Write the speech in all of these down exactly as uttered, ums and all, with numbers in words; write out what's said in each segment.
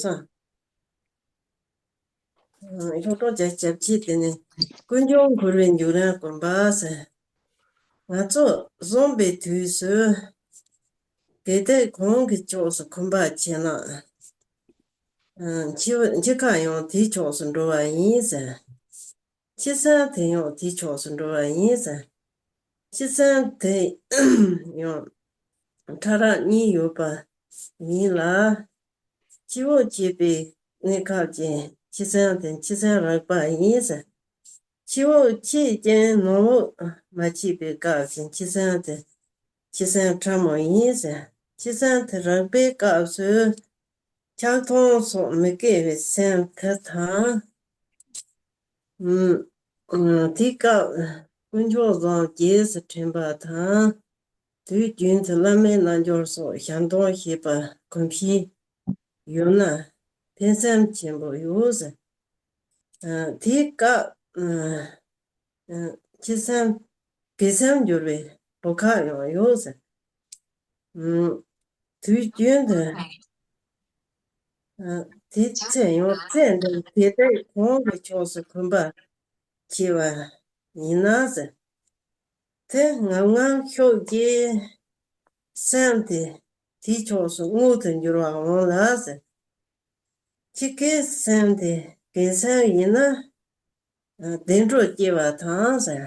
སོང་། སློབ་གྲོགས་བརྒྱ་ཆ་བརྒྱད་ཅུ་དེ་ནི་ཀུན་འབྱུང་འཁོར་བའི་འཇིགས་རུང་སྒོམ་པ་ཟེར། ང་ཚོ་བཟུང་པའི་དུས་སུ་དགེ་སྡིག་གང་གི་ཕྱོགས་སུ་འཁུམས་པ་ཆེ་ན། འཆི་འཆི་ཁ་ཡང་དེའི་ཕྱོགས་སུ་འགྲོ་བ་ཡིན་ཟེར། འཆི་གསོན་དེ་ཡང་དེའི་ཕྱོགས་སུ་འགྲོ་བ་ཡིན་ཟེར། འཆི་གསོན་དེ་ཡང་ཕྲ་རགས་གཉིས་ཡོད་པ་ཡིན་ལ། འཆི་འོག་སྐྱེས་པའི་གནས་སྐབས་ཀྱི་འཆི་གསོན་དེ་འཆི་གསོན་རགས་པ་ཡིན་ཟེར། འཆི་འོག་སྐྱེས་ཀྱང་ནམ་འོག་མ་སྐྱེས་པའི་སྐབས་ཀྱི་འཆི་གསོན་དེ་འཆི་གསོན་ཕྲ་མོ་ཡིན་ཟེར། འཆི་གསོན་དེ་རགས་པའི་སྐབས་སུ་ཆགས་སྡང་སོགས་མི་དགེ་བའི་སེམས་དེ་དང་། ཨུམ། དེའི་སྐབས་དཀོན་མཆོག་བཟང་རྗེས་སུ་དྲན་པ་དང་། དུས་རྒྱུན་དུ་བླ་མའི་རྣལ་འབྱོར་སོགས་ཞལ་འདོན་ཞེས་པ་གོམས་གཤིས་ཡོད་ན་ཕན་སེམས་ཆེན་པོ་ཡོད་ཟེར། ཨ། དེའི་སྐབས། ཨ། ཨ། འཆི་སེམས་དགེ་སེམས་འགྱུར་བའི་བུ་ཁ་ཡང་ཡོད་ཟེར། ཨ། དུས་རྒྱུན་དུ། ཨ། དེ་ཚེ་ཡང་ཚེ་འདིར་དགེ་སྡིག་གང་གི་ཕྱོགས་སུ་འཁུམས་པ་ཆེ་བ་ཡིན་ན་ཟེར། དེ་ངམ་ངམ་ཤུགས་ཀྱིས་སེམས་དེ་དེའི་ཕྱོགས་སུ་དངོས་དུ་འགྱུར་བ་འོང་ལ་ཟེར། འཆི་ཁའི་སེམས་དེ་དགེ་སེམས་ཡིན་ན་བདེ་འགྲོར་སྐྱེ་བ་དང་ཟེར།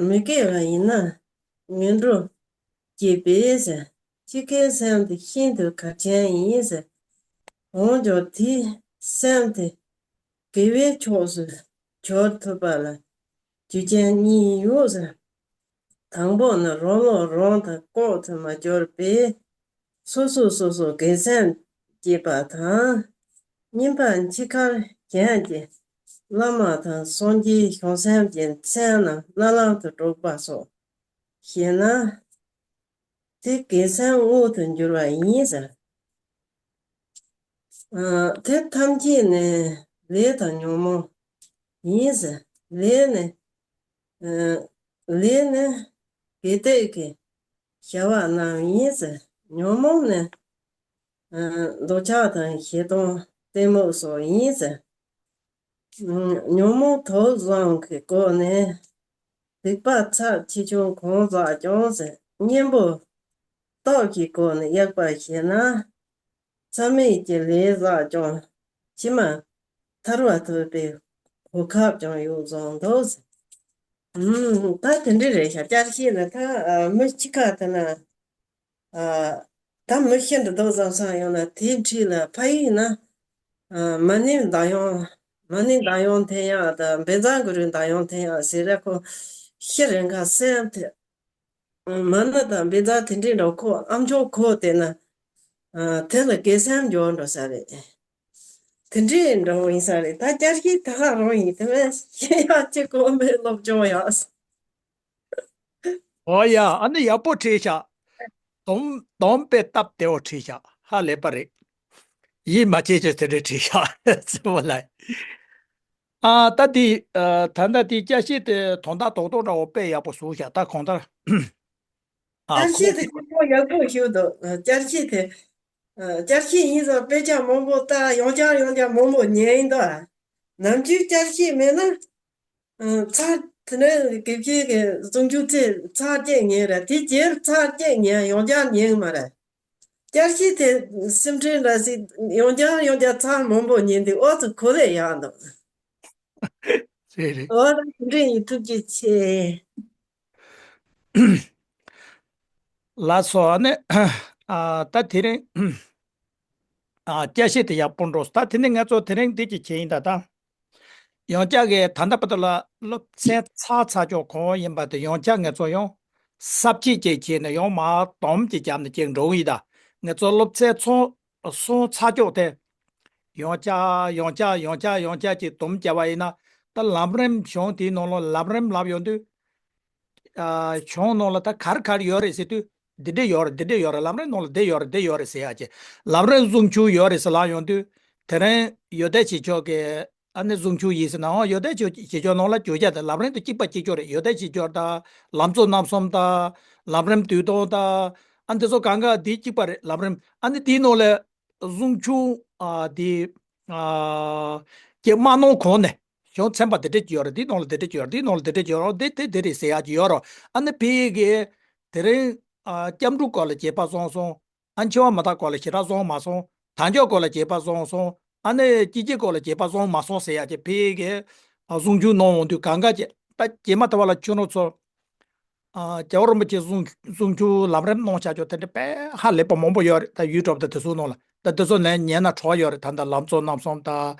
མི་དགེ་བ་ཡིན་ན་ངན་འགྲོར་སྐྱེ་བས་ཟེར། འཆི་ཁའི་སེམས་དེ་ཤིན་ཏུ་གལ་ཆེན་ཡིན་ཟེར། འོན་ཀྱང་དེའི་སེམས་དེ་དགེ་བའི་ཕྱོགས་སུ་འགྱུར་ཐུབ་པ་ལ་རྒྱུ་རྐྱེན་གཉིས་ཡོད་ཟེར། དང་པོ་ནི་རང་བློ་རང་དང་ལྐོག་ཏུ་མ་གྱུར་པས་སོ་སོས་སོ་སོར་དགེ་སེམས་བསྐྱེད་པ་དང་། གཉིས་པ་འཆི་ཁར་གཞན་གྱི་བླ་མ་དང་སངས་རྒྱས་བྱང་སེམས་ཀྱི་མཚན་རྣམས་བླ་ལམ་དུ་སྒྲོག་པ་སོགས་བྱས་ན། དེ་དགེ་སེམས་དངོས་དུ་འགྱུར་བ་ཡིན་ཟེར། ཨ། དེ་ཐམས་ཅད་ནི་ལས་དང་ཉོན་མོངས་ཡིན་ཟེར། ལས་ནི། ཨ། ལས་ནི་དགེ་སྡིག་གི་བྱ་བ་རྣམས་ཡིན་ཟེར། ཉོན་མོངས་ནི། ཨ། འདོད་ཆགས་དང་ཞེ་སྡང་གཏི་མུག་སོགས་ཡིན་ཟེར། ཨ། ཉོན་མོངས་དུག་གསུམ་གྱི་སྒོ་ནས་སྡིག་པ་ཚབས་ཆེ་ཆུང་གང་བསགས་ཀྱང་ཟེར། གཉེན་པོ་སྟོབས་ཀྱི་སྒོ་ནས་གཡོག་པ་བྱས་ན། མཚམས་མེད་ཀྱི་ལས་བསགས་ཀྱང་ཕྱི་མ་ཐར་བ་ཐོབ་པའི་གོ་སྐབས་ཀྱང་ཡོད་བཟོ་འདུག་ཟེར། ཨུམ། ད་དེ་འདྲ་རེད་ཤག་བསྐྱར་བཤད་ན་ད། ཨ། མི་གཅིག་ག་དེ་ན། ཨ། ད་མི་ཤི་འདི་དག་བཟང་བཟང་ཡོང་ན་དེའི་འཁྲིས་ལ་ཕ་ཡུལ་ན། ཨ། མ་ཎི་བདག་ཡོན། མ་ཎི་བདག་ཡོན་ཐེ་ཡང་དང་བཛྲ་གུ་རུ་བདག་ཡོན་ཐེ་ཡང་ཟེར་ར་ཁོ། ཤི་རན་ཁ་སེམས་དེ། མ་ཎི་དང་བཛྲ་དེ་འདྲའི་འགྲོ་ཁོ་ཨམ་ཅོག་ཁོ་དེ་ན། ཨ། དེ་ལ་དགེ་སེམས་འགྱོ་འགྲོ་ས་རེད། དེ་འདྲའི་འགྲོ་ཡིན་ས་རེད། ད་བསྐྱར་ཞིག་ད་ག་རང་ཡིན་དེ་བས་ཤེས་ཡག་ཅིག་གོ་མེད་སློབ་སྦྱོང་ཡག་ཨོ་ཡ། ཨ་ནི་ཡག་པོ་བྲིས་ཤག་དོམ་དོམ་པའི་སྟབས་བདེ་བོ་བྲིས་ཤག་ཧ་ལས་པ་རེད། ཡིད་མ་ཆེས་ཆེས་དེ་འདྲ་བྲིས་ཤག་རྩེ་མོ་ལགས། ཨ། ད་དེ། ཨ། ད་ལྟ་དེ་བསྐྱར་བཤད་དེ་དོན་དག་རྡོག་རྡོག་འདྲ་བོ་དཔེ་ཡག་པོ་བཟོས་ཤག་ད་གང་ལྟར། ཨ། བསྐྱར་བཤད་དེ་ཁོ་ཁོ་ཡག་པོ་ཞིག་འདུག་བསྐྱར་བཤད་དེ། ཨ། བསྐྱར་བཤད་ཡིན་ཙང་དཔེ་ཆ་མང་པོ་ལྟ། ཡང་བསྐྱར་ཡང་བསྐྱར་མང་པོ་ཉན་ཡིན་ད། ནམ་རྒྱུན་བསྐྱར་བཤད་མེད་ན། ཨ། ཚར་དེ་ནས་དགེ་བཤེས་ཀྱི་གསུང་རྒྱུ་ཚེ་ཚར་གཅིག་ཉན་རེད། དེ་རྗེས་ཚར་གཅིག་ཉན། ཡང་བསྐྱར་ཉན་གི་མ་རེད། བསྐྱར་བཤད་དེ་སེམས་ཁྲལ་འདྲ་ཞིག་ཡང་བསྐྱར་ཡང་བསྐྱར་ཚར་མང་པོ་ཉན་དུས་ཨོ་ཙི་གོ་ལས་ཡག་འདུག་རེད་རེད། ཨོ་ད་དེ་འདྲ་ཡིན། ཐུགས་རྗེ་ཆེ། ལགས་སོ། ཨ་ནི། ཨ། ད་དེ་རིང་། ཨ། བསྐྱར་བཤད་དེ་ཡག་པོ་འགྲོ། ད་དེ་ནས་ང་ཚོ་དེ་རིང་འདི་གཅིག་བྱས་ཡིན་ད་ད། ཡང་བསྐྱར་གྱི་ད་ལྟ་བར་དུ་ལ་སློབ་ཚན་ཚར་ཚར་ཆོག་གོ་ཡིན་པ་དེ་ཡང་བསྐྱར་ང་ཚོ་ཡང་གསར་བརྗེ་ཅིག་བྱས་ནས་ཡང་མར་དོམ་གཅིག་བརྒྱབ་ནས་ཅིག་འགྲོ་གི་ཡིན་ད། ང་ཚོ་སློབ་ཚན་ཚོ་གསུམ་ཚར་ཆོག་དེ། ཡང་བསྐྱར་ཡང་བསྐྱར་ཡང་བསྐྱར་ཡང་བསྐྱར་ཅིག་དོམ་བརྒྱབ་པ་ཡིན་ན། ད་ལམ་རིམ་གཞུང་དེའི་ནང་ལ་ལམ་རིམ་ལབ་ཡོང་དུས། ཨ། གཞུང་ནང་ལ་ད་ག་རེ་ག་རེ་ཡོད་རེད་ཟེར་དུས། འདི་འདྲ་ཡོད་རེད། འདི་འདྲ་ཡོད་རེད། ལམ་རིམ་ནང་ལ་འདི་ཡོད་རེད། འདི་ཡོད་རེད་ཟེར་ཡག་ཅིག་ལམ་རིམ་བཟུང་ཆོག་ཡོད་རེད་ཟེར་ལབ་ཡོང་དུས། དེ་རིང་ཡོན་ཏན་བྱེད་ཕྱོགས་ཀྱི་ཨ་ནི་བཟུང་ཆོག་ཡིན་ཟེར་ན། འོ། ཡོན་ཏན་བྱེད་ཕྱོགས་ནང་ལ་བརྗོད་བྱ་དང་ལམ་རིམ་དེ་གཅིག་པ་གཅིག་རྐྱང་རེད། ཡོན་ཏན་བྱེད་ཕྱོགས་དང་། ལམ་གཙོ་རྣམ་གསུམ་དང་། ལམ་རིམ་དུས་སྟོན་དང་། ཨ་འདི་ཚོ་གང་ག་འདི་གཅིག་པ་རེད། ལམ་རིམ་ཨ་ནི་འདིའི་ནང་ལ་གཟུངས་ཆུང་ཨ་འདི་ཨ་ཀྱི་མ་ནོར་གོང་ནས་གཞུང་ཚན་པ་འདི་འདྲས་ཀྱི་ཡོད་རེད། འདིའི་ནང་ལ་འདི་འདྲས་ཀྱི་ཡོད་རེད། འདིའི་ནང་ལ་འདི་འདྲས་ཀྱི་ཡོད་རེད། འདི་དེ་འདི་རེད་ཟེར་ཡག་ཅིག་ཡོད་རེད། ཨ་ནི་ཕ་གིའི་དེ་རིང་ཨ་སྐྱབས་འགྲོ་སྐོར་ལ་རྒྱས་པ་སོང་སོང་། ཨ་འཆི་བ་མི་རྟག་སྐོར་ལ་ཞེ་དྲག་སོང་མ་སོང་། དལ་འབྱོར་སྐོར་ལ་རྒྱས་པ་སོང་སོང་། ཨ་ནི་སྐྱེ་འཆི་སྐོར་ལ་རྒྱས་པ་སོང་མ་སོང་ཟེར་ཡག་ཅིག་ཕ་གིའི་ཨ་གཟུངས་ཆུང་ནང་འོང་དུས་གང་ག་ཅིག་ད་རྗེས་མ་དེ་བ་ལ་ཁྱོད་རང་ཚོ་ཨ་རྒྱལ་བ་རིན་པོ་ཆེ་གཟུངས་གཟུངས་ཆུང་ལམ་རིམ་གནང་བྱ་ཆོག་དེ་འདྲ་དཔེ་ཧ་ལས་པ་མང་པོ་ཡོད་རེད། ད་ཡུ་ཊུབ་དང་དེ་ཚོའི་ནང་ལ་ད་དེ་ཚོ་ནས་ཉན་ན་བྲོ་བ་ཡོད་རེད། ད་ད་ལམ་གཙོ་རྣམ་གསུམ་དང་།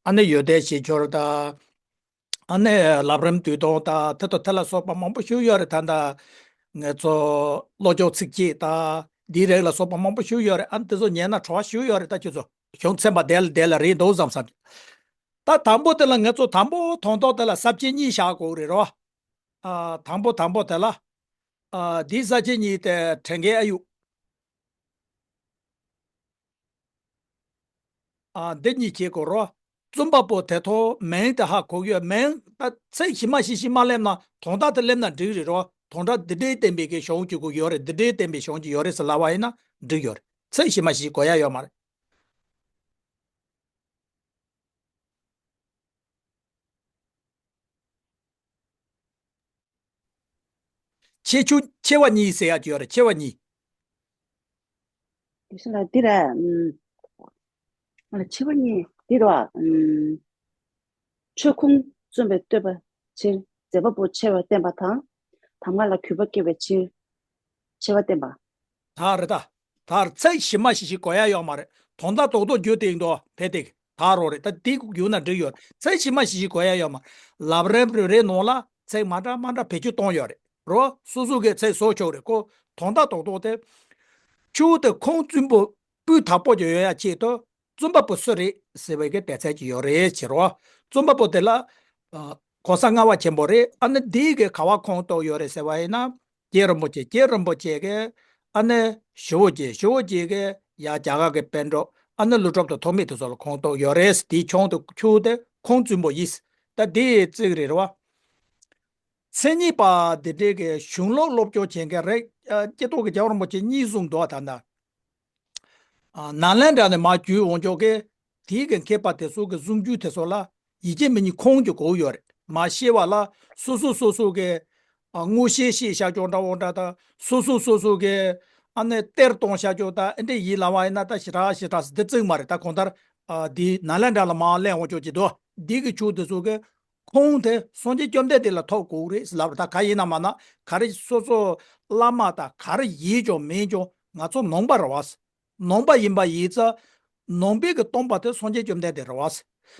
ཨ་ནི་ཡོན་ཏན་བཞི་སྦྱོར་དང་། ཨ་ནི་ལམ་རིམ་བསྡུས་གཏོང་དང་དེ་དང་དེ་ལ་སོགས་པ་མང་པོ་ཞིག་ཡོད་རེད། ད་ད་ང་ཚོ་བློ་སྦྱོང་ཚིགས་བཅད་དང་འདིའི་རིགས་ལ་སོགས་པ་མང་པོ་ཞིག་ཡོད་རེད། ཨ་ནི་དེ་ཚོ་ཉན་ན་བྲོ་བ་ཞིག་ཡོད་རེད། ད་ཁྱོད་ཚོ་གཞུང་ཚན་པ་དེ་ལ་དེ་ལ་རེད་འདུག་བསམ་བསམ། ད་དང་པོ་དེ་ལ་ང་ཚོ་དང་པོ་དོན་ཐོག་དེ་ལ་ས་བཅད་གཉིས་བཞག་དགོས་རེད་རོ། ཨ་དང་པོ་དང་པོ་དེ་ལ་ཨ་འདིའི་ས་བཅད་གཉིས་དེ་དྲན་མཁན་ཨ་ཡོད། ཨ་འདི་གཉིས་བྱེད་དགོས་རོ། རྩོམ་པ་པོ་དེ་ཐོག་མིང་དེ་ཧ་གོ་གི་ཡོད། མིང་ད་ཚིག་ཞིབ་མ་ཞིབ་ཞིབ་མ་སླེབས་ན་དོན་དག་དེ་སླེབས་ན་འགྲིག་རེད་རོ། དོན་དག་འདི་འདྲའི་བསྟན་པའི་གི་གཞུང་གཅིག་པོ་ཡོད་རེད། འདི་འདྲའི་བསྟན་པའི་གཞུང་གཅིག་ཡོད་རེད་ཟེར་ལབ་པ་ཡིན་ན་འགྲིག་ཡོད་རེད། ཚིག་ཞིབ་མ་ཞིབ་དགོས་ཡ་ཡོད་མ་རེད། ཆེ་ཆུང་ཆེ་བ་གཉིས་ཟེར་ཡག་ཅིག་ཡོད་རེད། ཆེ་བ་གཉིས། དེ་བཞིན་ལ་འདི་ར། ཨ་ལ་ཆེ་བ་གཉིས་འདི་ར། ཨམ། ཆོས་ཁུངས་བཙུན་པའི་བསྟོད་པ་ཕྱིར། མཛད་པ་པོ་ཆེ་བ་བསྟན་པ་དང་། གདམས་ངག་ལ་གུས་པ་སྐྱེ་བའི་ཕྱིར། ཆེ་བ་བསྟན་པ། ད་རེད་ད། ད་རེད། ཚིག་ཞིབ་མ་ཞིབ་ཞིག་དགོས་ཡ་ཡོད་མ་རེད། དོན་དག་རྡོག་རྡོག་བརྗོད་དེ་ཡིན་དོ་ཕེ་དེ་ད་རོ་རེད། ད་དེ་བརྗོད་ན་འགྲིག་ཡོད་རེད། ཚིག་ཞིབ་མ་ཞིབ་ཞིག་དགོས་ཡ་ཡོད་མ་རེད། ལམ་རིམ་རེ་རེའི་ནང་ལ་ཚིག་མ་འདྲ་མ་འདྲ་བེད་སྤྱོད་གཏོང་ཡོད་རེད་རོ། སོ་སོ་གི་ཚིག་བཟོ་ཆོག་རེད་ཁོ། དོན་དག་རྡོག་རྡོག་དེ། ཆུ་དེ་ཁུངས་བཙུན་པོ་སྤུས་དག་པོ་ཅིག་ཡོང་ཡ་ཆེད་དུ། རྩོམ་པ་པོ་སུ་རེད་ཟེར་བའི་གི་དེ་ཚད་ཅིག་ཡོད་རེད་ཟེར་རོ། རྩོམ་པ་པོ་དེ་ལ་ཨ་གོང་ས་ལྔ་པ་ཆེན་པོ་རེད། ཨ་ནི་འདི་གི་ག་པར་ཁུངས་གཏུགས་ཡོད་རེད་ཟེར་བ་ཡིན་ན། རྗེ་རིན་པོ་ཆེ། རྗེ་རིན་པོ་ཆེ་གི་ཨ་ནི་ཞི་བོ་རྗེ། ཞི་བོ་རྗེ་གི་ཡ་རྒྱ་གར་གི་པཎ་གྲུབ། ཨ་ནི་ཀླུ་སྒྲུབ་དང་ཐོགས་མེད་དེ་ཚོ་ལ་ཁུངས་གཏུགས་ཡོད་རེད། དེའི་ཆུ་དེ་ཆུ་དེ་ཁུངས་བཙུན་པོ་ཡིན། ད་འདི་ཚིག་རེད་རོ། མཚན་ཉིད་པ་འདི་འདྲའི་གི་གཞུང་ལུགས་སློབ་སྦྱོང་བྱེད་མཁན་རེད། ཨ་སྐྱེ་ཐོག་གི་རྒྱལ་བ་རིན་པོ་ཆེ་གཉིས་གསུངས་འདུག་ད་ལྟ། ཨ་ནཱ་ལེནྡྲ་ནས་མར་བརྒྱུད་འོང་ཆོག་གི། དེའི་གི་མཁས་པ་དེ་ཚོ་གི་གཟུངས་ཆུང་དེ་ཚོ་ལ་ཡིད་ཆེས་མི་ཉན་ཁུངས་ཀྱི་དགོས་ཡོད་རེད། མར་ཤེས་པ་ལ་སོ་སོ་སོ་སོ་གི་ཨ་མངོན་ཤེས་ཤེས་བྱ་ཆོག་འདྲ་བོ་འདྲ་དང་། སོ་སོ་སོ་སོ་གི་ཨ་ནི་གཏེར་གཏོང་བྱ་ཆོག་དང་། ཨེ་འདྲ་ཡིན་ལབ་པ་ཡིན་ན་ད་ཞེ་དྲག་ཞེ་དྲག་འདི་བརྩི་གི་མ་རེད། ད་གང་ལྟར་ཨ་འདི་ནཱ་ལེནྡྲ་ལ་མར་སླེབས་འོང་ཆོག་གི་འདུག་འདི་གི་ཆུ་དེ་ཚོ་གི་ཁུངས་དེ་སངས་རྒྱས་བཅོམ་ལྡན་འདས་ལ་ཐུག་དགོས་རེད་ལབ་རེད། ད་ག་ཡིན་ན་མ་ན་ག་རེ་སོ་སོ་བླ་མ་དང་ག་རེ་ཡིན་ཀྱང་མིན་ཀྱང་ང་ཚོ་ནང་པ་རེད་བ། ནང་པ་ཡིན་པ་ཡིན་ཙང་། ནང་པའི་གི་སྟོན་པ་དེ་སངས་རྒྱས་བཅོམ་ལྡན་འདས་རེད་བ།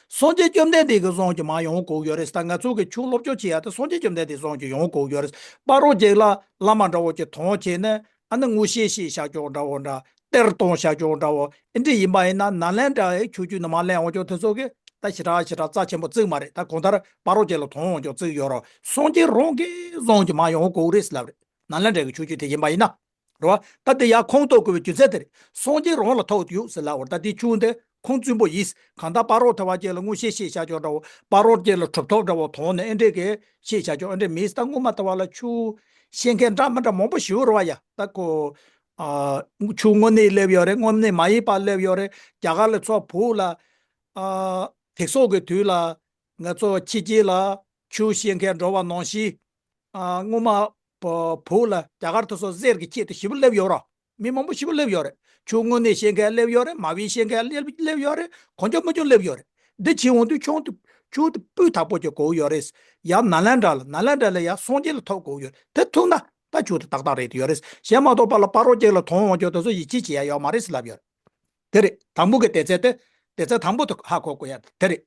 སངས་རྒྱས་བཅོམ་ལྡན་འདས་ཀྱི་གསུང་གི་མར་ཡོང་དགོས་ཡོད་རེད། ད་ང་ཚོ་གི་ཆོས་སློབ་སྦྱོང་བྱེད་ཡ་དེ་སངས་རྒྱས་བཅོམ་ལྡན་འདས་གསུང་གི་ཡོང་དགོས་ཡོད་རེད། སྤ་རོ་གཅིག་ལ་བླ་མ་འདྲ་བོ་ཅིག་དོན་བྱས་ནས་ཨ་ནི་མངོན་ཤེས་ཤེས་བྱ་ཆོག་འདྲ་བོ་འདྲ། གཏེར་གཏོང་བྱ་ཆོག་འདྲ་བོ་ཨེ་འདྲ་ཡིན་པ་ཡིན་ན། ནཱ་ལེནྡྲའི་ཆོས་བརྒྱུད་ནས་མར་སླེབས་འོང་ཆོག་དེ་ཚོ་གི་ད་ཞེ་དྲག་ཞེ་དྲག་རྩ་ཆེན་པོ་བརྩི་གི་མ་རེད། ད་གང་ལྟར་སྤ་རོ་གཅིག་ལ་དོན་འོང་ཆོག་བརྩི་གི་ཡོད་རེད། སངས་རྒྱས་རང་གི་གསུང་གི་མར་ཡོང་དགོས་རེད་ལབ་རེད། ནཱ་ལེནྡྲའི་ཆོས་བརྒྱུད་དེ་ཡིན་པ་ཡིན་ན། རེད་བ། ད་དེ་ཡར་ཁུངས་གཏུགས་དགོས་པའི་རྒྱུ་མཚན་དེ་རེད། སངས་རྒྱས་རང་ལ་ཐུག་ཡོད་ཟེར་ལབ་པ་རེད། ད་དེ་ཆུ་དེ་ཁུངས་བཙུན་པོ་ཡིན། གང་ལྟར་སྤ་རོ་དེ་བ་གཅིག་ལ་མངོན་ཤེས་ཤེས་བྱ་ཆོག་འདྲ་བོ། སྤ་རོ་གཅིག་ལ་གྲུབ་ཐོབ་འདྲ་བོ་དོན་ནས་ཨེ་འདྲས་གི་ཤེས་བྱ་ཆོག་ཨེ་འདྲས་མིན། ད་སྔོན་མ་དེ་བ་ལ་ཆུ་ཤེས་མཁན་འདྲ་མི་འདྲ་མང་པོ་ཞིག་རེད་བ་ཡ། ད་ཁོ་ཨ་ཆུ་དངོས་གནས་སླེབས་ཡོད་རེད། དངོས་གནས་མ་ཡིན་པ་སླེབས་ཡོད་རེད། རྒྱ་གར་ལ་ཚོ་བོད་ལ་ཨ་དེང་སང་གི་དུས་ལ་ང་ཚོ་ཕྱི་རྒྱལ་ལ་ཆུ་ཤེས་མཁན་འགྲོ་བ་ནང་བཞིན། ཨ་སྔོན་མ་བོད་ལ་རྒྱ་གར་དེ་ཚོ་གསེར་གྱི་ཆེད་དུ་ཞེ་པོ་སླེབས་ཡོད་ར། མི་མང་པོ་ཞེ་པོ་སླེབས་ཡོད་རེད། ཆུ་དངོས་གནས་ཤེས་མཁན་སླེབས་ཡོད་རེད། མ་བི་ཤེས་མཁན་སླེབས་སླེབས་ཡོད་རེད། གང་བྱུང་མང་བྱུང་སླེབས་ཡོད་རེད། འདི་བྱེད་འོང་དུས་ཆུ་དེ་ཆུ་དེ་སྤུས་དག་པོ་ཅིག་དགོས་ཡོད་རེད། ཡང་ནཱ་ལེནྡྲ་ལ་ནཱ་ལེནྡྲ་ལ་ཡང་སངས་རྒྱས་ལ་ཐུག་དགོས་ཡོད་རེད། དེ་ཐུག་ན་ད་ཆུ་དེ་ཏག་ཏག་རེད་ཡོད་རེད། གཞན་མ་གཏོགས་པ་ལ་སྤ་རོ་གཅིག་ལ་དོན་འོང་ཆོག་དེ་ཚོ་ཡིད་ཆེས་བྱེད་ཡ་ཡོད་མ་རེད་ལབ་ཡོད་རེད། དེ་རེད། དང་པོ་གི་དེ་ཚད་དེ། དེ་ཚད་དང་པོ་དེ་ཧ་གོ་དགོས་ཡ་དེ་རེད།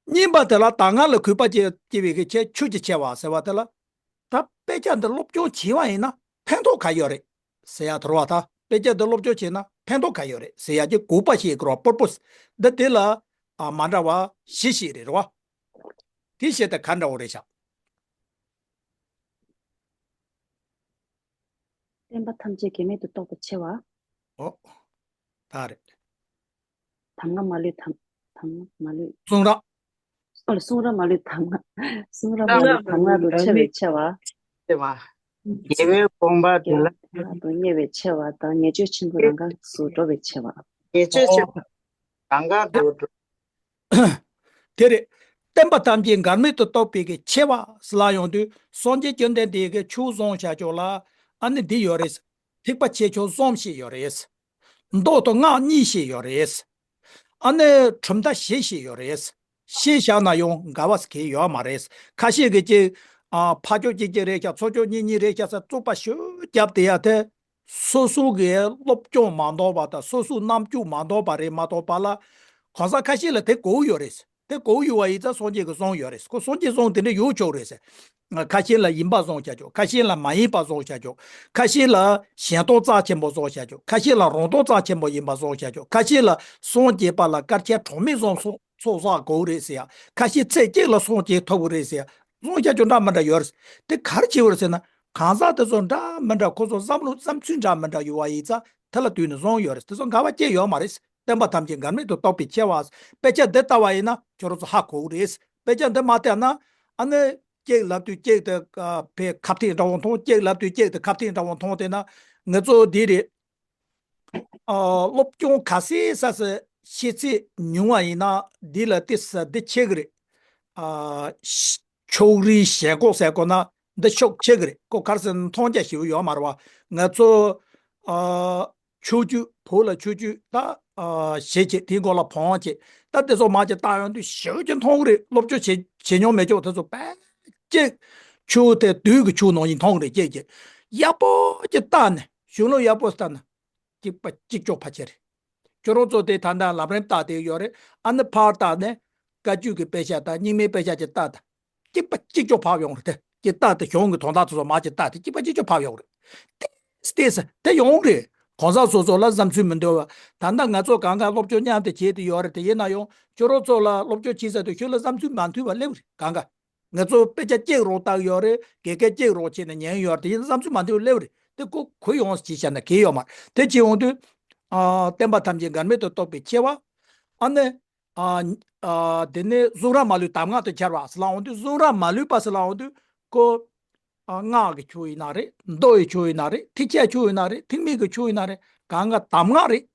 གཉིས་པ་དེ་ལ་གདམས་ངག་ལ་གུས་པ་སྐྱེ་སྐྱེ་བའི་གི་ཆེད་ཆོས་ཀྱི་ཆེ་བ་ཟེར་བ་དེ་ལ། ད་དཔེ་ཆ་འདི་སློབ་སྦྱོང་བྱེད་པ་ཡིན་ན་ཕན་ཐོགས་ག་ཡོད་རེད་ཟེར་ཡ་དོར་བ་ད། དཔེ་ཆ་འདི་སློབ་སྦྱོང་བྱེད་ན་ཕན་ཐོགས་ག་ཡོད་རེད་ཟེར་ཡ་གི་དགོས་པ་ཞིག་དགོས་ར། པར་པོ་སི་འདི་དེ་ལ་ཨ་མ་འདྲ་བ་བཞི་ཞིག་རེད་རོ། དེ་བཤད་དེ་ག་འདྲ་བོ་རེད་ཤག་བསྟན་པ་ཐམས་ཅད་གེགས་མེད་དུ་རྟོགས་པའི་ཆེ་བ། ཨོ། ད་རེད། གདམས་ངག་མ་ལུས་གདམས་གདམས་ངག་མ་ལུས། གསུང་རབ། ཨོ་ལ་གསུང་རབ་མ་ལུས་གདམས་ངག་གསུང་རབ་མ་ལུས་གདམས་ངག་ཏུ་ཆེ་བའི་ཆེ་བ། ཆེ་བ། རྒྱལ་བའི་དགོངས་པ་དེ་ལ། ལ་དུ་བརྙས་པའི་ཆེ་བ་དང་ཉེས་སྤྱོད་ཆེན་པོ་རང་ག་སུ་འགྲོ་བའི་ཆེ་བ། ཉེས་སྤྱོད་ཆེན་པོ་རང་ག་སུ་འགྲོ། དེ་རེད། བསྟན་པ་ཐམས་ཅད་འགལ་མེད་དུ་རྟོགས་པའི་གི་ཆེ་བ་ཟེར་ལ་ཡོང་དུས་སངས་རྒྱས་བཅོམ་ལྡན་འདས་ཀྱི་ཆོས་གསུངས་བྱ་ཆོག་ལ། ཨ་ནི་འདི་ཡོད་རེད། ཐེག་པ་ཆེ་ཆུང་གསུམ་ཞིག་ཡོད་རེད། མདོ་དང་སྔགས་གཉིས་ཤིག་ཡོད་རེད། ཨ་ནི་གྲུབ་མཐའ་བཞི་ཞིག་ཡོད་རེད། ཤེས་བཞག་ན་ཡང་འགལ་བ་གང་ཡང་ཡོད་མ་རེད། ཁ་ཤས་ཀྱིས་ཅིག་ཨ་ཕར་ཕྱོགས་གཅིག་གཅིག་རེད་ཤག་ཚུར་ཕྱོགས་གཉིས་གཉིས་རེད་ཤག་ཟེར་རྩོད་པ་ཞེ་པོ་བརྒྱབ་བསྡད་ཡ་དེ། སོ་སོ་གི་སློབ་སྦྱོང་མ་འདང་བ་དང་སོ་སོའི་རྣམ་འགྱུར་མ་འདང་བ་རེད་མ་གཏོགས་པ་ལ། གང་ཟག་ཁ་ཤས་ལ་དེ་དགོས་ཡོད་རེད། དེ་དགོས་ཡོད་པ་ཡིན་ཙང་སངས་རྒྱས་ཀྱིས་གསུངས་ཡོད་རེད། ཁོ་སངས་རྒྱས་གསུངས་དེ་འདྲ་ཡོད་ཆོག་རེད་ཟེར། ཁ་ཤས་ལ་ཡིན་པ་གསུངས་བྱ་ཆོག་ཁ་ཤས་ལ་མ་ཡིན་པ་གསུངས་བྱ་ཆོག་ཁ་ཤས་ལ་གཞན་སྟོང་རྩ་ཆེན་པོ་གསུངས་བྱ་ཆོག་ཁ་ཤས་ལ་རང་སྟོང་རྩ་ཆེན་པོ་ཡིན་པ་གསུངས་བྱ་ཆོག་ཁ་ཤས་ལ་སངས་རྒྱས་པ་ལ་སྐར་ཆ་གྲངས་མེད་ཙམ་ཚོགས་ཚོགས་བསགས་དགོས་རེད་ཟེར་ཡ། ཁ་ཤས་ཚེ་གཅིག་ལ་སངས་རྒྱས་ཐུབ་ཀྱི་རེད་ཟེར་ཡ། གསུངས་བྱ་ཆོག་འདྲ་མི་འདྲ་ཡོད་རེད། དེ་ག་རེ་བྱེད་དགོས་རེད་ཟེར་ན། གང་ཟག་དེ་ཚོ་འདྲ་མི་འདྲ་ཁོ་ཚོ་བསམ་བློ་བསམ་ཚུལ་འདྲ་མི་འདྲ་ཡོད་པ་ཡིན་ཙང་དེ་ལ་ལྟོས་ནས་བཟུང་ཡོད་རེད། དེ་ཚོ་འགལ་བ་སྐྱེ་ཡོད་མ་རེད། བསྟན་པ་ཐམས་ཅད་འགལ་མེད་དུ་རྟོགས་པའི་ཆེ་བ། དཔེ་ཆ་འདི་ལྟ་བ་ཡིན་ན་ཁྱོད་རང་ཚོ་ཧ་གོ་གི་རེད། དཔེ་ཆ་འདི་མ་བལྟས་ན་ཨ་ནི་གཅིག་ལབ་དུས་གཅིག་དེ་ཨ་ཕའི་ཁ་ཐེངས་འདྲ་བོ་མཐོང་། གཅིག་ལབ་དུས་གཅིག་དེ་ཁ་ཐེངས་འདྲ་བོ་མཐོང་། དེ་ན་ང་ཚོ་འདི་རེད། ཨ་སློབ་སྦྱོང་ག་ཚད་ས་ས་ཤེས་ཚད་ཉུང་བ་ཡིན་ན་འདི་ལ་ཏི་ས་འདི་ཆེ་གི་རེད། ཨ་ཕྱོགས་རིས་ཞེན་ཁོག་ཟེར་གོ་ན་འདི་ཤུགས་ཆེ་གི་རེད། ཁོ་ག་རེ་ཟེར་ན་མཐོང་རྒྱ་ཞེ་པོ་ཡོད་མ་རེད་བ། ང་ཚོ་ཨ་ཆོས་བརྒྱུད་བོད་ལ་ཆོས་བརྒྱུད་ད་ཨ་ཞེ་ཆེ་དེའི་མགོ་ལ་བོང་བ་ཆེ་ད་དེ་ཚོ་མ་ཆེ་བཏང་ཡོང་དུས་ཞེ་པོ་ཅིག་མཐོང་གི་རེད། སློབ་སྦྱོང་བྱེད་བྱེད་མྱོང་མེད་ཆོག་དེ་ཚོ་དཔེ་ཅིག་ཆོས་དེ་བདུད་ཀྱི་ཆོས་ནང་བཞིན་མཐོང་གི་རེད། ཅིག་ཅིག་ཡག་པོ་ཅིག་བལྟས་ནས་གཞུང་ལུགས་ཡག་པོ་བལྟས་ན། གཅིག་པ་གཅིག་ལྕོགས་ཕལ་ཆེར་རེད། ཁྱོད་རང་ཚོ་དེ་ད་ལྟ་ལམ་རིམ་བལྟས་བསྡད་ཡོད་རེད། ཨ་ནི་ཕར་བལྟས་ནས་བཀའ་བརྒྱུད་ཀྱི་དཔེ་ཆ་དང་རྙིང་མའི་དཔེ་ཆ་ཅིག་བལྟས་དང་། གཅིག་པ་གཅིག་ལྕོགས་ཕབ་ཡོང་རེད་དེ། ཅིག་བལྟས་ཏེ་གཞུང་གི་དོན་དག་དེ་ཚོ་མར་ཅིག་བལྟས་ཏེ་གཅིག་པ་གཅིག་ལྕོགས་ཕབ་ཡོང་རེད། ཏིས་ཏིས་དེ་ཡོང་རེད། གང་ཟག་སོ་སོ་ལ་བསམ་ཚུལ་མི་འདོད་པ། ད་ལྟ་ང་ཚོ་གང་ག་སློབ་སྦྱོང་མཉམ་དུ་བྱེད་དུ་ཡོད་རེད། དེ་ཡིན་ན་ཡང་ཁྱོད་རང་ཚོ་ལ་སློབ་སྦྱོང་བྱེད་ས་དེ་ཁྱོད་ལ་བསམ་ཚུལ་མ་མཐུན་པ་སླེབས་རེད་གང་ག་ང་ཚོ་དཔེ་ཆ་གཅིག་རོགས་བལྟས་ཡོད་རེད། དགེ་རྒན་གཅིག་རོགས་བྱས་ནས་ཉན་ཡོད་རེད། དེ་ཡིན་བསམ་ཚུལ་མ་མཐུན་སླེབས་རེད། དེ་ཁོ་གུ་ཡོངས་སུ་བྱས་བྱས་ན་གལ་ཡོད་མ་རེད། དེ་བྱས་ཡོང་དུས། ཨ་བསྟན་པ་ཐམས་ཅད་འགལ་མེད་དུ་རྟོགས་པའི་ཆེ་བ། ཨ་ནི། ཨ་ཨ་དེ་ནས་གཟུགས་རབ་མ་ལུས་གདམས་ངག་ཏུ་འཆར་བ་ཟེར་ལ་ཡོང་དུས་གཟུགས་རབ་མ་ལུས་པ་ཟེར་ལ་ཡོང་དུས་ཁོ། ཨ་སྔགས་ཀྱི་ཆོས་ཡིན་ན་རེད། མདོ་ཡི་ཆོས་ཡིན་ན་རེད། ཐེག་ཆེན་ཆོས་ཡིན་ན་རེད། ཐེག་དམན་གྱི་ཆོས་ཡིན་ན་རེད། གང་ག་གདམས་ངག་རེད།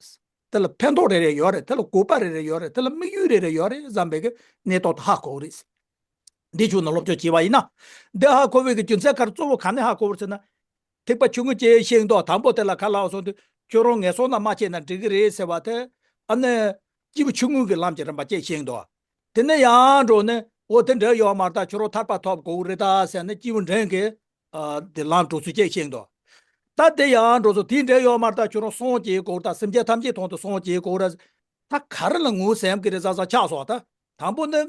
དེ་ལ་ཕན་ཐོགས་རེ་རེ་ཡོད་རེད། དེ་ལ་དགོས་པ་རེ་རེ་ཡོད་རེད། དེ་ལ་དམིགས་ཡུལ་རེ་རེ་ཡོད་རེད་བསམ་པའི་གི་གནས་སྟངས་དེ་ཧ་གོ་གི་རེད། འདི་བྱུང་ན་སློབ་སྦྱོང་བྱས་པ་ཡིན་ན། འདི་ཧ་གོ་བའི་གི་རྒྱུ་མཚན་ག་རེ་གཙོ་བོ་ག་ནས་ཧ་གོ་བར་ཟེར་ན། ཐེག་པ་ཆུང་ངུ་ཅེས་ཤེས་འདུག་དང་པོ་དེ་ལ་ཁ་ལག་སོང་དུས་ཁྱོད་རང་ངན་སོང་ན་མ་སྐྱེས་ན་འགྲིག་གི་རེད་ཟེར་བ་དེ། ཨ་ནི། སྐྱེས་བུ་ཆུང་ངུ་གི་ལམ་གྱི་རིམ་པ་ཅེས་ཤེས་འདུག་དེ་ནས་ཡང་འགྲོ་ནས་འོ་དེ་འདྲ་ཡོད་མ་རེད། ད་ཁྱོད་རང་ཐར་པ་ཐོབ་དགོས་གི་རེད་ད་ཟེར་ནས་སྐྱེས་བུ་འབྲིང་གི། ཨ་དེ་ལམ་འགྲོ་ཚུལ་ཅེས་ཤེས་འདུག་ད་དེ་ཡང་འགྲོ་ཚུལ་དེ་འདྲ་ཡོད་མ་རེད། ད་ཁྱོད་རང་སངས་རྒྱས་དགོས་རེད། ད་སེམས་ཅན་ཐམས་ཅད་དོན་དུ་སངས་རྒྱས་དགོས་རེད། ད་ག་རེ་ལ་ངོས་ཟིན་གི་རེད་ཟེར་ཙང་ཆགས་སོང་ད། དང་པོ་ནི་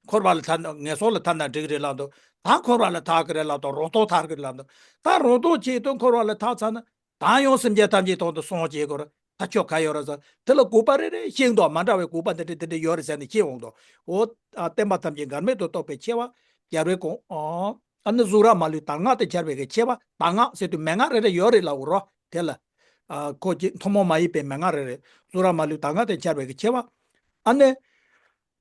འཁོར་བ་ལས་ཐར་ན་ངན་སོང་ལས་ཐར་ན་འགྲིག་གི་རེད་ལབ་འདུག་ད་འཁོར་བ་ལས་ཐར་གི་རེད་ལབ་འདུག་རང་སྟོང་ཐར་གི་རེད་ལབ་འདུག་ད་རང་སྟོང་ཆེད་དུ་འཁོར་བ་ལས་ཐར་ཚར་ན་ད་ཡང་སེམས་ཅན་ཐམས་ཅད་དོན་དུ་སངས་རྒྱས་དགོས་རེད། ད་ཁྱོད་ག་ཡོད་རེད་ཟེར། དེ་ལ་དགོས་པ་རེ་རེ་ཤེས་འདུག་མ་འདྲ་བའི་དགོས་པ་འདི་འདྲ་འདི་འདྲ་ཡོད་རེད་ཟེར་ནས་ཤེས་འོང་འདུག་འོ། ཨ་བསྟན་པ་ཐམས་ཅད་འགལ་མེད་དུ་རྟོགས་པའི་ཆེ་བ། རྒྱལ་བའི་དགོངས། ཨ་ནི་གཟུགས་རབ་མ་ལུས་གདམས་ངག་ཏུ་འཆར་བའི་གི་ཆེ་བ། གདམས་ངག་ཟེར་དུས་མན་ངག་རེ་རེ་ཡོད་རེད་ལབ་དགོས་རོ། དེ་ལ། ཨ་ཁོ་ཀྱི་ཐུན་མོང་མ་ཡིན་པའི་མན་ངག་རེ་རེ། གཟུགས་རབ་མ་ལུས་གདམས་ངག་ཏུ་འཆར་བའི་གི་ཆེ་བ། ཨ་ནི།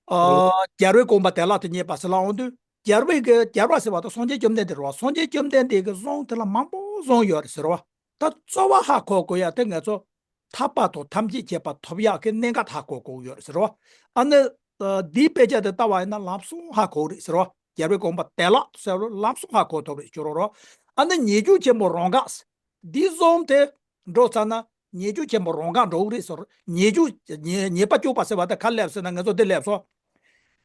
ཨ་རྒྱལ་བའི་དགོངས་པ་དེ་ལ་དུ་བརྙེས་པ་ཟེར་ལ་འོང་དུས་རྒྱལ་བའི་གི་རྒྱལ་བ་ཟེར་བ་དང་སངས་རྒྱས་བཅོམ་ལྡན་འདས་རེད་བ། སངས་རྒྱས་བཅོམ་ལྡན་འདས་ཀྱི་གསུང་དེ་ལ་མང་པོ་གསུངས་ཡོད་རེད་ཟེར་བ། ད་གཙོ་བོ་ཧ་གོ་དགོས་ཡ་དེ་ང་ཚོ། ཐར་པ་དང་ཐམས་ཅད་མཁྱེན་པ་ཐོབ་ཡག་གི་གནད་འགག་ཧ་གོ་དགོས་ཡོད་རེད་ཟེར་བ། ཨ་ནི། འདིའི་དཔེ་ཆ་དེ་ལྟ་བ་ཡིན་ན་ལམ་སང་ཧ་གོ་རེད་ཟེར་བ། རྒྱལ་བའི་དགོངས་པ་དེ་ལ་ཟེར་བ་ལམ་སང་ཧ་གོ་ཐུབ་རེད་ཟེར་བ། ཨ་ནི་ཉེས་སྤྱོད་ཆེན་པོ་རང་འགག་འདི་བཟུང་སྟེ་འགྲོ་ཚར་ན་ཉེས་སྤྱོད་ཆེན་པོ་རང་འགག་འགྲོ་གི་རེད་ཟེར། ཉེས་སྤྱོད་ཉེས་ཉེས་པ་སྤྱོད་པ་ཟེར་བ་དེ་ག་སླེབས་ཟེར་ན་ང་ཚོ་འདི་སླེབས་སོང་།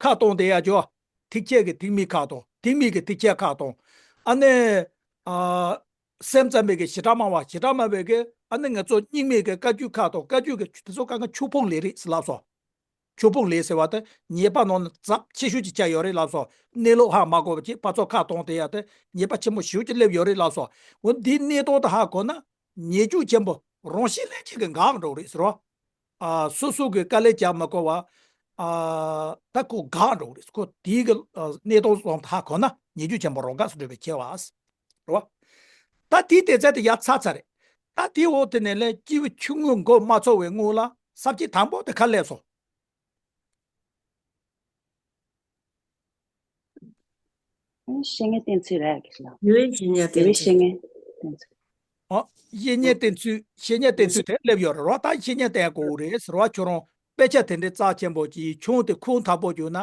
ཁ་གཏོང་དེ་ཡ་ཅོ། ཐེག་ཆེན་གྱི་ཐེག་དམན་ཁ་གཏོང་། ཐེག་དམན་གྱི་ཐེག་ཆེན་ཁ་གཏོང་། ཨ་ནི། ཨ། སེམས་ཙམ་པའི་གི་བྱེ་བྲག་སྨྲ་བ། བྱེ་བྲག་སྨྲ་བའི་གི་ཨ་ནི་ང་ཚོ་རྙིང་མའི་གི་བཀའ་བརྒྱུད་ཁག་དང་། བཀའ་བརྒྱུད་ཀྱི་དེ་ཚོ་གང་ག་ཆོས་ཕུང་ལས་རེད་ཟེར་ལབ་སོང་། ཆོས་ཕུང་ལས་ཟེར་བ་དེ་ཉེས་པ་ནང་ནས་ཚབས་ཆེ་ཤོས་ཅིག་ཆགས་ཡོད་རེད་ལབ་སོང་། གནས་ལུགས་ཧ་མ་གོ་བ་ཅིག་ཕར་ཚུར་ཁ་གཏོང་དེ་ཡ་དེ་ཉེས་པ་ཆེན་པོ་ཞེ་པོ་ཅིག་སླེབས་ཡོད་རེད་ལབ་སོང་། འོ་འདིའི་གནས་སྟངས་དེ་ཧ་གོ་ན་ཉེས་སྤྱོད་ཆེན་པོ་རང་བཞིན་ལྷན་སྐྱེས་ཀྱི་འགག་འགྲོ་རེད་ཟེར་བ། ཨ་སོ་སོ་གི་དཀའ་ལས་བརྒྱབ་མི་དགོས་པ། ཨ་ད་ཁོ་འགག་འགྲོ་གི་རེད། ཁོ་དེའི་གི་ཨ་གནས་སྟངས་སོང་ད་ཁོ་ན་ཉེས་སྤྱོད་ཆེན་པོ་རང་འགག་སུ་འགྲོ་བའི་ཆེ་བ། རེད་བ། ད་དེའི་དེ་ཚད་དེ་ཡར་ཚར་ཚར་རེད། ད་དེའི་འོག་དེ་ནས་ལས་སྐྱེས་བུ་ཆུང་ངུ་མགོ་མ་ཚོས་པའི་སྔོན་ལ་ས་བཅད་དང་པོ་དེ་ག་སླེབས་སོང་། བཤེས་གཉེན་བསྟེན་ཚུལ་རེད་ལ། དགེ་བའི་བཤེས་གཉེན་དགེ་བའི་བསྟེན་ཚུལ། བཤེས་གཉེན། ཨ། བཤེས་གཉེན་བསྟེན་ཚུལ། བཤེས་གཉེན་བསྟེན་ཚུལ་དེ་སླེབས་ཡོད་རེད་རོ། ད་བཤེས་གཉེན་བསྟེན་དགོས་རེད་ཟེར་བ། ཁྱོད་རང་དཔེ་ཆ་དེ་འདྲའི་རྩ་ཆེན་པོ་ཅིག་ཆུང་དེ་ཁུངས་དག་པོ་བརྒྱུད་ན།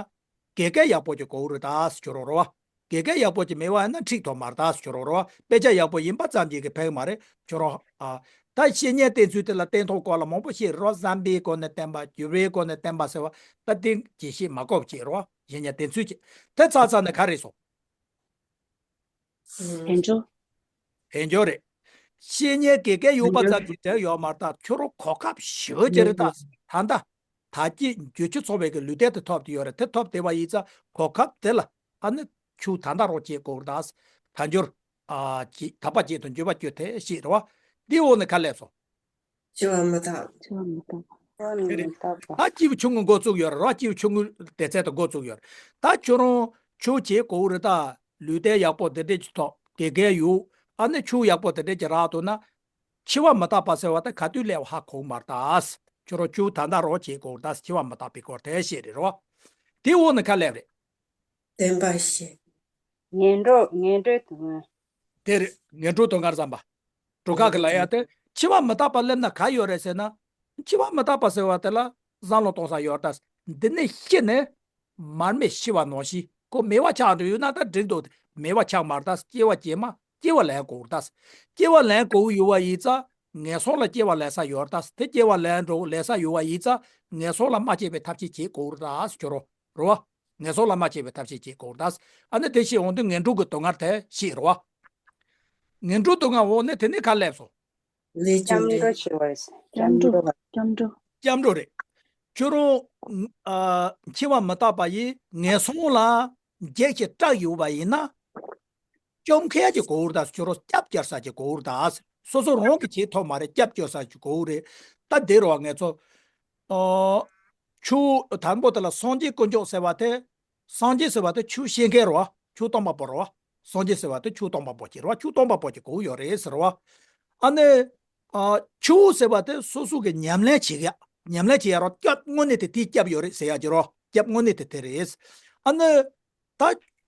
དགེ་རྒན་ཡག་པོ་ཅིག་དགོས་རེད་ད་ཟེར་ཁྱོད་རང་རོ། དགེ་རྒན་ཡག་པོ་ཅིག་མེད་པ་ཡིན་ན་འགྲིག་ཐོག་མ་རེད་ད་ཟེར་ཁྱོད་རང་རོ། དཔེ་ཆ་ཡག་པོ་ཡིན་པ་ཙམ་གྱིས་གི་ཕན་གི་མ་རེད་ཁྱོད་རང་ཨ། ད་བཤེས་གཉེན་བསྟེན་ཚུལ་དེ་ལ་བསྟེན་ཐོག་སྐོར་ལ་མང་པོ་བཤད་རེད་རོ། བསམ་པའི་སྒོ་ནས་བསྟེན་པ། འགྱུར་བའི་སྒོ་ནས་བསྟེན་པ་ཟེར་བ། ད་དེ་གྱིས་ཤིག་མ་གོ་བ་བྱེད་རོ། བཤེས་གཉེན་བསྟེན་ཚུལ་གྱིས་དེ་ཚར་ཚར་ནས་ག་རེ་སོང་། དལ་འབྱོར། དལ་འབྱོར་རེད། བཤེས་གཉེན་དགེ་རྒན་ཡོད་པ་ཙམ་གྱིས་འབྲེལ་ཡོད་མ་རེད་ད། ཁྱོད་རང་གོ་སྐབས་ཞེ་པོ་ཅིག་རེད་ད། ད་ལྟ་ད་ཀྱི་འགྱུར་ཁྱོད་ཚོགས་པའི་གི་ལུས་རྟེན་དེ་ཐོབ་དེ་ཡོད་རེད། དེ་ཐོབ་དེ་བ་ཡིན་ཙང་གོ་སྐབས་དེ་ལ་ཨ་ནི་ཆུ་ད་ལྟ་རོགས་བྱེད་དགོས་རེད་ད། དལ་འབྱོར། ཨ་ཀྱི་དག་པ་བྱེད་དང་འགྱུར་བ་སྐྱོད་དེ་ཞིག་རེད་བ། འདི་འོག་ནས་ག་ལས་སོ། འཆི་བ་མི་རྟག་འཆི་བ་མི་རྟག་འཆི་བ་མི་རྟག་པ། ད་སྐྱེས་བུ་ཆུང་ངུ་འགོ་བཙུགས་ཡོད་རེད་རོ། སྐྱེས་བུ་ཆུང་ངུ་དེ་ཚད་དུ་འགོ་བཙུགས་ཡོད་རེད། ད་ཁྱོད་རང་ཆུ་བྱེད་དགོས་རེད་ད། ལུས་རྟེན་ཡག་པོ་དེ་འདྲས་ཀྱི་ཐོག་དགེ་རྒན་ཡོད། ཨ་ནི་ཆུ་ཡག་པོ་དེ་འདྲས་ཀྱི་རག་ཐུབ་ན། འཆི་བ་མི་རྟག་པ་ཟེར་བ་ད་ག་དུས་སླེབས་ཧ་གོ་མ་རེད་ད། ཁྱོད་རང་ཆུ་ད་ལྟ་རོགས་བྱེད་དགོས་རེད་ད། འཆི་བ་མི་རྟག་པའི་སྐོར་དེ་བཤད་རེད་རོ། དེ་འོག་ནས་ག་ལས་རེད། བདེན་པ་བཤད། ངན་འགྲོ་ངན་འགྲོའི་སྡུག་བསྔལ། དེ་རེད། ངན་འགྲོའི་སྡུག་བསྔལ་བསམ་པ། གྲོ་ཁ་གི་ལ་ཡ་དེ་འཆི་བ་མི་རྟག་པ་སླེབས་ན་ག་ཡོད་རེད་ཟེར་ན། འཆི་བ་མི་རྟག་པ་ཟེར་བ་དེ་ལ་བསམ་བློ་གཏོང་ས་ཡོད་རེད་ད། འདི་ནས་ཤི་ནས་མར་མེ་ཤི་བ་ནང་བཞིན་ཁོ་མེད་པ་ཆགས་འགྲོ་ཡོད་ན་ད་འགྲིག་འདུག་མེད་པ་ཆགས་མ་རེད་ད། སྐྱེ་བ་རྗེས་མ་སྐྱེ་བ་ལེན་དགོས་རེད་ད། སྐྱེ་བ་ལེན་དགོས་ཡོད་པ་ཡིན་ཙང་ངན་སོང་ལ་སྐྱེ་བ་ལེན་ས་ཡོད་རེད་ད། དེ་སྐྱེ་བ་ལེན་འགྲོ་ལེན་ས་ཡོད་པ་ཡིན་ཙང་ངན་སོང་ལ་མ་སྐྱེ་བའི་ཐབས་ཤེས་བྱེད་དགོས་རེད་ད་ཟེར་རོ། རེད་བ། ངན་སོང་ལ་མ་སྐྱེ་བའི་ཐབས་ཤེས་བྱེད་དགོས་རེད་ད། ཨ་ནི་དེ་བཤད་འོང་དུས་ངན་འགྲོ་གི་སྡུག་བསྔལ་དེ་བཤད་རེད་བ། ངན་འགྲོ་སྡུག་བསྔལ་འོག་ནས་དེ་ནས་ག་ལས་སོ། ལས་རྒྱུ་སྐྱབས་འགྲོ་འབྲས། བྱེད་པ། སྐྱབས་འགྲོ། སྐྱབས་འགྲོ། སྐྱབས་འགྲོ། སྐྱབས་འགྲོ་རེད། ཁྱོད་རང་ཨ་འཆི་བ་མི་རྟག་པ་ཡིས་ངན་སོང་ལ་བརྒྱལ་ཞིང་སྐྲག་ཡོད་པ་ཡིན་ན། སྐྱོབ་མཁན་གྱི་དགོས་རེད་ད། ཁྱོད་རང་སྐྱབས་བཅོལ་ས་ཀྱི་དགོས་རེད་ད། སོ་སོ་རང་གིས་བྱེད་ཐུབ་མ་རེད། སྐྱབས་བཅོལ་ས་ཀྱི་དགོས་རེད། ད་དེ་རུ་བ་ངེད་ཚོ། ཨོ། ཆུ་དང་པོ་དེ་ལ་སངས་རྒྱས་དཀོན་མཆོག་ཟེར་བ་དེ། སངས་རྒྱས་ཟེར་བ་དེ་ཆུ་སྐྱེ་མཁན་རེད་བ། ཆུ་སྟོང་པ་པོ་རེད་བ། སངས་རྒྱས་ཟེར་བ་དེ་ཆུ་སྟོང་པ་པོ་ཅིག་རེད་བ། ཆུ་སྟོང་པ་པོ་ཅིག་དགོས་ཡོད་རེད་ཟེར་བ། ཨ་ནི། ཨ། ཆུ་ཟེར་བ་དེ་སོ་སོ་གི་ཉམས་ལེན་བྱེད་ཡ། ཉམས་ལེན་བྱེད་ཡ་རོ། སྐྱབས་དངོས་གནས་དེ་དེའི་སྐྱབས་ཡོད་རེད་ཟེར་ཡ་ཅིག་རོ། སྐྱབས་དངོས་གནས་དེ་དེ་རེད། ཨ་ནི། ད་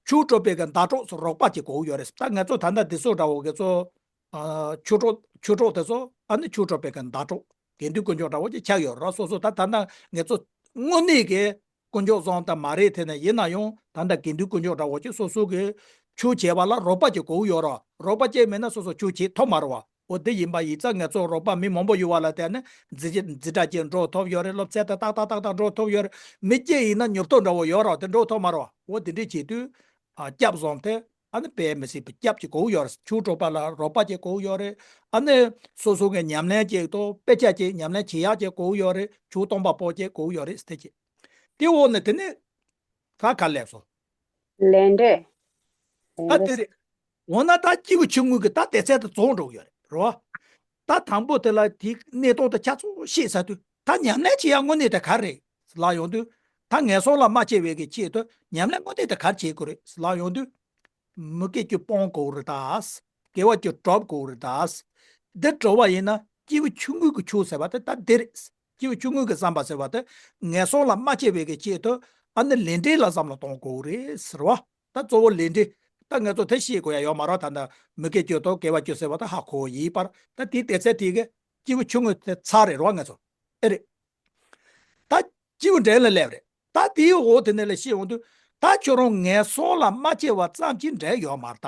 ཆུ་དཀྲོག་པའི་གི་ཟླ་གྲོགས་སུ་རོགས་པ་ཅིག་དགོས་ཡོད་རེད། ད་ང་ཚོ་ད་ལྟ་འདི་ཚོ་འདྲ་བོ་གི་ཚོ། ཨ། ཆུ་དཀྲོག་ཆུ་དཀྲོག་དེ་ཚོ་ཨ་ནི་ཆུ་དཀྲོག་པའི་གི་ཟླ་གྲོགས། དགེ་འདུན་དཀོན་མཆོག་འདྲ་བོ་ཅིག་ཆགས་ཡོད་རེད། སོ་སོ་ད་ད་ལྟ་ངེད་ཚོ་དངོས་གནས་ཀྱི་དཀོན་མཆོག་བཟང་ད་མ་རེད། དེ་ནས་ཡིན་ན་ཡང་ད་ལྟ་དགེ་འདུན་དཀོན་མཆོག་འདྲ་བོ་ཅིག་སོ་སོ་གི་ཆུ་བྱེད་པ་ལ་རོགས་པ་ཅིག་དགོས་ཡོད་རེད། རོགས་པ་ཅིག་མེད་ན་སོ་སོ་ཆུ་བྱེད་ཐུབ་མ་རེད་བ། འོ་དེ་ཡིན་པ་ཡིན་ཙང་ངེད་ཚོ་རོགས་པ་མི་མང་པོ་ཡོད་པ་ལ་བརྟེན་ནས་འཛི་འཛི་གྲྭ་ཅིག་འགྲོ་ཐུབ་ཡོད་རེད། སློབ་ཚན་དེ་ཏག་ཏག་ཏག་ཏག་འགྲོ་ཐུབ་ཡོད་རེད། མི་གཅིག་ཡིན་ན་ཉོབ་ཏོ་འདྲ་བོ་ཡོད་རེད། དེ་འགྲོ་ཐུབ་མ་རེད་བ། འོ་དེ་འདྲས་བྱེད་དུས། ཨ། སྐྱབས་བཟང་དེ་ཨ་ནི་དཔེ་མི་སྲིད་པའི་སྐྱབས་ཀྱི་དགོས་ཡོད་རེད། ཆུ་དཀྲོག་པ་ལ་རོགས་པ་ཅིག་དགོས་ཡོད་རེད། ཨ་ནི་སོ་སོ་གི་ཉམས་ལེན་ཅིག་དང་དཔེ་ཆ་ཅིག་ཉམས་ལེན་བྱེད་ཡག་ཅིག་དགོས་ཡོད་རེད། ཆུ་སྟོང་པ་པོ་ཅིག་དགོས་ཡོད་རེད་ཟེར་ཅིག་དེ་འོག་ནས་དེ་ནས་ག་ག་ལས་སོ། ལས་འབྲས། ཨ་དེ་རེད། འོ་ན་ད་སྐྱེས་བུ་ཆུང་ངུ་གི་ད་དེ་ཚད་དུ་རྫོགས་འགྲོ་གི་ཡོད་རེད་རོ། ད་དང་པོ་དེ་ལ་དེའི་གནས་སྟངས་དེ་ཆ་ཚང་ཤེས་ཚར་དུས་ད་ཉམས་ལེན་བྱེད་ཡག་དངོས་གནས་དེ་ག་རེད་ལབ་ཡོང་དུས། ད་ངན་སོང་ལ་མ་སྐྱེ་བའི་གི་ཆེད་དུ་ཉམས་ལེན་དངོས་གནས་དེ་ག་རེ་བྱེད་དགོས་རེད་ལབ་ཡོང་དུས། མུ་གེ་རྒྱུ་སྤོང་དགོས་རེད་ད། དགེ་བ་རྒྱུ་སྒྲུབ་དགོས་རེད་ད། འདི་འགྲོ་བ་ཡིན་ན་སྐྱེས་བུ་ཆུང་ངུ་གི་ཆུ་ཟེར་བ་དེ་ད་འདི་རེད། སྐྱེས་བུ་ཆུང་ངུ་གི་བསམ་པ་ཟེར་བ་དེ་ངན་སོང་ལ་མ་སྐྱེ་བའི་གི་ཆེད་དུ་ཨ་ནི་ལས་འབྲས་ལ་བསམ་བློ་གཏོང་དགོས་རེད་ཟེར་བ། ད་གཙོ་བོ་ལས་འབྲས། ད་ང་ཚོ་དེ་ཤེས་དགོས་ཡ་ཡོད་མ་རེད། ད་ད་མུ་གེ་རྒྱུ་དང་དགེ་བ་རྒྱུ་ཟེར་བ་ད་ཧ་གོ་ཡིན་པར་ད་དེའི་དེ་ཚད་དེ་གི་སྐྱེས་བུ་ཆུང་ངུ་དེ་ཚར་རེད་རོ། ང་ཚོ་ཨེ་རེད། ད་སྐྱེས་བུ་འབྲིང་ལ་སླེབས་རེད། ད་དེའི་འོག་དེ་ནས་ལ་ཤེས་འོང་དུས་ད་ཁྱོད་རང་ངན་སོང་ལ་མ་སྐྱེ་བ་ཙམ་གྱིས་འབྲེལ་ཡོད་མ་རེད་ད།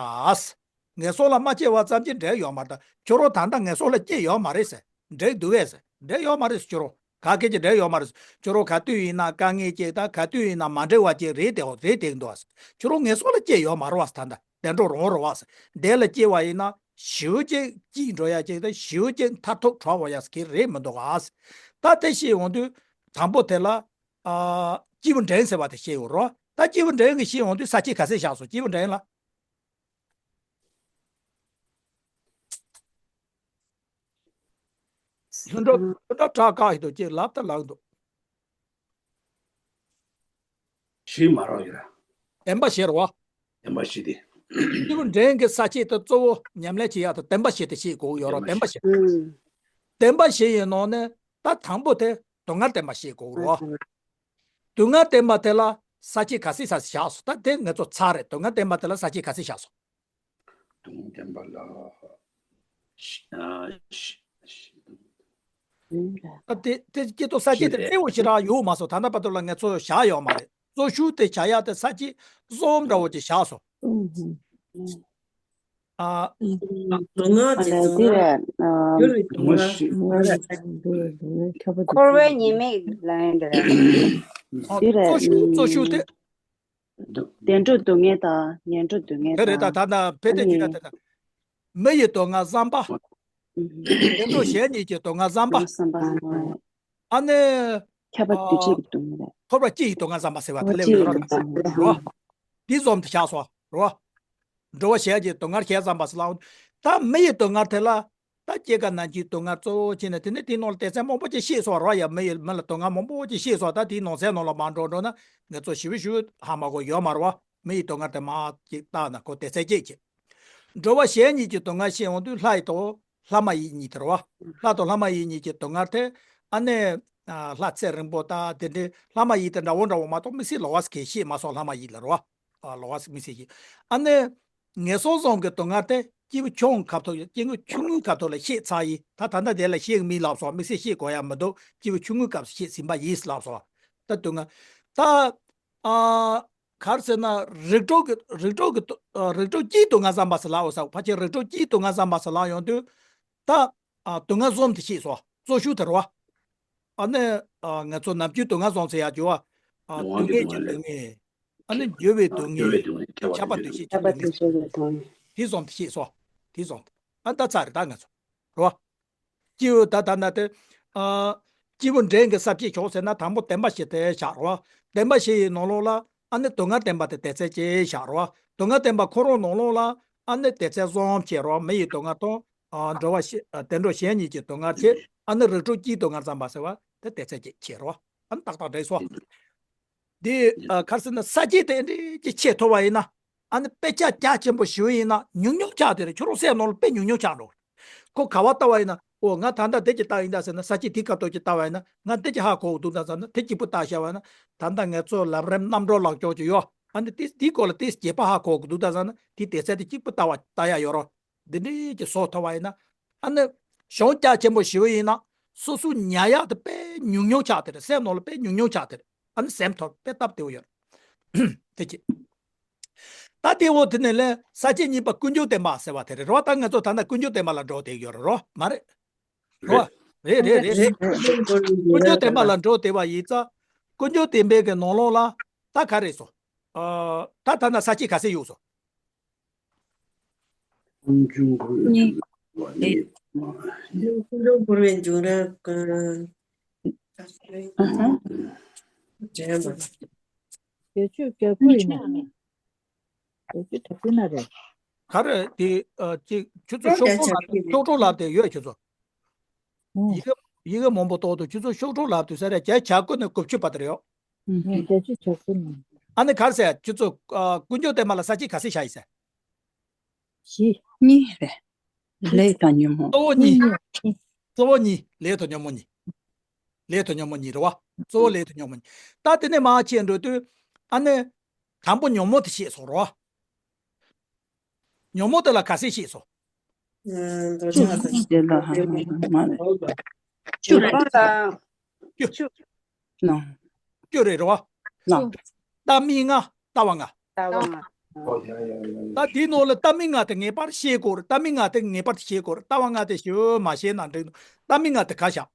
ངན་སོང་ལ་མ་སྐྱེ་བ་ཙམ་གྱིས་འབྲེལ་ཡོད་མ་རེད་ད། ཁྱོད་རང་ད་ལྟ་ངན་སོང་ལ་སྐྱེས་ཡོད་མ་རེད་ཟེར། འབྲེལ་འདུག་གས་ཟེར། འབྲེལ་ཡོད་མ་རེད་ཟེར། ཁྱོད་རང་ག་གེ་ཅིག་འབྲེལ་ཡོད་མ་རེད་ཟེར། ཁྱོད་རང་ག་དུས་ཡིན་ན་དཀའ་ངལ་ཅིག་དང་ག་དུས་ཡིན་ན་མ་འབྲེལ་བ་ཅིག་རེད་དེ་རེད་དེ་འདུག་གས་ཟེར། ཁྱོད་རང་ངན་སོང་ལ་སྐྱེས་ཡོད་མ་རེད་བ་ཟེར། ད་ལྟ་བདེ་འགྲོ་རང་རེད་བ་ཟེར། དེ་ལ་སྐྱེ་བ་ཡིན་ན་ཞེ་པོ་ཅིག་སྐྱིད་འགྲོ་ཡ་ཅིག་དང་ཞེ་པོ་ཅིག་མཐར་ཐུག་གྲོལ་བ་ཡ་ཟེར་གི་རེད་མི་འདུག་གས་ཟེར། ད་དེ་ཤེས་འོང་དུས་དང་པོ་དེ་ལ། ཨ། སྐྱེས་བུ་འབྲིང་ཟེར་བ་དེ་ཤེས་ཡོད་རོ། ད་སྐྱེས་བུ་འབྲིང་གི་ཤེས་འོང་དུས་ས་བཅད་ག་ཚད་བཞག་སོང་། སྐྱེས་བུ་འབྲིང་ལ། ལྷུན་གྲུབ་ལྷུན་གྲུབ་གྲགས་དཀར་ཡིན་འདུག་ཅེས་ལབ་ད་ལབ་འདུག་ཞེས་མ་རོགས་ཡོད་ར། བདེན་པ་བཞི་རེད་བ། བདེན་པ་བཞི་སྟེ། སྐྱེས་བུ་འབྲིང་གི་ས་བཅད་དེ་གཙོ་བོ་ཉམས་ལེན་བྱེད་ཡག་དེ་བདེན་པ་བཞི་དེ་ཤེས་དགོས་ཡོད་ར། བདེན་པ་བདེན་པ་བཞི། བཞི། ཨུམ། བདེན་པ་བཞི་ཡི་ནང་ནས་ད་དང་པོ་དེ་སྡུག་བསྔལ་བདེན་པ་ཤེས་དགོས་རོ། ཨུམ། སྡུག་བསྔལ་བདེན་པ་དེ་ལ་ས་བཅད་ག་ཚད་ས་བཞག་སོང་། ད་དེ་ངེད་ཚོ་ཚར་རེད། སྡུག་བསྔལ་བདེན་པ་དེ་ལ་ས་བཅད་ག་ཚད་བཞག་སོང་། སྡུག་བསྔལ་བདེན་པ་ལ། ཨ་དེ་དེ་སྐྱེ་ཐོག་ས་སྐྱེ་དེ་གཙོ་བོ་ཞེ་དྲག་ཡོད་མ་སོང་། ད་ལྟ་བར་དུ་ལ་ངས་ཚོ་བཞག་ཡོད་མ་རེད། གཙོ་ཤུགས་དེ་བྱ་ཡག་དེ་ས་སྐྱེ་གསུམ་འདྲ་བོ་ཅིག་བཞག་སོང་། ཨ། སྡུག་བསྔལ་གྱི་སྡུག་བསྔལ། འཁོར་བའི་ཉེས་དམིགས་ལ་ཡང་འདི་རེད། གཙོ་ཤུགས་གཙོ་ཤུགས་དེ། བདེ་འགྲོ་སྡུག་བསྔལ་དང་ངན་འགྲོ་སྡུག་བསྔལ་དེ་རེད། ད་དང་ད་ད་ཕལ་ཆེར་ཅི་ད་དེ་ད། མི་ཡི་སྡུག་བསྔལ་བསམ་པ། བདེ་འགྲོ་གཞན་གཉིས་ཀྱི་སྡུག་བསྔལ་བསམ་པ། ཨ་ནི། ཁྱབ་པ་འདུ་བྱེད་ཀྱི་སྡུག་བསྔལ་རེད། འཁོར་བ་སྤྱི་ཡི་སྡུག་བསྔལ་བསམ་པ་ཟེར་བ་དེ་སླེབས་ཡོད་རེད། འདི་བཟོམ་དུ་བཞག་སོ་རོ། འགྲོ་བ་གཞན་གྱི་སྡུག་བསྔལ་བཞེས་བསམ་པ་ཟེར་ལ། ད་མི་ཡི་སྡུག་བསྔལ་དེ་ལ། ད་སྐྱེ་རྒ་ན་འཆིའི་སྡུག་བསྔལ་གཙོ་བོ་བྱས་ནས་དེ་ནས་དེའི་ནང་ལ་སྡེ་ཚན་མང་པོ་ཅིག་ཤེས་སོང་རོ། ཡ་མི་ཡི་མི་ལ་སྡུག་བསྔལ་མང་པོ་ཅིག་ཤེས་སོང་། ད་དེའི་ནང་གསེས་ནང་ལ་མ་འགྲོ་འགྲོ་ན་ངས་ཚོ་ཞིབ་ཞིབ་ཧ་མ་གོ་ཡོད་མ་རེད་བ། མི་ཡི་སྡུག་བསྔལ་དེ་མ་ཅིག་བཏགས་ན་ཁོ་སྡེ་ཚན་གཅིག་བྱེད། འགྲོ་བ་གཞན་གཉིས་ཀྱི་སྡུག་བསྔལ་ཤེས་ཡོང་དུས་ལྷ་ཡི་དོ། ལྷ་མ་ཡིན་གཉིས་དེ་རེད་བ། ལྷ་དང་ལྷ་མ་ཡིན་གཉིས་ཀྱི་སྡུག་བསྔལ་དེ། ཨ་ནི། ལྷ་ཚེ་རིང་པོ་དང་དེ་འདྲའི་ལྷ་མ་ཡིན་དེ་འདྲ་བོ་འདྲ་བོ་མ་གཏོགས་དམིགས་བསལ་ལོགས་ཀ་གི་ཤེས་མ་སོང་། ལྷ་མ་ཡིན་ལ་རེད་བ། ལོགས་ཀ་དམིགས་བསལ་ཤེས། ཨ་ནི། ངན་སོང་གསུམ་གྱི་སྡུག་བསྔལ་དེ་སྐྱེས་བུ་ཆུང་ངུའི་སྐབས་ཐོག་སྐྱེས་བུ་ཆུང་ངུའི་སྐབས་ཐོག་ལ་ཤེས་ཚར་ཡིན། ད་ད་ལྟ་དེ་ལ་ཤེས་མི་ལབ་སོང་། དམིགས་བསལ་ཤེས་དགོས་ཡ་མི་འདུག་སྐྱེས་བུ་ཆུང་ངུའི་སྐབས་སུ་ཤེས་ཟིན་པ་ཡིན་ལབ་སོང་། ད་སྡུག་བསྔལ། ད། ཨ། ག་རེ་ཟེར་ན་རིགས་དྲུག་གི་རིགས་དྲུག་གི་རིགས་དྲུག་སྤྱིའི་སྡུག་བསྔལ་བསམ་པ་ཟེར་ལབ་འོ་ས། ཕལ་ཆེར་རིགས་དྲུག་སྤྱིའི་སྡུག་བསྔལ་བསམ་པ་ཟེར་ལབ་ཡོང་དུས། ད། ཨ། སྡུག་བསྔལ་གསུམ་དེ་ཤེས་སོང་། གཙོ་ཤུགས་དེ་རེད་བ། ཨ་ནི། ཨ། ངས་ཚོ་ནམ་རྒྱུན་སྡུག་བསྔལ་གསུམ་ཟེར་ཡག་ཅིག་ཡོད་བ། ཨ། སྡུག་བསྔལ་གྱི་སྡུག་བསྔལ། ཨ་ནི་འགྱུར་བའི་སྡུག་བསྔལ། ཁྱབ་པ་འདུ་ཤེས་ཀྱི་སྡུག་བསྔལ། དེ་གསུམ་དེ་ཤེས་སོང་། དེ་གསུམ་དེ། ཨ། ད་ཚར་རེད་ད་ང་ཚོ། རེད་བ། སྐྱེས་བུ་ད་ལྟ་ན་དེ། ཨ། སྐྱེས་བུ་འབྲིང་གི་ས་བཅད་ཆོག་ཟེར་ན་དང་པོ་བདེན་པ་བཞི་དེ་བཞག་རོགས། བདེན་པ་བཞི་ཡི་ནང་ལོགས་ལ་ཨ་ནི་སྡུག་བསྔལ་བདེན་པ་དེ་སྡེ་ཚན་གཅིག་བཞག་རོགས། སྡུག་བསྔལ་བདེན་པ་ཁོ་རང་ནང་ལོགས་ལ་ཨ་ནི་སྡེ་ཚན་གསུམ་བྱས་རོགས། མི་ཡི་སྡུག་བསྔལ་དང་། ཨ། འགྲོ་བ་གཞན། ཨ། བདེ་འགྲོ་གཞན་གཉིས་ཀྱི་སྡུག་བསྔལ་བྱས། ཨ་ནི་རིགས་དྲུག་སྤྱིའི་སྡུག་བསྔལ་བསམ་པ་ཟེར་བ་དེ་སྡེ་ཚན་གཅིག་བྱས་རོགས། ཨ་ནི་ཏག་ཏག་འགྲིག་སོང་། འདི། ཨ། ག་རེ་ཟེར་ན་ས་བཅད་དེ་འདྲ་ཅིག་ཆེས་ཐུབ་པ་ཡིན་ན། ཨ་ནི་དཔེ་ཆ་རྒྱ་ཆེན་པོ་ཞུ་ཡིན་ན་ཉུང་ཉུང་ཆགས་དེ་རེད། ཁྱོད་རང་སེམས་ནང་ལ་དཔེ་ཉུང་ཉུང་ཆགས་འགྲོ། ཁོ་ག་བ་ལྟ་བ་ཡིན་ན། ཨོ་ང་ད་ལྟ་དེ་ཅིག་ལྟ་ཡིན་ད་ཟེར་ན། ས་བཅད་དེ་སྐབས་ཐོག་ཅིག་ལྟ་བ་ཡིན་ན་ང་དེ་ཅིག་ཧ་གོ་གི་འདུག་ད་ཟེར་ན། དེ་གཅིག་པུ་ལྟ་བྱ་བ་ན། ད་ལྟ་ངས་ཚོ་ལམ་རིམ་རྣམ་གྲོལ་ལག་ཆོག་ཅིག་ཡོད། ཨ་ནི་དེ་དེའི་སྐོར་ལ་དེ་རྒྱས་པ་ཧ་གོ་གི་འདུག་ད་ཟེར་ན། དེ་སྡེ་ཚན་དེ་གཅིག་པུ་ལྟ་བ་ལྟ་ཡ་ཡོད་རོགས། འདི་འདྲའི་ཅིག་བཟོ་ཐུབ་པ་ཡིན་ན། ཨ་ནི་གཞུང་རྒྱ་ཆེན་པོ་ཞུ་བ་ཡིན་ན་སོ་སོའི་ཉར་ཡག་དེ་དཔེ་ཉུང་ཉུང་ཆགས་དེ་རེད། སེམས་ནང་ལ་དཔེ་ཉུང་ཉུང་ཆགས་དེ་རེད། ཨ་ནི་སེམས་ཐོག་དཔེ་སྟབས་བདེ་བོ་ཡོད་རེད། དེ་གཅིག་ད་དེ་འོ་དེ་ནས་ལས་ས་བཅད་གཉིས་པ་ཀུན་འབྱུང་བསྟན་པ་ཟེར་བ་དེ་རེད་རོ། ད་ང་ཚོ་ད་ལྟ་ཀུན་འབྱུང་བསྟན་པ་ལ་འགྲོ་བསྡད་ཡོད་རེད་རོ། མ་རེད་རོ། རེད་རེད་རེད་རེད། ཀུན་འབྱུང་བསྟན་པ་ལ་འགྲོ་བསྡད་པ་ཡིན་ཙང་། ཀུན་འབྱུང་བསྟན་པའི་གི་ནང་ལོགས་ལ་ད་ག་རེ་སོང་། ཨ། ད་ད་ལྟ་ས་བཅད་ག་ཚད་ཡོད་སོང་། ཀུན་འབྱུང་ཀུན་འབྱུང་བསྐུར་བའི་འབྱུང་རབས་ཀུན། ཨ་ཧ། དྲན་པ། བརྒྱད་ཅུ་གྱ་དགུ་ཡིན་ན། བརྒྱད་ཅུ་གྱ་དགུ་ན་རེད། ག་རེ་དེ། ཨ། ཅིག་ཁྱོད་ཚོ་ཤོག་གྲོགས་ལབ་དེ་ཡོད་ཁྱོད་ཚོ། ཨོ། ཡི་གེ་ཡི་གེ་མང་པོ་ཏོག་ཏོ་ཁྱོད་ཚོ་ཤོག་གྲོགས་ལབ་དུས་ས་རེད། བརྒྱད་ཅུ་གྱ་དགུ་ནས་དགུ་བཅུ་བར་དུ་རེད་ཡོད། ཨོ། བརྒྱད་ཅུ་གྱ་དགུ་ནས། ཨ་ནི་ག་རེ་ཟེར་ཁྱོད་ཚོ། ཨ། ཀུན་འབྱུང་བསྟན་པ་ལ་ས་བཅད་ག་ཚད་བཞག་ཡིན་ཟེར། བཞི། གཉིས་རེད། ལས་དང་ཉོན་མོངས། གཙོ་བོ་གཉིས། གཙོ་བོ་གཉིས། ལས་དང་ཉོན་མོངས་གཉིས། ལས་དང་ཉོན་མོངས་གཉིས་རེད་བ། གཙོ་བོ་ལས་དང་ཉོན་མོངས་གཉིས། ད་དེ་ནས་མར་ཕྱིན་འགྲོ་དུས། ཨ་ནི། དང་པོ་ཉོན་མོངས་དེ་ཤེས་སོང་རོ། ཉོན་མོངས་དེ་ལ་ག་ཚད་ཤེས་སོང་། ཨ། འདོད་ཆགས་དང་། དེ་ལ་ཧ་མ་རེད། བཅུ་རེད། བཅུ་དང་། བཅུ། ལ། བཅུ་རེད་རོ། ལ། བཏང་སྙོམས་ལྔ། ལྟ་བ་ལྔ། ལྟ་བ་ལྔ། ད་དེའི་ནང་ལ་བཏང་སྙོམས་ལྔ་དེ་ངེས་པར་ཤེས་དགོས་རེད། བཏང་སྙོམས་ལྔ་དེ་ངེས་པར་དུ་ཤེས་དགོས་རེད། ལྟ་བ་ལྔ་དེ་ཞིབ་མ་ཤེས་ན་འགྲིག་འདུག་བཏང་སྙོམས་ལྔ་དེ་ག་བཞག་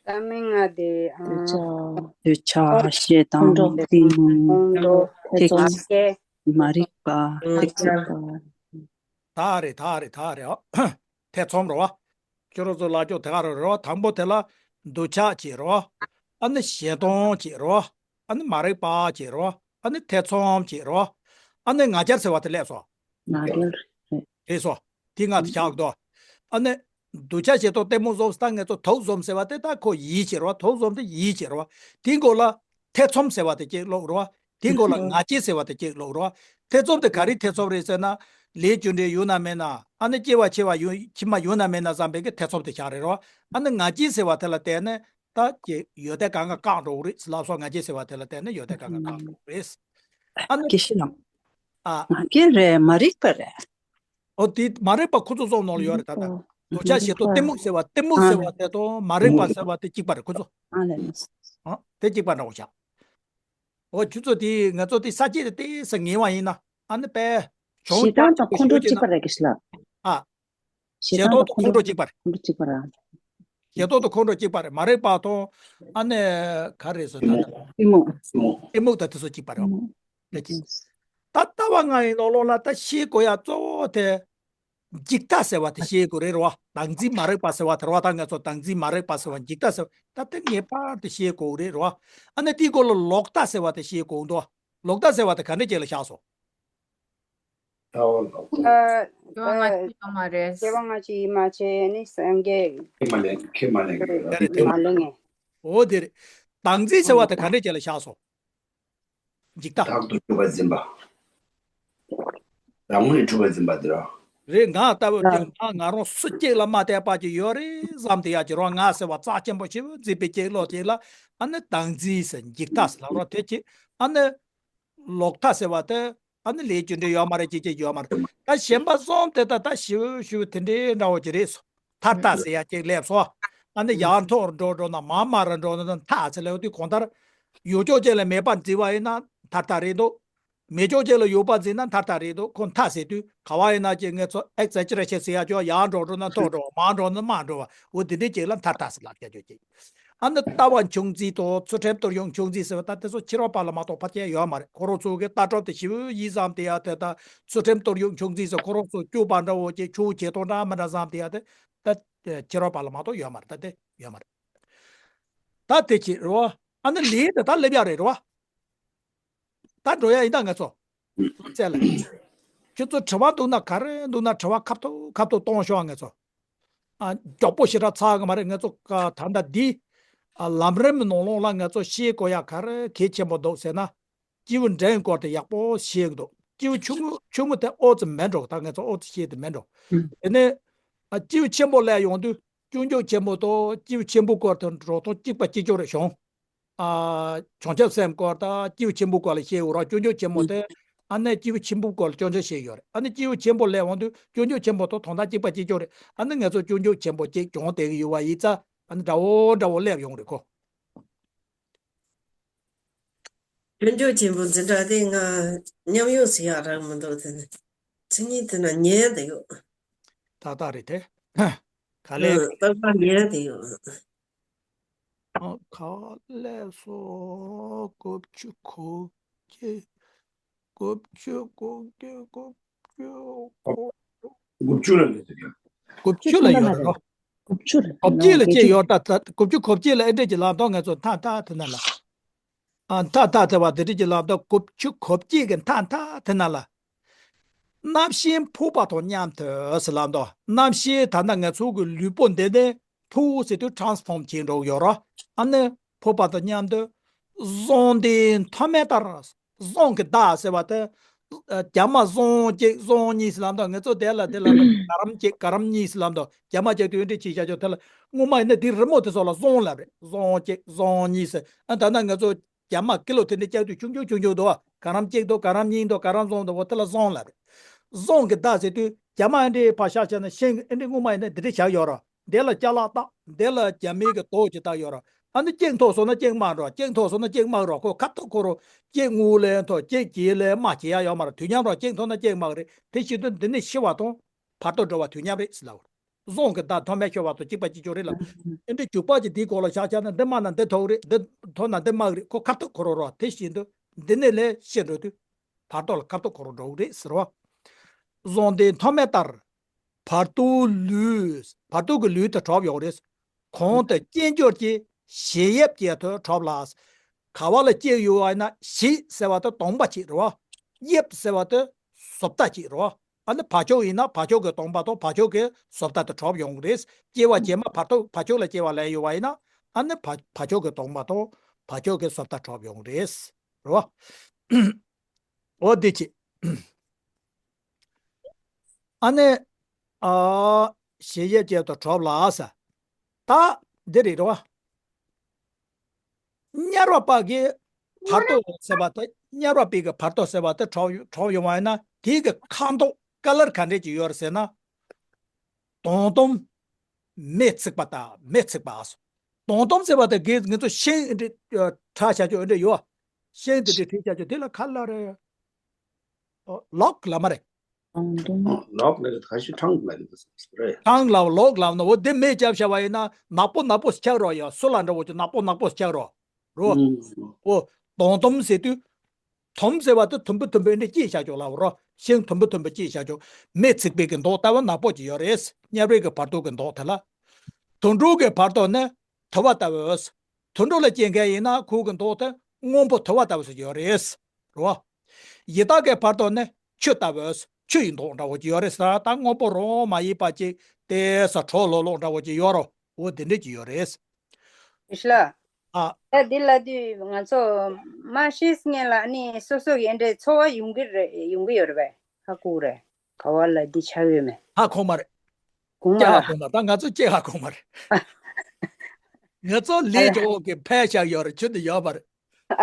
བཏང་སྙོམས་ལྔ་དེ། ཨ། འདོད་ཆགས། འདོད་ཆགས། ཞེ་སྡང་། ཁོང་ཁྲོ། གཏི་མུག་ཁོང་ཁྲོ། ཐེ་ཚོམ། ང་རྒྱལ། མ་རིག་པ། ང་རྒྱལ། ད་རེད་ད་རེད་ད་རེད། ཨ། ཐེ་ཚོམ་རེད་བ། ཁྱོད་རང་ཚོ་ལབ་ཀྱོག་དེ་ག་རེ་རེད་བ། དང་པོ་དེ་ལ་འདོད་ཆགས་ཅིག་རེད་བ། ཨ་ནི་ཞེ་སྡང་ཅིག་རེད་བ། ཨ་ནི་མ་རིག་པ་ཅིག་རེད་བ། ཨ་ནི་ཐེ་ཚོམ་ཅིག་རེད་བ། ཨ་ནི་ང་རྒྱལ་ཟེར་བ་དེ་སླེབས་སོང་། ང་རྒྱལ་རེད། རེད་སོ། དེ་ལྔ་དེ་བཞག་འདུག་ཨ་ནི། འདོད་ཆགས་ཞེ་སྡང་གཏི་མུག་གསུམ་ད་ངེད་ཚོ་དུག་གསུམ་ཟེར་བ་དེ་ད་ཁོ་ཡིད་ཅིག་རེད་བ། དུག་གསུམ་དེ་ཡིད་ཅིག་རེད་བ། དེའི་མགོ་ལ་ཐེ་ཚོམ་ཟེར་བ་དེ་གཅིག་ལོག་རེད་བ། དེའི་མགོ་ལ་ང་རྒྱལ་ཟེར་བ་དེ་གཅིག་ལོག་རེད་བ། ཐེ་ཚོམ་དེ་ག་རེའི་ཐེ་ཚོམ་རེད་ཟེར་ན། ལས་རྒྱུ་འབྲས་ཡོད་ན་མེད་ན། ཨ་ནི་སྐྱེ་བ་འཆི་བ་ཡོད་ཕྱི་མ་ཡོད་ན་མེད་ན་བསམ་པའི་གི་ཐེ་ཚོམ་དེ་བཞག་རེད་བ། ཨ་ནི་ང་རྒྱལ་ཟེར་བ་དེ་ལ་བརྟེན་ནས་ད་ཀྱི་ཡོན་ཏན་གང་ག་བཀག་འགྲོ་གི་རེད་ལབ་སོང་། ང་རྒྱལ་ཟེར་བ་དེ་ལ་བརྟེན་ནས་ཡོན་ཏན་གང་ག་བཀག་འགྲོ་གི་རེད། ཨ་ནི། དགེ་བཤེས་ལགས། ཨ། ང་རྒྱལ་རེད། མ་རིག་པ་རེད། ཨོ་དེ་མ་རིག་པ་ཁོ་ཚོ་ཚོ་ནང་ལ་ཡོད་རེད་ད་ལྟ། འདོད་ཆགས་ཞེ་སྡང་གཏི་མུག་ཟེར་བ་གཏི་མུག་ཟེར་བ་དེ་དང་མ་རིག་པ་ཟེར་བ་དེ་གཅིག་པ་རེད་ཁོ་ཚོ། ཨ་དེ་གཅིག་པ་འདྲ་བོ་ཆགས། ཨོ་ཁྱོད་ཚོ་དེ་ང་ཚོ་དེ་ས་བཅད་དེ་ཏོག་ཙམ་ངེས་པ་ཡིན་ན་ཨ་ནི་དཔེ་བྱུང་ཞེ་སྡང་དང་ཁོང་ཁྲོ་གཅིག་པ་རེད་གི་ལ། ཨ། ཞེ་སྡང་དང་ཁོང་ཁྲོ་གཅིག་པ་རེད། ཁོང་ཁྲོ་གཅིག་པ་རེད། ཞེ་སྡང་དང་ཁོང་ཁྲོ་གཅིག་པ་རེད། མ་རིག་པ་དང་ཨ་ནི་ག་རེ་ཟེར་ད་ལྟ་གཏི་མུག་གཏི་མུག་དང་དེ་ཚོ་གཅིག་པ་རེད། ད་ལྟ་བ་ལྔ་ཡི་ནང་ལོགས་ལ་ད་ཤེས་དགོས་ཡ་གཙོ་བོ་དེ་འཇིག་ལྟ་ཟེར་བ་དེ་ཤེས་དགོས་རེད་རོ། བདག་འཛིན་མ་རིག་པ་ཟེར་བ་དེ་རོ། ད་ང་ཚོ་བདག་འཛིན་མ་རིག་པ་ཟེར་བ་འཇིག་ལྟ་ཟེར་བ་ད་དེ་ངེས་པར་དུ་ཤེས་དགོས་རེད་རོ། ཨ་ནི་དེའི་སྐོར་ལ་ལོག་ལྟ་ཟེར་བ་དེ་ཤེས་དགོས་འདུག་ལོག་ལྟ་ཟེར་བ་དེ་ག་འདྲ་ཅིག་ལ་བཞག་སོང་། ཨ། སྐྱེ་བ་སྔ་ཕྱི་ཡོད་མ་རེད། སྐྱེ་བ་སྔ་ཕྱི་ཡིན་མ་བྱས་ནི་སངས་རྒྱས། ཁས་མ་ལེན་ཁས་མ་ལེན་གི་རེད། མ་ལེན་ངེས། འོ་དེ་རེད། བདག་འཛིན་ཟེར་བ་དེ་ག་འདྲ་ཅིག་ལ་བཞག་སོང་། འཇིག་ལྟ། བདག་ཏུ་གྲུབ་པ་འཛིན་པ། རང་ངོས་ནས་གྲུབ་པ་འཛིན་པ་དེ་རང་། རེད། ང་ལྟ་བུ་ལ་ཀྱང་ང་ང་རང་སུ་གཅིག་ལ་མ་བལྟས་པ་ཅིག་ཡོད་རེད་བསམ་དེ་ཡ་ཅིག་རང་ང་ཟེར་བ་རྩ་ཆེན་པོ་ཞེ་པོ་འཛིན་པའི་གཅིག་ལོག་ཅིག་ལ་ཨ་ནི་བདག་འཛིན་ཟེར་འཇིག་ལྟ་ཟེར་ལབ་རོགས་དེ་ཅིག་ཨ་ནི་ལོག་ལྟ་ཟེར་བ་དེ་ཨ་ནི་ལས་རྒྱུ་འབྲས་ཡོད་མ་རེད་ཅེས་ཅེས་ཡོད་མ་རེད། ད་གཞན་པ་གསུམ་དེ་ད་ད་ཞིབ་ཞིབ་དེ་འདྲའི་འདྲ་བོ་ཅིག་རེད་སོ། མཐའ་དག་ཟེར་ཡ་ཅིག་སླེབས་སོ། ཨ་ནི་ཡར་མཐོ་རུ་འགྲོ་འགྲོ་ན་མར་དམའ་རུ་འགྲོ་ན་མཐའ་ཟེར་ལབ་དུས་གང་ལྟར་ཡོད་ཕྱོགས་ཅིག་ལ་མེད་པར་འཛིན་པ་ཡིན་ན་མཐའ་དག་རེད་འདུག་མེད་ཕྱོགས་ཅིག་ལ་ཡོད་པར་འཛིན་ན་མཐའ་དག་རེད་འདུག་ཁོ་མཐའ་ཟེར་དུས་ག་བ་ཡིན་ན་ཅིག་ངས་ཚོ་ཨེག་ཟེ་ཇེ་རེ་ཤན་ཟེར་ཡ་ཅོག་ཡར་འགྲོ་འགྲོ་ན་མཐོ་འགྲོ་མར་འགྲོ་ན་དམའ་འགྲོ་བ་འོ་དེ་འདྲའི་ཅིག་ལ་མཐའ་དག་ཟེར་ལབ་ཀྱ་ཅོག་ཅིག་ཨ་ནི་ལྟ་བ་འབྱུང་རྩིས་དང་ཚུལ་ཁྲིམས་གཏོར་ཡོང་འབྱུང་རྩིས་ཟེར་བ་ད་དེ་ཚོ་ཕྱི་རོལ་པ་ལ་མ་གཏོགས་ཕལ་ཆེར་ཡོད་མ་རེད། ཁོ་རང་ཚོ་གི་ལྟ་གྲུབ་དེ་ཞིབ་ཡིད་བསམ་དེ་ཡ་དེ་ད་ཚུལ་ཁྲིམས་གཏོར་ཡོང་འབྱུང་རྩིས་ཟེར་ཁོ་རང་ཚོ་སྐྱོ་པ་འདྲ་བོ་ཅིག་ཆུ་བྱེད་སྟངས་འདྲ་མི་འདྲ་བསམ་དེ་ཡ་དེ་ད་ཕྱི་རོལ་པ་ལ་མ་གཏོགས་ཡོད་མ་རེད། ད་དེ་ཡོད་མ་རེད། ད་དེ་ཅི་རེད་བ། ཨ་ནི་ལས་དེ་ད་སླེབས་ཡ་རེད་རེད་བ། ད་འགྲོ་ཡ་ཡིན་ད་ང་ཚོ། བཙལ་ལ། ཁྱོད་ཚོ་དྲི་བ་འདུག་ན་ག་རེ་འདུག་ན་དྲི་བ་ཁ་ཐུག་ཁ་ཐུག་གཏོང་ཤོག་ང་ཚོ། ཨ་མགྱོགས་པོ་ཞེ་དྲག་ཚར་གི་མ་རེད། ང་ཚོ་ཀ་ད་ལྟ་འདི། ཨ་ལམ་རིམ་ནང་ལོགས་ལ་ང་ཚོ་ཤེས་དགོས་ཡ་ག་རེ་གལ་ཆེན་པོ་འདུག་ཟེར་ན། སྐྱེས་བུ་འབྲིང་སྐོར་དེ་ཡག་པོ་ཤེས་གི་འདུག་སྐྱེས་བུ་ཆུང་ངུ་ཆུང་ངུ་དེ་ཨོ་ཙི་མེད་འགྲོ། ད་ང་ཚོ་ཨོ་ཙི་ཤེས་དེ་མེད་འགྲོ། དེ་ནས། ཨ་སྐྱེས་བུ་ཆེན་པོ་སླེབས་ཡོང་དུས་སྐྱོན་བརྗོད་ཆེན་པོ་དང་སྐྱེས་བུ་ཆེན་པོ་སྐོར་དེ་འགྲོ་སྟངས་གཅིག་པ་གཅིག་རྐྱང་རེད་བྱུང་། ཨ་བྱང་ཆུབ་སེམས་སྐོར་དང་སྐྱེས་བུ་ཆེན་པོ་སྐོར་ལ་བཤད་ཡོད་ར། སྐྱོན་བརྗོད་ཆེན་མོ་དེ་ཨ་ནི་སྐྱེས་བུ་ཆེན་པོ་སྐོར་ལ་སྐྱོན་བརྗོད་བཤད་ཡོད་རེད། ཨ་ནི་སྐྱེས་བུ་ཆེན་པོ་སླེབས་ཡོང་དུས་སྐྱོན་བརྗོད་ཆེན་པོ་དང་དོན་དག་གཅིག་པ་གཅིག་རྐྱང་རེད། ཨ་ནི་ང་ཚོ་སྐྱོན་བརྗོད་ཆེན་པོ་གཅིག་བྱུང་བསྡད་ཀྱི་ཡོད་པ་ཡིན་ཙང་ཨ་ནི་འདྲ་བོ་འདྲ་བོ་སླེབས་ཡོང་རེད་ཁོ། སྐྱོན་བརྗོད་ཆེན་པོ་འཛིན་གྲྭ་དེ་ང་མཉམ་ཡོད་ཟེར་ཡག་རག་མི་འདུག་དེ་ནི་མཚན་ཉིད་དེ་ན་ཉན་དེ་ཡོད། ཏག་ཏག་རེད་དེ། ག་ལེ། ཨ་ཏག་ཏག་ཉན་དེ་ཡོད། ཨ་ག་ལེ་སོ། དགུ་བཅུ་གོ་བརྒྱད། དགུ་བཅུ་གོ་བརྒྱད་དགུ་བཅུ་གོ་དགུ་བཅུ་ལ་ལས་དེ་ཡོད། དགུ་བཅུ་ལ་ཡོད་རེད་ལོ། དགུ་བཅུ་རེད། གོ་བརྒྱད་ལ་སྐྱེས་ཡོད་ད་ད་དགུ་བཅུ་གོ་བརྒྱད་ལ་ཨེ་འདྲས་ཀྱི་ལམ་ཐོག་ང་ཚོ་ཐ་ཐ་དེ་ན་ལ། ཨ་ཐ་ཐ་དེ་བ་དེ་འདྲས་ཀྱི་ལམ་ཐོག་དགུ་བཅུ་གོ་བརྒྱད་ཀྱི་ཐ་ཐ་དེ་ན་ལ། རྣམ་ཤེས་འཕོ་བ་དང་མཉམ་དུ་ཟེར་ལབ་འདུག་རྣམ་ཤེས་ད་ལྟ་ང་ཚོ་གི་ལུས་པོ་འདི་ནས་འཕོ་ཟེར་དུས་ཊ་རན་སི་ཕོརམ་བྱེད་འགྲོ་གི་ཡོད་ར། ཨ་ནི་འཕོ་བ་དང་མཉམ་དུ་བཟང་ལྡན་ཐོགས་མེད་ལྟར། བཟང་གི་བདག་ཟེར་བ་དེ། རྒྱ་མ་བཟང་གཅིག་བཟང་གཉིས་ཟེར་ལབ་འདུག་ང་ཚོ་དེ་ལ་དེ་ལ་ག་རམ་གཅིག་ག་རམ་གཉིས་ཟེར་ལབ་འདུག་རྒྱ་མ་གཅིག་དུས་འདྲི་བྱེད་བྱ་ཆོག་དེ་ལ་སྔོན་མ་ཡིན་ན་དེ་རི་མོ་དེ་ཚོ་ལ་བཟང་ལབ་རེད། བཟང་གཅིག་བཟང་གཉིས་ཟེར། ཨ་ད་ནི་ང་ཚོ་རྒྱ་མ་ཀི་ལོ་དེ་འདྲ་བཅག་དུས་ཆུང་ཆུང་ཆུང་ཆུང་འདུག་ག་རམ་གཅིག་འདུག་ག་རམ་གཉིས་འདུག་ག་རམ་བཟང་འདུག་འོ་དེ་ལ་བཟང་ལབ་རེད། བཟང་གི་བདག་ཟེར་དུས་རྒྱ་མ་འདྲའི་ཕར་ཤ་ཤ་ན་ཤིང་འདྲའི་སྔོན་མ་ཡིན་ན་འདི་འདྲ་བཞག་ཡོད་ར། འདི་ལ་ཅ་ལག་བཏགས། འདི་ལ་རྒྱ་མའི་གི་རྡོ་ཅིག་བཏགས་ཡོད་ར། ཨ་ནི་གཅིག་མཐོ་སོང་ན་གཅིག་དམའ་འགྲོ། གཅིག་མཐོ་སོང་ན་གཅིག་དམའ་འགྲོ། ཁོ་ཁ་ཐུག་ཁོ་རང་གཅིག་ངུ་ལས་མཐོ། གཅིག་གྱེས་ལས་དམའ་བྱེད་ཡ་ཡོད་མ་རེད། དུས་མཉམ་ར་གཅིག་མཐོ་ན་གཅིག་དམའ་གི་རེད། དེ་བྱེད་དུས་འདི་ནི་ཤི་བ་དང་བར་དོ་འགྲོ་བ་དུས་མཉམ་རེད་ཟེར་ལབ། བཟང་གི་བདག་ཐོགས་མེད་ཤོར་བ་དང་གཅིག་པ་གཅིག་ཀྱང་རེད་ལབ། ཨེ་འདྲའི་འཇུག་པ་ཅིག་འདིའི་སྐོར་ལ་བཞག་བཞག་ན་འདི་དམའ་ན་འདི་མཐོ་གི་རེད། འདི་མཐོ་ན་འདི་དམའ་གི་རེད། ཁོ་ཁ་ཐུག་ཁོ་རང་ར། དེ་བཞིན་དུ་འདི་ནས་ལས་ཤི་འགྲོ་དུས་བར་དོ་ལ་ཁ་ཐུག་ཁོ་རང་འགྲོ་གི་རེད་ཟེར་བ། བཟང་ལྡན་ཐོགས་མེད་ལྟར། བར་དོའི་ལུས། བར་དོ་གི་ལུས་དེ་གྲོལ་ཡོང་རེད། གང་དུ་སྐྱེ་འགྱུར་གྱི་གཞལ་ཡས་བཅས་དུ་གྲོལ་ལ། ག་བ་ལ་སྐྱེ་ཡོད་པ་ཡིན་ན་གཞི་ཟེར་བ་དེ་སྟོང་པ་གཅིག་རེད་བ། ཡས་ཟེར་བ་དེ་བཟོ་ལྟ་གཅིག་རེད་བ། ཨ་ནི་བྱ་ཕྱོགས་ཡིན་ན་བྱ་ཕྱོགས་ཀྱི་སྟོང་པ་དང་བྱ་ཕྱོགས་ཀྱི་བཟོ་ལྟ་དེ་གྲོལ་ཡོང་གི་རེད། སྐྱེ་བ་རྗེས་མ་བར་དོ་བྱ་ཕྱོགས་ལ་སྐྱེ་བ་ལེན་ཡོད་པ་ཡིན་ན་ཨ་ནི་བྱ་བྱ་ཕྱོགས་ཀྱི་སྟོང་པ་དང་བྱ་ཕྱོགས་ཀྱི་བཟོ་ལྟ་གྲོལ་ཡོང་གི་རེད། རེད་བ། འོ་དེ་ཅི། ཨ་ནི། ཨ། གཞལ་ཡས་བཅས་དུ་གྲོལ་ལ་ཟེར། ད་འདི་རེད་རོ། དམྱལ་བ་པ་གི་བར་དོ་ཟེར་བ་དེ་དམྱལ་བ་པའི་གི་བར་དོ་ཟེར་བ་དེ་གྲོལ་གྲོལ་ཡོང་བ་ཡིན་ན་དེའི་གི་ཁ་མདོག་ཀ་ལར་ག་འདྲས་ཅིག་ཡོད་རེད་ཟེར་ན། དོང་དུམ། མེ་ཚིག་པ་དང་མེ་ཚིག་པ་ཨ་སོ། དོང་དུམ་ཟེར་བ་དེ་གི་ངེད་ཚོ་ཤིང་འདི་ཁྲ་བྱ་ཆོག་འདི་ཡོད། ཤིང་འདི་འདྲ་བྲིས་བྱ་ཆོག་དེ་ལ་ག་ལབ་རེད། ལོག་ལབ་མ་རེད། ལོག་ལབ་ད་ག་ཤི་ཁྲང་ལབ་ཀྱི་འདུག་རེད། ཁྲང་ལབ་ལོག་ལབ་ན་འོ་དེ་མེ་བརྒྱབ་བྱ་བ་ཡིན་ན་ནག་པོ་ནག་པོ་ཆགས་རོགས་ཡ། སུ་ལ་འདྲ་བོ་ཅིག་ནག་པོ་ནག་པོ་ཆགས་རོགས། རོ། ཨོ། དོང་དུམ་ཟེར་དུས། དུམ་ཟེར་བ་དེ་དུམ་བུ་དུམ་བུ་འདི་སྐྱེས་བཞག་ཆོག་ལབ་རོ། ཤིང་དུམ་བུ་དུམ་བུ་སྐྱེས་བཞག་ཆོག་མེ་ཚིག་པའི་གི་མདོག་ལྟ་བུ་ནག་པོ་ཅིག་ཡོད་རེད། གཉའ་རིས་ཀྱི་བར་དོ་གི་མདོག་དེ་ལ། དུད་འགྲོ་གི་བར་དོ་ནི་དུ་བ་ལྟ་བུ། དུད་འགྲོ་ལ་སྐྱེ་མཁན་ཡིན་ན་ཁོ་གི་མདོག་དེ་སྔོན་པོ་དུ་བ་ལྟ་བུ་ཟིག་ཡོད་རེད། རོ། ཡི་དྭགས་ཀྱི་བར་དོ་ནི་ཆུ་ལྟ་བུ། ཆུ་ཡི་མདོག་འདྲ་བོ་ཅིག་ཡོད་རེད་ཟེར། ད་སྔོན་པོ་རོ་མ་ཡིན་པ་ཅིག་དེ་ས་དྲོ་ལོག་ལོག་འདྲ་བོ་ཅིག་ཡོད་རོ། འོ་དེ་འདྲས་ཅིག་ཡོད་རེད། ཤི་ལ། ཨ། ད་འདི་ལ་དུས་ང་ཚོ་མ་ཤི་སྔན་ལ་ནི་སོ་སོ་ཡི་འདྲའི་འཚོ་བ་ཡོང་གི་རེད། ཡོང་གི་ཡོད་རེད་པས། ཧ་གོ་རེད། ག་བ་ལ་འདི་ཆགས་ཡོད་མེད། ཧ་གོ་མ་རེད། གོང་མ་ལ། ཧ་གོ་མ་རེད། ད་ང་ཚོ་སྐྱེ་ཧ་གོ་མ་རེད། ང་ཚོ་ལས་ཀྱི་འོག་གི་ཕལ་ཆེར་ཡོད་རེད། ཆུ་འདི་ཡོད་པ་རེད།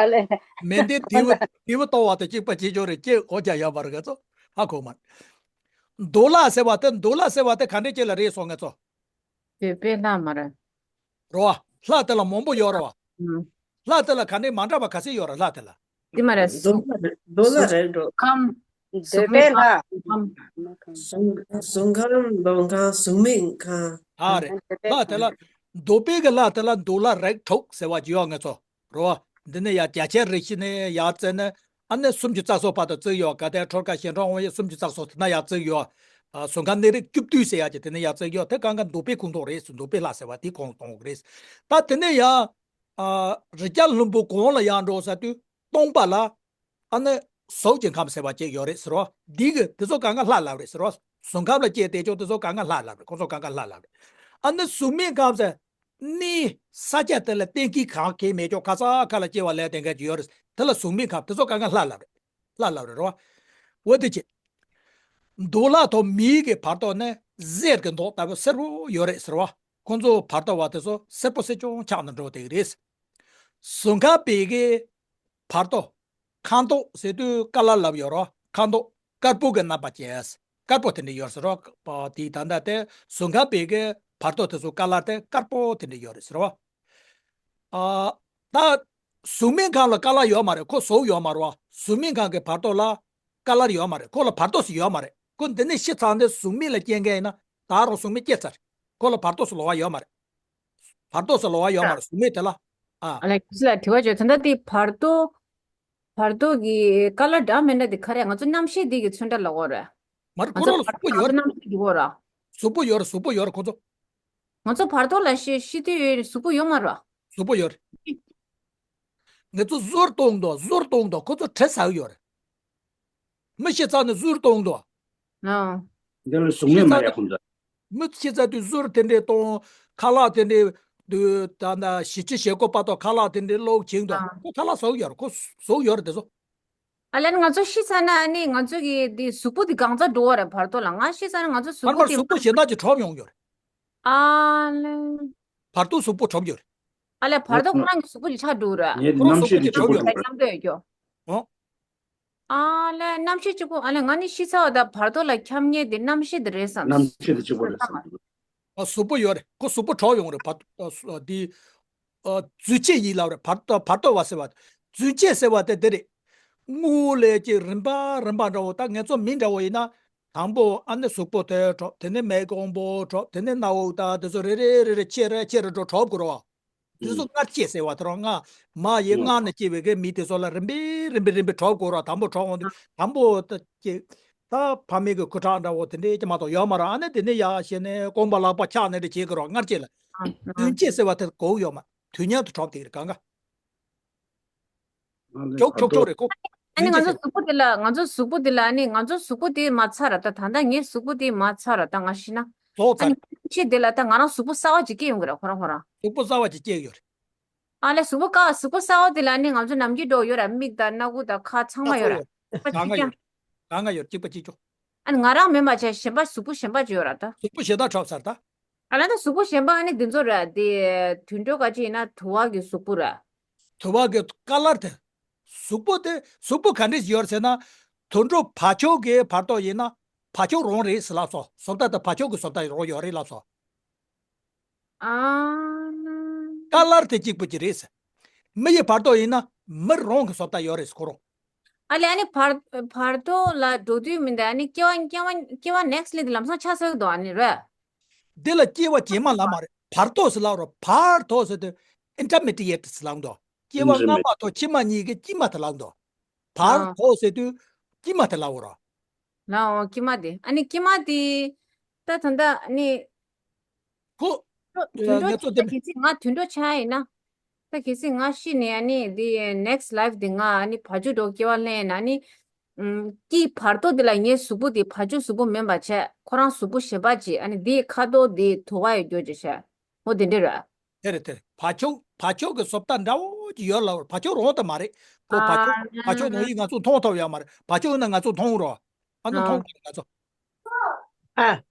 ཨ་ལེ། མེ་འདི་དེ་བུ་དེ་བུ་གཏོང་བ་དང་གཅིག་པ་བྱེད་ཆོག་རེད། སྐྱེ་འོ་ཀྱང་ཡོད་པ་རེད། ང་ཚོ་ཧ་གོ་མ་རེད། འདོད་ལྷ་ཟེར་བ་དེ་འདོད་ལྷ་ཟེར་བ་དེ་ག་འདྲས་ཅིག་ལ་རེད་སོང་ང་ཚོ། འདོད་པའི་ལྷ་མ་རེད། རོ། ལྷ་དེ་ལ་མང་པོ་ཡོད་རོ། ཨང་། ལྷ་དེ་ལ་ག་ནས་མ་འདྲ་བ་ག་ཚད་ཡོད་ར་ལྷ་དེ་ལ། དེ་མ་རེད། འདོད་ལྷ་རེད། འདོད་ལྷ་རེད་འགྲོ། ཁམས། འདོད་པའི་ལྷ། ཟུང་ཟུང་ཁམས་འདོད་ཁམས་ཟུང་མེད་ཁམས། ཨ་རེད། ལྷ་དེ་ལ། འདོད་པའི་གི་ལྷ་དེ་ལ་འདོད་ལྷ་རིགས་དྲུག་ཟེར་བ་ཅིག་ཡོད་ང་ཚོ། རོ། འདི་ནས་ཡར་རྒྱ་ཆེར་རེ་ཞིག་ནས་ཡར་བཙལ་ན། ཨ་ནི་སུམ་ཅུ་རྩ་གསུམ་བར་དུ་བརྩིས་ཡོད། ག་དེ་ཁྲོ་དགའ་ཞིང་ཁྲོ་དབང་ཡོད་སུམ་ཅུ་རྩ་གསུམ་དེ་ན་ཡར་བརྩིས་ཡོད། ཨ། ཟུང་ཁམས་གནས་རིགས་བཅུ་བདུན་ཟེར་ཡག་ཅིག་དེ་ནས་ཡར་བརྩིས་ཡོད། དེ་གང་ག་འདོད་པའི་ཁོངས་གཏོགས་རེད། འདོད་པའི་ལྷ་ཟེར་བ་དེ་ཁོངས་གཏོགས་རེད། ད་དེ་ནས་ཡར། ཨ། རི་རྒྱལ་ལྷུན་པོ་གོང་ལ་ཡར་འགྲོ་ས་དུས་སྟོང་པ་ལ། ཨ་ནི་ཟོག་གི་ཁམས་ཟེར་བ་ཅིག་ཡོད་རེད་ཟེར་བ། འདི་གི་དེ་ཚོ་གང་ག་ལྷ་ལབ་རེད་ཟེར་བ། ཟུང་ཁམས་ལ་སྐྱེས་བསྡད་ཆོག་དེ་ཚོ་གང་ག་ལྷ་ལབ་རེད། ཁོ་ཚོ་གང་ག་ལྷ་ལབ་རེད། ཨ་ནི་ཟུང་མེད་ཁམས་ཟེར། ནི་ས་ཆ་དེ་ལ་གཏན་འཁེལ་གང་གས་མེད་ཆོག་ཁ་ས་ཁ་ལ་སྐྱེ་བ་ལས་དེ་འགའ་ཅིག་ཡོད་རེད། དེ་ལ་ཟུང་མེད་ཁམས། དེ་ཚོ་གང་ག་ལྷ་ལབ་རེད། ལྷ་ལབ་རེད་རོ། འོ་དེ་ཅི། འདོད་ལྷ་དང་མིའི་གི་བར་ཐོག་ནས་གསེར་གྱི་མདོག་ལྟ་བུ་སེར་པོ་ཡོད་རེད་ཟེར་བ། ཁོང་ཚོ་བར་ཐོག་བ་དེ་ཚོ་སེར་པོ་སེར་ཆུང་ཆགས་ནས་འགྲོ་དེ་རེད། ཟུང་ཁམས་པའི་གི་བར་ཐོག་ཁ་མདོག་ཟེར་དུས་ཀ་ལ་ལབ་ཡོད་རོ། ཁ་མདོག་དཀར་པོ་གི་རྣམ་པ་ཅན། དཀར་པོ་དེ་འདྲ་ཡོད་ཟེར་རོ། དེའི་ད་ལྟ་དེ་ཟུང་ཁམས་པའི་གི་བར་ཐོག་དེ་ཚོ་ཀ་ལ་དེ་དཀར་པོ་དེ་འདྲ་ཡོད་རེད་ཟེར་བ། ཨ། ད་ཟུང་མེད་ཁམས་ལ་ཀ་ལ་ཡོད་མ་རེད། ཁོ་ཟོག་ཡོད་མ་རེད་བ། ཟུང་མེད་ཁམས་ཀྱི་བར་ཐོག་ལ་ཀ་ལ་ཡོད་མ་རེད། ཁོ་ལ་བར་ཐོག་སུ་ཡོད་མ་རེད། ཁོ་འདི་ནས་ཤི་ཚར་ནས་ཟུང་མེད་ལ་སྐྱེ་མཁན་ཡིན་ན་ད་རུང་ཟུང་མེད་སྐྱེ་ཚར། ཁོ་ལ་བར་ཐོག་སུ་ལོགས་ཡོད་མ་རེད། བར་ཐོག་སུ་ལོགས་ཡོད་མ་རེད། ཟུང་མེད་དེ་ལ། ཨ། ཨ་ལེ། ཁྱེད་ལ་དྲི་བ་བྱོས། ད་ལྟ་དེ་བར་ཐོག་བར་ཐོག་གི་ཀ་ལ་འདྲ་མི་འདྲ་དེ་ག་རེ། ང་ཚོ་རྣམ་ཤེས་འདི་གི་ཚོན་ཁྲ་ལ་གོ་རེད། མར་ཁོ་རང་ལ་གཟུགས་པོ་ཡོད་རེད། རྣམ་ཤེས་འདི་གོ་ར། གཟུགས་པོ་ཡོད་རེད། གཟུགས་པོ་ཡོད་རེད་ཁོ་ཚོ། ང་ཚོ་བར་ཐོག་ལ་ཤི་ཤི་དུས་ཡོད་རེད། གཟུགས་པོ་ཡོད་མ་རེད། གཟུགས་པོ་ཡོད་རེད། ང་ཚོ་གཟུགས་གཏོང་དོ། གཟུགས་གཏོང་དོ། ཁོ་ཚོ་དྲི་ཟ་གི་ཡོད་རེད། མི་ཤི་ཚར་ནས་གཟུགས་གཏོང་དོ། ཨ། འདི་ལ་གཟུགས་མེད་མ་ཡ་ཁོ་ཚོ། མི་ཤི་ཚར་དུས་གཟུགས་དེ་འདྲས་གཏོང་། ཁ་ལག་དེ་འདྲས་དུས་ད་ད་བཞི་བཅུ་ཞེ་དགུ་པ་དང་ཁ་ལག་དེ་འདྲས་སློག་བྱིང་དོ། ཨ། ཁོ་ཁ་ལག་ཟ་གི་ཡོད་རེད། ཁོ་ཟ་གི་ཡོད་རེད་དེ་ཚོ། ཨ་ལན་ང་ཚོ་ཤི་ཚར་ན་ཨ་ནི་ང་ཚོ་གི་དེ་གཟུགས་པོ་དེ་གང་ཚ་འགྲོ་བ་རེད། བར་ཐོག་ལ་ང་ཤི་ཚར་ན་ང་ཚོ་གཟུགས་པོ་དེ། བར་དུ་གཟུགས་པོ་གཞན་དག་ཅིག་གྲོབ་ཡོང་གི་ཡོད་རེད། ཨ་ལེ། བར་དུ་གཟུགས་པོ་གྲོབ་ཡོད་རེད། ཨ་ལེ། བར་དུ་ཁོ་རང་གི་གཟུགས་པོ་ཅིག་ཆགས་འགྲོ་རེད། ཁོ་རང་གཟུགས་པོ་ཅིག་གྲོབ་ཡོད་རེད། མཉམ་དུ་ཡོད་རྒྱུ། ཨོ། ཨ་ལེ། རྣམ་ཤེས་གཅིག་པོ། ཨ་ལེ། ང་ནི་ཤི་ཚར་བ་དང་བར་དོ་ལ་འཁྱམ་མཁན་དེ་རྣམ་ཤེས་དེ་རེད་བསམ། རྣམ་ཤེས་དེ་གཅིག་པོ་རེད་བསམ། ཨ། གཟུགས་པོ་ཡོད་རེད། ཁོ་གཟུགས་པོ་གྲོགས་ཡོང་རེད། བར་དོ་འདི། ཨ། རྫུས་སྐྱེས་ཡིན་ལབ་རེད། བར་དོ་བར་དོ་བ་ཟེར་བ། རྫུས་སྐྱེས་ཟེར་བ་དེ་དེ་རེད། སྔོན་ལས་ཀྱི་རིམ་པ་རིམ་པ་འདྲ་བོ། ད་ངེད་ཚོ་མི་འདྲ་བོ་ཡིན་ན། དང་པོ་ཨ་ནི་གཟུགས་པོ་དེ་གྲོབ། དེ་ནས་མིག་གོང་པོ་གྲོབ། དེ་ནས་སྣ་བུག་དང་དེ་ཚོ་རེ་རེ་རེ་རེ་ཆེ་རུ་ཆེ་རུ་འགྲོ། གྲོབ་དགོས་རེད་བ། དེ་ཚོ་མངལ་སྐྱེས་ཟེར་བ་དེ་རང་། མངལ་མ་ཡི་མངལ་ནས་སྐྱེས་པའི་གི་མི་དེ་ཚོ་ལ་རིམ་པས་རིམ་པས་རིམ་པས་གྲོབ་དགོས་ར། དང་པོ་གྲོབ་འོང་དུས་དང་པོ་ད་ཀྱི་ད་ཕ་མེས་ཀྱི་སྐུ་ཁྲག་འདྲ་བོ་དེ་འདྲས་ཀྱི་མ་གཏོགས་ཡོད་མ་རེད། ཨ་ནི་དེ་ནས་ཡར་བྱས་ནས་རྐང་པ་ལག་པ་ཆག་ནས་འདྲ་བྱེད་ཀྱི་ར། མངལ་སྐྱེས་ལ། རྫུས་སྐྱེས་ཟེར་བ་དེ་གོ་ཡོད་མ། དུས་མཉམ་དུ་གྲོབ་དེ་རེད་གང་ག། ཨ་ནི་ཁྱོག་ཁྱོག་ཁྱོག་རེད་ཁོ། ཨ་ནི་ང་ཚོ་གཟུགས་པོ་དེ་ལ། ང་ཚོ་གཟུགས་པོ་དེ་ལ། ཨ་ནི་ང་ཚོ་གཟུགས་པོ་དེ་མ་ཚར་ར། ད་ད་ལྟ་ངའི་གཟུགས་པོ་དེ་མ་ཚར་ར། ད་ང་ཤི་ན། ཨ་ནི་ཤི་དེ་ལ་ད་ང་རང་གཟུགས་པོ་གསར་བ་ཅིག་སྐྱེ་ཡོང་གི་ར། ཁོ་རང་ཁོ་རང་། གཟུགས་པོ་གསར་བ་ཅིག་སྐྱེ་ཡོད་རེད། ཨ་ལེ། གཟུགས་པོ་ཀ་གཟུགས་པོ་གསར་བ་དེ་ལ་ནི་ང་ཚོ་ནམ་རྒྱུན་འགྲོ་ཡོད་ར། མིག་དང་སྣ་ཁུག་དང་ཁ་ཚང་མ་ཡོད་ར། གཅིག་པ་གཅིག་རྐྱང་། གང་ག་ཡོད། གཅིག་པ་གཅིག་རྐྱང་། ཨ་ནི་ང་རང་མིན་པ་བྱས་གཞན་པ་གཟུགས་པོ་གཞན་པ་ཅིག་ཡོད་ར་ད། གཟུགས་པོ་གཞན་དག་གྲོབ་ཚར་ད། ཨ་ལེ། ད་གཟུགས་པོ་གཞན་པ་ཨ་ནི་འདི་ཚོ་ར། དེ་དུད་འགྲོ་ག་ཅིག་ཡིན་ན་དུ་བ་གི་གཟུགས་པོ་ར། དུ་བ་གི་ཀ་ལར་དེ། གཟུགས་པོ་དེ་གཟུགས་པོ་ག་འདྲས་ཡོད་ཟེར་ན། དུད་འགྲོ་བ་ཕྱུགས་ཀྱི་བར་དོ་ཡིན་ན། བ་ཕྱོགས་རང་རེད་ཟེར་ལབ་སོང་། བཟོ་ལྟ་དང་བ་ཕྱོགས་ཀྱི་བཟོ་ལྟ་རང་ཡོད་རེད་ལབ་སོང་། ཨ། ཀ་ལར་དེ་གཅིག་པ་ཅིག་རེད་ཟེར། མི་ཡི་བར་དོ་ཡིན་ན་མི་རང་གི་བཟོ་ལྟ་ཡོད་རེད་ཟེར་ཁོ་རང་། ཨ་ལས། ཨ་ནི་བར་བར་དོ་ལ་འགྲོ་དུས་མི་འདུག་ཨ་ནི་སྐྱེ་བ་སྐྱེ་བ་སྐྱེ་བ་ནེག་སི་ལི་དེ་ལམ་སང་ཆགས་ཚར་འདུག་ཨ་ནི་རེད། འདི་ལ་སྐྱེ་བ་རྗེས་མ་ལབ་མ་རེད། བར་དོ་ཟེར་ལབ་རོ། བར་དོ་ཟེར་དུས་ཨིན་ཊར་མི་ཌི་ཡེཊ་ཟེར་ལབ་འདུག་སྐྱེ་བ་སྔ་མ་དང་ཕྱི་མ་གཉིས་ཀྱི་དཀྱིལ་མ་དེ་ལབ་འདུག་བར་ཨ་དོ་ཟེར་དུས་དཀྱིལ་མ་དེ་ལབ་རོ། ལ་འོ་དཀྱིལ་མ་དེ། ཨ་ནི་དཀྱིལ་མ་དེ་ད་ད་ལྟ་ཨ་ནི་ཁོ། དུད་འགྲོ་ངས་ཚོ་དེ། གལ་སྲིད་ང་དུད་འགྲོ་ཆགས་ཡིན་ན། ད་གལ་སྲིད་ང་ཤི་ནས་ཨ་ནི་འདི་ནེག་སི་ལའིཕ་འདི་ང་ཨ་ནི་བ་ཕྱུགས་འགྲོ་སྐྱེ་བ་ལེན་ན་ཨ་ནི། ཨམ། དཀྱིལ་བར་དོ་འདི་ལ་ངའི་གཟུགས་པོ་འདི་བ་ཕྱུགས་གཟུགས་པོ་མིན་པ་བྱས། ཁོ་རང་གཟུགས་པོ་གཞན་པ་ཅིག་ཨ་ནི་འདིའི་ཁ་དོག་འདི་དུ་བ་ཡོད་རྒྱུ་ཅིག་བྱས། འོ་དེ་འདྲ་རེད། དེ་རེད་དེ་རེད། བ་ཕྱུགས་བ་ཕྱུགས་ཀྱི་བཟོ་ལྟ་འདྲ་བོ་ཅིག་ཡོད་ལབ། བ་ཕྱུགས་རང་དུ་མ་རེད། ཁོ་བ་ཕྱུགས་ཨ་བ་ཕྱུགས་ནང་བཞིན་ང་ཚོ་མཐོང་ཐུབ་ཡོད་མ་རེད། བ་ཕྱུགས་ཡིན་ན་ང་ཚོ་མཐོང་རོགས། ཨ་ནི་མཐོང་དགོས་རེད་ང་ཚོ། ཨ།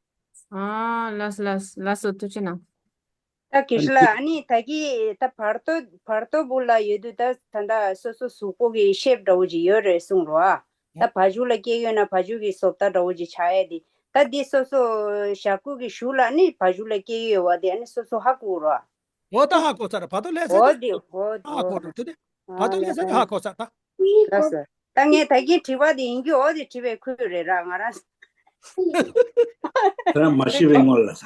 ཨ། ལགས་སོ་ལགས་སོ་ལགས་སོ། ཐུགས་རྗེ་གནང་། ད་དགེ་བཤེས་ལགས། ཨ་ནི་ད་གི་ད་བར་དོ་བར་དོ་བུ་ལ་ཡོད་དུས་ད་ད་ད་སོ་སོ་གཟུགས་པོ་གི་ཤེབ་འདྲ་བོ་ཅིག་ཡོད་རེད་གསུངས་རོགས་ཨ། ད་བ་ཕྱུགས་ལ་སྐྱེས་ཡོད་ན་བ་ཕྱུགས་ཀྱི་བཟོ་ལྟ་འདྲ་བོ་ཅིག་ཆགས་ཡས་དེ། ད་འདི་སོ་སོ་ཞྭ་གུ་གི་གཞུག་ལ་ནི་བ་ཕྱུགས་ལ་སྐྱེས་ཡོད་བ་དེ་ཨ་ནི་སོ་སོ་ཧ་གོ་རོགས་ཨ། འོ་ད་ཧ་གོ་ཚར། བར་དོ་ལས་ས་འོ་དེ་དེ་འོ་ཧ་གོ་འོ་འགྲོ་དེ་དེ། བར་དོ་ལས་ས་ནི་ཧ་གོ་ཚར་ད། ལགས་སོ། ད་ངས་ད་གིན་དྲི་བ་དེ་ཡིན་རྒྱུ་འོ་དེ་དྲི་བའི་ཁུལ་རེད་ར་ང་རང་། ཁྱེད་རང་མ་ཤི་བའི་སྔོན་ལ་ས།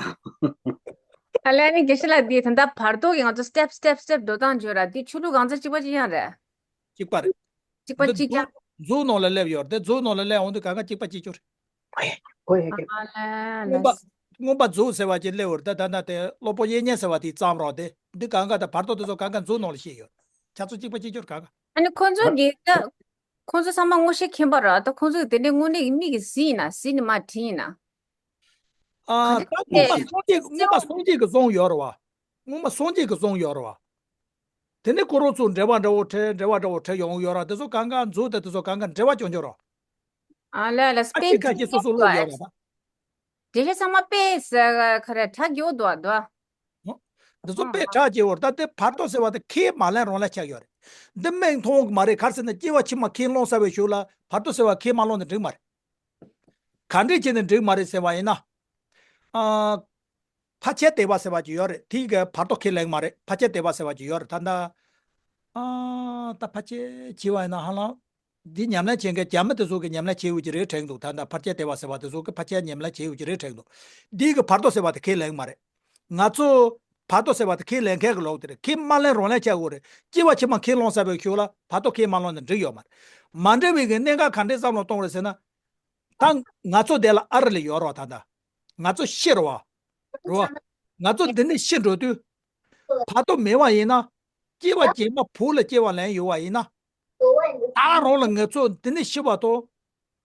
ཨ་ལས། ཨ་ནི་དགེ་བཤེས་ལགས། འདི་ད་ལྟ་བར་དོ་གི་ང་ཚོ་སི་ཊེབ་སི་ཊེབ་སི་ཊེབ་འགྲོ་སྟངས་བརྗོད་ར། འདི་ཆོས་ལུགས་གང་ཚ་གཅིག་པ་གཅིག་རྐྱང་རེད། གཅིག་པ་རེད། གཅིག་པ་འདི་གཅིག་རྐྱང་། མཛོད་ནང་ལ་སླེབས་ཡོད་རེད་དེ། མཛོད་ནང་ལ་སླེབས་འོང་དུས་གང་ག་གཅིག་པ་གཅིག་རྐྱང་རེད། ཨ་ལས་ལགས། མངོན་པ་མངོན་པ་མཛོད་ཟེར་བ་ཅིག་སླེབས་ཡོད་རེད་ད། ད་ལྟ་དེ་སློབ་དཔོན་དབྱིག་གཉེན་ཟེར་བ་དེ་བརྩམས་རོགས་དེ། འདི་གང་ག་ད་བར་དོ་དེ་ཚོ་གང་ག་མཛོད་ནང་ལ་བཤད་ཡོད། ཁྱེད་ཚོ་གཅིག་པ་གཅིག་རྐྱང་གང་ག་ཨ་ནི་ཁོང་ཚོ་གི་ད། ཁོང་ཚོ་ཚང་མ་མངོན་ཤེས་མཁན་པ་ར། ད་ཁོང་ཚོ་གི་དེ་འདྲའི་དངོས་གནས་ཀྱི་མིག་གིས་གཟིགས་ཡིན་ན་གཟིགས་ནས་མར་དྲིས་ཡིན་ན། ཨ། ག་ད་འདྲ་སྔོན་མ་སངས་རྒྱས་སྔོན་མ་སངས་རྒྱས་ཀྱིས་གསུངས་ཡོད་རེད་བ། སྔོན་མ་སངས་རྒྱས་ཀྱིས་གསུངས་ཡོད་རེད་བ། དེ་ནས་ཁོ་རང་ཚོ་འགྲེལ་པ་འདྲ་བོ་བྲིས། འགྲེལ་པ་འདྲ་བོ་བྲིས་ཡོང་ཡོད་ར། དེ་ཚོ་གང་ག་མཛོད་དེ་དེ་ཚོ་གང་ག་འགྲེལ་པ་བྱུང་ཡོད་ར། ཨ་ལས་ལས། ཨ་དཔེ་ཅིག་ཁ་ཅིག་སོ་སོ་ཀློག་ཡོད་ར་ད། དེ་རེད། ཚང་མ་དཔེ་ཟེར་ག་རེ་གྲ་རྒྱས་འདུག་འདུག་འདི་ཚོ་དཔེ་གྲ་རྒྱས་པོ་རེད། ད་དེ་བར་དོ་ཟེར་བ་དེ་ཁས་མ་ལེན་རང་ལེན་ཆགས་ཡོད་རེད། འདི་མིག་མཐོང་གི་མ་རེད། ག་རེ་ཟེར་ན་སྐྱེ་བ་ཕྱི་མ་ཁས་བླངས་ཚར་བའི་གཞུག་ལ་བར་དོ་ཟེར་བ་ཁས་མ་བླངས་ན་འགྲིག་མ་རེད། ག་འདྲས་བྱས་ནས་འགྲིག་མ་རེད་ཟེར་བ་ཡིན་ན། ཨ། ཕལ་ཆེར་དད་པ་ཟེར་བ་ཅིག་ཡོད་རེད། དེ་གི་བར་དོ་ཁས་ལེན་མ་རེད། ཕལ་ཆེར་དད་པ་ཟེར་བ་ཅིག་ཡོད་རེད། ད་ལྟ། ཨ། ད་ཕལ་ཆེར་བྱས་པ་ཡིན་ན་ཧ་ལམ། འདི་ཉམས་ལེན་བྱེད་མཁན་རྒྱ་མི་དེ་ཚོ་གི་ཉམས་ལེན་བྱེད་ཡོད་ཀྱི་རེད་དྲན་འདུག་ད་ལྟ་ཕལ་ཆེར་དད་པ་ཟེར་བ་དེ་ཚོ་གི་ཕལ་ཆེར་ཉམས་ལེན་བྱེད་ཡོད་ཀྱི་རེད་དྲན་འདུག་འདི་གི་བར་དོ་ཟེར་བ་དེ་ཁས་ལེན་མ་རེད། ང་ཚོ་བར་དོ་ཟེར་བ་དེ་ཁས་ལེན་མཁན་གི་ལོག་དེ་རེད། ཁས་མ་ལེན་རང་ལེན་བྱ་དགོས་རེད། སྐྱེ་བ་ཕྱི་མ་ཁས་བླངས་ཚར་བའི་གཞུག་ལ་བར་དོ་ཁས་མ་བླངས་ན་འགྲིག་ཡོད་མ་རེད། མ་འགྲིག་པའི་གི་གནད་འགག་ག་འདྲས་བསམ་བློ་གཏོང་རེད་ཟེར་ན། ད་ང་ཚོ་དེ་ལ་ཨ་རི་ལ་ཡོད་རེད་བ། ད་ལྟ་ང་ཚོ་ཤི་རེད་བ། རེད་བ། ང་ཚོ་འདི་ནས་ཤི་འགྲོ་དུས། བར་དོ་མེད་པ་ཡིན་ན། སྐྱེ་བ་རྗེས་མ་བོད་ལ་སྐྱེ་བ་ལེན་ཡོད་པ་ཡིན་ན། ད་རང་ལ་ང་ཚོ་འདི་ནས་ཤི་བ་དང་།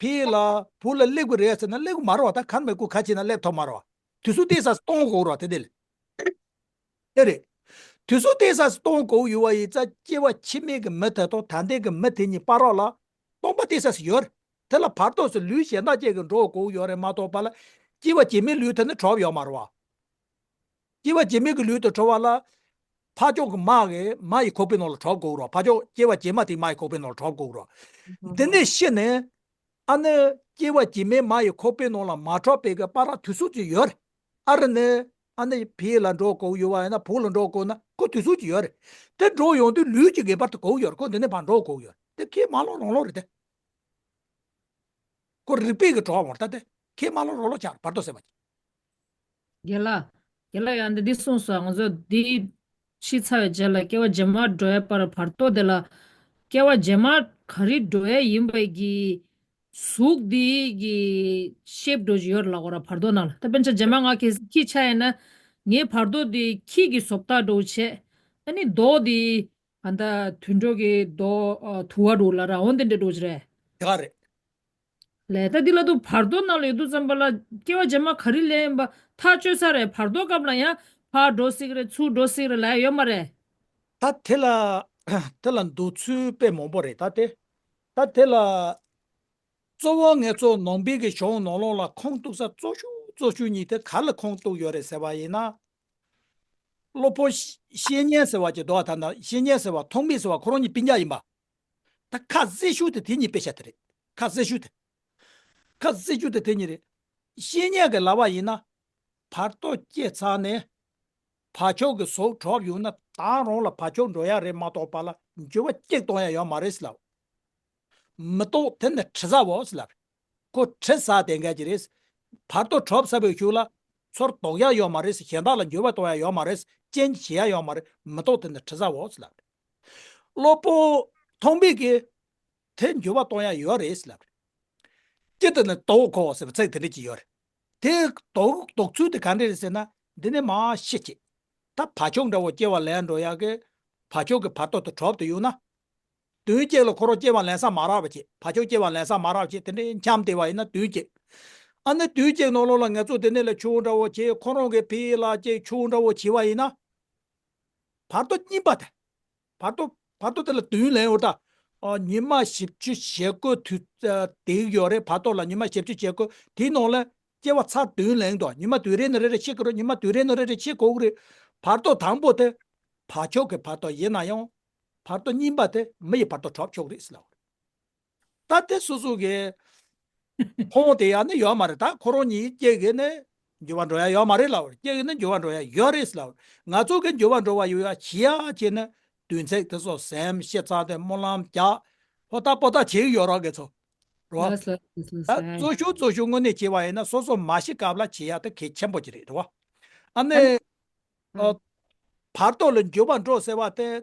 ཕ་གི་ལ་བོད་ལ་སླེབས་དགོས་རེད་ཟེར་ན་སླེབས་དགོས་མ་རེད་བ། ད་ག་ནས་མེད་དགོས་ག་བྱས་ན་སླེབས་ཐུབ་མ་རེད་བ། དུས་ཚོད་དེ་ས་གཏོང་དགོས་རེད་བ། དེ་དེ་ལ། དེ་རེད། དུས་ཚོད་དེ་ས་གཏོང་དགོས་ཡོད་པ་ཡིན་ཙང་སྐྱེ་བ་ཕྱི་མའི་གི་མི་དེ་དང་ད་ལྟའི་གི་མི་དེ་གཉིས་བར་ལ་སྟོང་པ་དེ་ས་ཡོད་རེད། དེ་ལ་བར་དོ་ཟེར་ལུས་གཞན་དག་ཅིག་གི་འགྲོ་དགོས་ཡོད་རེད་མ་གཏོགས་པ་ལ། སྐྱེ་བ་རྗེས་མའི་ལུས་དེ་ནི་གྲོལ་ཡོད་མ་རེད་བ། སྐྱེ་བ་རྗེས་མའི་གི་ལུས་དེ་གྲོལ་བ་ལ། ཕ་ཕྱོགས་ཀྱི་མ་གི་མ་ཡི་ཁོག་པའི་ནང་ལ་གྲོལ་དགོས་རེད་བ། ཕ་ཕྱོགས་སྐྱེ་བ་རྗེས་མ་དེ་མ་ཡི་ཁོག་པའི་ནང་ལ་གྲོལ་དགོས་རེད་བ། འདི་ནས་ཤི་ནས། ཨ་ནི་སྐྱེ་བ་རྗེས་མའི་མ་ཡི་ཁོག་པའི་ནང་ལ་མ་གྲོལ་བའི་གི་བར་ལ་དུས་ཚོད་ཅིག་ཡོད་རེད། ཨ་རི་ནས་ཨ་ནི་ཕ་གི་ལ་འགྲོ་དགོས་ཡོད་པ་ཡིན་ན་བོད་ལ་འགྲོ་དགོས་ན་ཁོ་དུས་ཚོད་ཅིག་ཡོད་རེད། དེ་འགྲོ་ཡོང་དུས་ལུས་ཀྱི་ངེས་པར་དུ་དགོས་ཡོད་རེད། ཁོ་འདི་ནས་ཕར་འགྲོ་དགོས་ཡོད་རེད། དེ་ཁས་མ་བླངས་རང་བླངས་རེད་དེ། ཁོ་རིག་པའི་གི་གྲོགས་མོར་ད་དེ་ཁས་མ་བླངས་རང་བླངས་ཆགས་བར་དོ་ཟེར་བ་ཅིག་རྒན་ལགས། རྒན་ལགས་ཡང་འདི་འདི་གསུངས་སོང་། ང་ཚོ་འདི་ཤི་ཚར་བའི་རྗེས་ལ་སྐྱེ་བ་རྗེས་མར་འགྲོ་ཡས་བར་བར་དོ་དེ་ལ། སྐྱེ་བ་རྗེས་མར་ག་རེ་འགྲོ་ཡས་ཡིན་པའི་གི་གཟུགས་འདི་གི་ཤེབ་འགྲོ་བཞིན་ཡོད་རེད་ལབ་དགོས་ར་བར་དོ་ནང་ལ། ད་དཔེར་ན་ཆ་རྗེས་མ་ང་གལ་སྲིད་ཁྱི་ཆགས་ཡིན་ན། ངའི་བར་དོ་འདི་ཁྱི་གི་བཟོ་ལྟ་འགྲོ་བྱས། ཨ་ནི་མདོག་འདི། ཨ་ད་དུད་འགྲོ་གི་མདོག་ཨ་དུ་བ་འགྲོ་ལ་ར་འོ་འདི་འདྲ་འགྲོ་བཞིན་རེད། དེ་ག་རེད། ལས་ད་འདི་ལ་དུ་བར་དོ་ནང་ལ་ཡོད་དུས་ཙམ་པ་ལ་སྐྱེ་བ་རྗེས་མ་ག་རེ་ལེན་པ་ཐག་ཆོད་ས་རེད། བར་དོ་སྐབས་ལ་ཡང་ཕར་འགྲོ་སྲིད་རེད། ཚུར་འགྲོ་སྲིད་རེད་ལབ་ཡོད་མ་རེད། ད་དེ་ལ་དེ་ལ་འདོད་ཚུལ་དཔེ་མང་པོ་རེད་ད་དེ། ད་དེ་ལ་གཙོ་བོ་ངེད་ཚོ་ནང་པའི་གི་གཞུང་ནང་ལོགས་ལ་ཁུངས་གཏུགས་ས་གཙོ་ཤོས་གཙོ་ཤོས་གཉིས་དེ་ག་ལ་ཁུངས་གཏུགས་ཡོད་རེད་ཟེར་བ་ཡིན་ན། སློབ་དཔོན་བཤེས་གཉེན་ཟེར་བ་ཅིག་འདུག་ད་ལྟ་བཤེས་གཉེན་ཟེར་བ་ཐོགས་མེད་ཟེར་བ་ཁོ་རང་གཉིས་སྤུན་ཀྱག་ཡིན་པ། ད་ཁ་གསལ་ཤོས་དེ་དེ་གཉིས་དཔེ་ཆ་དེ་རེད། ཁ་གསལ་ཤོས་དེ། ཁ་གསལ་ཤོས་དེ་དེ་གཉིས་རེད། བཤེས་གཉེན་གྱིས་ལབ་པ་ཡིན་ན། བར་དོ་སྐྱེས་ཚར་ནས་བར་ཕྱོགས་ཀྱི་ཟོག་གྲོགས་ཡོང་ན་ད་རུང་ལ་བར་ཕྱོགས་འགྲོ་ཡ་རེད་མ་གཏོགས་པ་ལ་འགྱུར་བ་གཅིག་གཏོང་ཡ་ཡོད་མ་རེད་ལབ། མི་རྟོགས་དེ་ནི་དྲི་ཟ་བོ་ཟེར་ལབ། ཁོ་དྲི་ཟ་དེ་འགའ་ཅི་རེད། བར་དོ་གྲོབ་ས་བའི་གཞུག་ལ་ཚུར་ལྡོག་ཡ་ཡོད་མ་རེད། གཞན་དག་ལ་འགྱུར་བ་གཏོང་ཡ་ཡོད་མ་རེད། རྐྱེན་བྱེད་ཡ་ཡོད་མ་རེད། མི་རྟོགས་དེ་ནི་དྲི་ཟ་བོ་ཟེར་ལབ། གློ་བུར་མཐོང་བའི་གི་དེ་འགྱུར་བ་གཏོང་ཡ་ཡོད་རེད་ཟེར་ལབ། སྤྱིར་དུ་ནི་ལྡོག་གོ་ཟེར་བའི་ཚིག་དེ་འདྲ་ཅིག་ཡོད་རེད། དེ་ལྡོག་ལྡོག་ཚུལ་དེ་ག་འདྲ་རེད་ཟེར་ན། འདི་ནི་མ་ཤི་བྱེད། ད་བར་ཕྱོགས་འདྲ་བོ་སྐྱེ་བ་ལེན་འགྲོ་ཡག་གི་བར་ཕྱོགས་ཀྱི་བར་དོ་དེ་གྲོབ་ཏུ་ཡོང་ན། དུས་གཅིག་ལ་ཁོ་རང་སྐྱེ་བ་ལེན་ས་མ་རག་པ་བྱེད། བར་ཕྱོགས་སྐྱེ་བ་ལེན་ས་མ་རག་པ་བྱེད། དེ་འདྲའི་འཁྱམས་བསྡད་པ་ཡིན་ན་དུས་གཅིག་ཨ་ནི་དུས་གཅིག་ནང་ལོགས་ལ་ང་ཚོ་དེ་ནས་ལ་ཆུ་བོ་འདྲ་བོ་བྱེད། ཁོ་རང་གི་ཕི་ལ་ཅིག་ཆུ་བོ་འདྲ་བོ་བྱེད་པ་ཡིན་ན། བར་དོ་གཉིས་པ་དེ། བར་དོ་བར་དོ་དེ་ལ་དུས་ལེན་འོ་ད། ཨ། ཉི་མ་བཞི་བཅུ་ཞེ་དགུ་དུས་ཨ། དེ་ཡོད་རེད། བར་དོ་ལ་ཉི་མ་བཞི་བཅུ་ཞེ་དགུ་དེའི་ནང་ལ་སྐྱེ་བ་ཚར་དུས་ལེན་དོ། ཉི་མ་དུས་རེ་ནས་རེ་རེ་ཤི་དགོས་རེད། ཉི་མ་དུས་རེ་ནས་རེ་རེ་ཤི་དགོས་ཀྱི་རེད། བར་དོ་དང་པོ་དེ་བར་ཕྱོགས་ཀྱི་བར་དོ་ཡིན་ན་ཡང་། བར་དོ་གཉིས་པ་དེ་མི་ཡི་བར་དོ་གྲོབ་ཆོག་རེད་ཟེར་ལབ། ད་དེ་སོ་སོ་གི་ཁོང་དེ་ཡང་ནི་ཡོད་མ་རེད། ད་ཁོ་རང་གཉིས་སྐྱེ་གི་ནི་འགྱུར་བ་འགྲོ་ཡ་ཡོད་མ་རེད་ལབ། སྐྱེ་གི་ནི་འགྱུར་བ་འགྲོ་ཡ་ཡོད་རེད་ལབ། ང་ཚོ་གི་འགྱུར་བ་འགྲོ་བ་ཡོད་ཡ་ཤི་ཡ་བྱས་ནི་དུས་ཚིགས་དེ་ཚོ་སེམས་ཤེས་ཚར་ཏེ་སྨོན་ལམ་རྒྱག་ཧོ་ད་པོ་ད་བྱེད་ཀྱི་ཡོད་རོགས་གི་ཚོ་རོ། ལགས་ལགས་ལགས་ལགས། ད་གཙོ་ཤོས་གཙོ་ཤོས་དངོས་གནས་བྱས་པ་ཡིན་ན་སོ་སོ་མ་ཤི་སྐབས་ལ་བྱེད་ཡ་དེ་གལ་ཆེན་པོ་ཅིག་རེད་རོ། ཨ་ནི། ཨ། བར་དོ་ལ་འགྱུར་བ་འགྲོ་ཟེར་བ་དེ།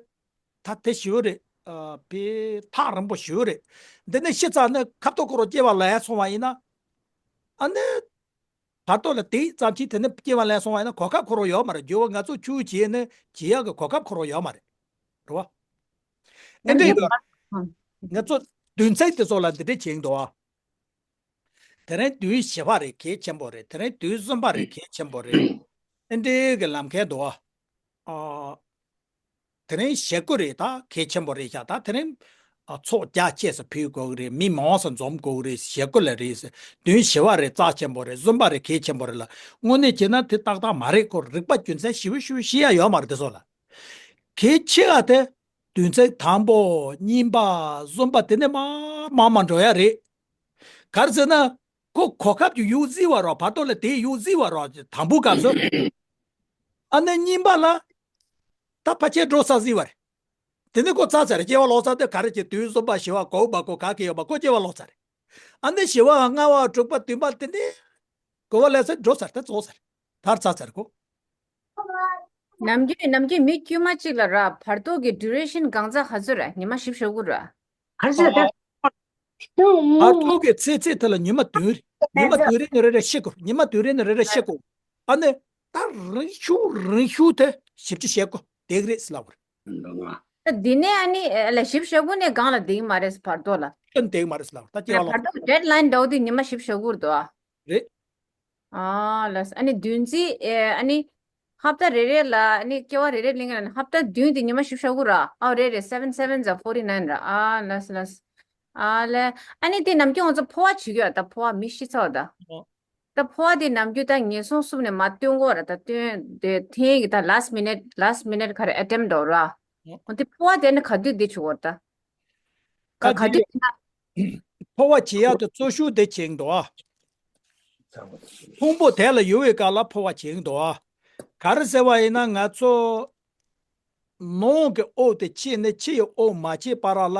ད་དེ་ཞུ་རེད། ཨ། དཔེ་ཐག་རིང་པོ་ཞུ་རེད། འདི་ནས་ཤི་ཚར་ནས་ཁ་ཐོག་ཁོ་རང་སྐྱེ་བ་ལེན་སོང་བ་ཡིན་ན། ཨ་ནི། བར་དོ་ལ་དེ་ཙམ་གྱིས་དེ་ནས་སྐྱེ་བ་ལེན་སོང་བ་ཡིན་ན་གོ་སྐབས་ཁོ་རང་ཡོད་མ་རེད། འགྱུར་བ་ང་ཚོ་ཆུ་བྱས་ནས་བྱེད་ཡག་གི་གོ་སྐབས་ཁོ་རང་ཡོད་མ་རེད། རེད་བ། ཨེ་འདྲ་ཡོད། ང་ཚོ་དུས་ཚིགས་དེ་ཚོ་ལ་འདི་འདྲ་བྱེད་འདུག་ཨ། དེ་རིང་དུས་བཞི་པ་རེད། གལ་ཆེན་པོ་རེད། དེ་རིང་དུས་གསུམ་པ་རེད། གལ་ཆེན་པོ་རེད། ཨེ་འདྲའི་གི་ལམ་ཁའི་འདུག་ཨ། ཨ། དེ་རིང་ཞེ་དགུ་རེད། ད་གལ་ཆེན་པོ་རེད་ཤག་ད་དེ་རིང་། ཨ། ཚོགས་རྒྱ་ཆེ་ས་ཕུལ་དགོས་ཀྱི་རེད། མི་མང་ས་འཛོམས་དགོས་ཀྱི་རེད། ཞེ་དགུ་ལ་རེད་ཟེར། དུས་བཞི་པ་རེད། རྩ་ཆེན་པོ་རེད། གསུམ་པ་རེད། གལ་ཆེན་པོ་རེད་ལ། དངོས་གནས་བྱས་ན་དེ་ཏག་ཏག་མ་རེད། ཁོ་རིག་པ་རྒྱུ་མཚན་ཞེ་པོ་ཞེ་པོ་ཤེས་ཡ་ཡོད་མ་རེད་དེ་ཚོ་ལ། གལ་ཆེ་བ་དེ། དུས་ཚིགས་དང་པོ་གཉིས་པ་གསུམ་པ་དེ་ནས་མར་མར་མར་འགྲོ་ཡ་རེད། ག་རེ་ཟེར་ན། ཁོ་གོ་སྐབས་ཀྱི་ཡུག་བརྫིས་པ་རོ། བར་དོ་ལ་དེའི་ཡུག་བརྫིས་པ་རོ། དང་པོའི་སྐབས་སུ། ཨ་ནི་གཉིས་པ་ལ། ད་ཕལ་ཆེར་འགྲོ་ས་བརྫིས་པ་རེད། དེ་ནས་ཁོ་རྩ་ཚར་རེད། སྐྱེ་བ་ལོག་ཚར་དེ་ག་རེ་བྱེད། དུས་གསུམ་པ་བཞི་པ་གོ་བ་གོ་ག་གི་ཡོད་པ་ཁོ་སྐྱེ་བ་ལོག་ཚར་རེད། ཨ་ནི་བཞི་པ་ལྔ་པ་དྲུག་པ་བདུན་པ་དེ་ནས། གོ་བ་ལེན་ས་འགྲོ་ཚར་ད་རྫོགས་ཚར། ད་རྩ་ཚར་གོ། ནམ་རྒྱུན་ནམ་རྒྱུན་མི་དཀྱུས་མ་གཅིག་ལ་ར་བར་དོ་གི་ཌུ་རེ་ཤན་གང་ཚ་ག་ཚོད་ར། ཉི་མ་བཞི་བཅུ་ཞེ་དགུ་ར། ག་ཚོད་ད། བར་དོ་གི་ཚེ་ཚད་དེ་ལ་ཉི་མ་བདུན་རེད། ཉི་མ་བདུན་རེ་ནས་རེ་རེ་ཤི་དགོས། ཉི་མ་བདུན་རེ་ནས་རེ་རེ་ཤི་དགོས། ཨ་ནི་ད་རིང་ཤོས་རིང་ཤོས་དེ་བཞི་བཅུ་ཞེ་དགུ་དེ་གི་རེད་ཟེར་ལབ་པ་རེད། ད་འདི་ནས་ཨ་ནི་ལ་བཞི་བཅུ་ཞེ་དགུ་ནས་སྒང་ལ་འདེགས་མ་རེད་བར་དོ་ལ། ད་འདེགས་མ་རེད་ཟེར་ལབ་པ་རེད། ད་སྐྱེ་བ་ལོག་བར་དོ་ཌེཌ་ལའིན་འདྲ་བོ་དེ་ཉི་མ་བཞི་བཅུ་ཞེ་དགུ་རེད་དོ། རེད། ཨ་ལ་ས། ཨ་ནི་བདུན་ཚིགས་ཨེ་ཨ་ནི་ཧབ་ཏ་རེ་རེ་ལ་ཨ་ནི་སྐྱེ་བ་རེ་རེ་ལེན་ག་ལ་ནི་ཧབ་ཏ་བདུན་དེ་ཉི་མ་བཞི་བཅུ་ཞེ་དགུ་ར། ཨའོ་རེད་རེད། seven sevens are forty nine ར། ཨ་ལ་ས་ལ་ས། ཨ་ལ། ཨ་ནི་དེ་ནམ་རྒྱུན་ང་ཚོ་ཕོ་བ་བྱེད་ཀྱི་ཡོད་ད། ཕོ་བ་མི་ཤི་ཚར་བ་ད། ཨོ། ད་ཕོ་བ་དེ་ནམ་རྒྱུན་ད་ངན་སོང་གསུམ་ནས་མར་བཏོན་དགོས་ར། ད་བཏོན་དེ་ཐེངས་ཀྱི་ད་last minute last minute ག་རེ་ཨེ་ཊེམ་འདྲ་བོ་ར། ཨོ། འོ་དེ་ཕོ་བ་དེ་ནི་ག་དུས་དེ་བྱེད་དགོས་ར་ད། ད་ག་དུས་དེ་ཕོ་བ་བྱེད་ཡག་དེ་གཙོ་ཤོས་དེ་བྱེད་འདུག་ཨ། ཕུང་པོ་དེ་ལ་ཡོད་པའི་སྐབས་ལ་ཕོ་བ་བྱེད་འདུག་ཨ། ག་རེ་ཟེར་བ་ཡིན་ན་ང་ཚོ་ནང་གི་དབུགས་དེ་ཆད་ནས་ཕྱི་ཡི་དབུགས་མ་ཆད་བར་ལ་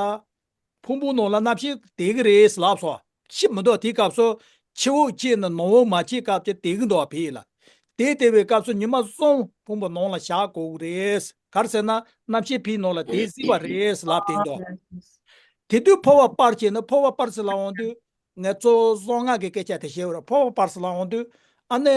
ཕུང་པོའི་ནང་ལ་རྣམ་ཤེས་དེ་གི་རེད་ལབ་སོང་། ཤི་མི་འདུག་དེའི་སྐབས་སུ་ཕྱི་དབུགས་ཆད་ནས་ནང་དབུགས་མ་ཆད་སྐབས་ཀྱི་དེ་གི་འདུག་ཕི་ལ། དེ་དེ་བའི་སྐབས་སུ་ཉི་མ་གསུམ་ཕུང་པོ་ནང་ལ་བཞག་དགོས་ཀྱི་རེད། ག་རེ་ཟེར་ན་རྣམ་ཤེས་ཕིའི་ནང་ལ་དེ་བརྫིས་པ་རེད་ལབ་དེ་འདུག་དེ་དུས་ཕོ་བ་སྤར་བྱས་ན་ཕོ་བ་སྤར་ཟེར་ལབ་འོང་དུས་ང་ཚོ་གསང་སྔགས་ཀྱི་སྐད་ཆ་དེ་བཤད་འོ་ར། ཕོ་བ་སྤར་ཟེར་ལབ་འོང་དུས་ཨ་ནི།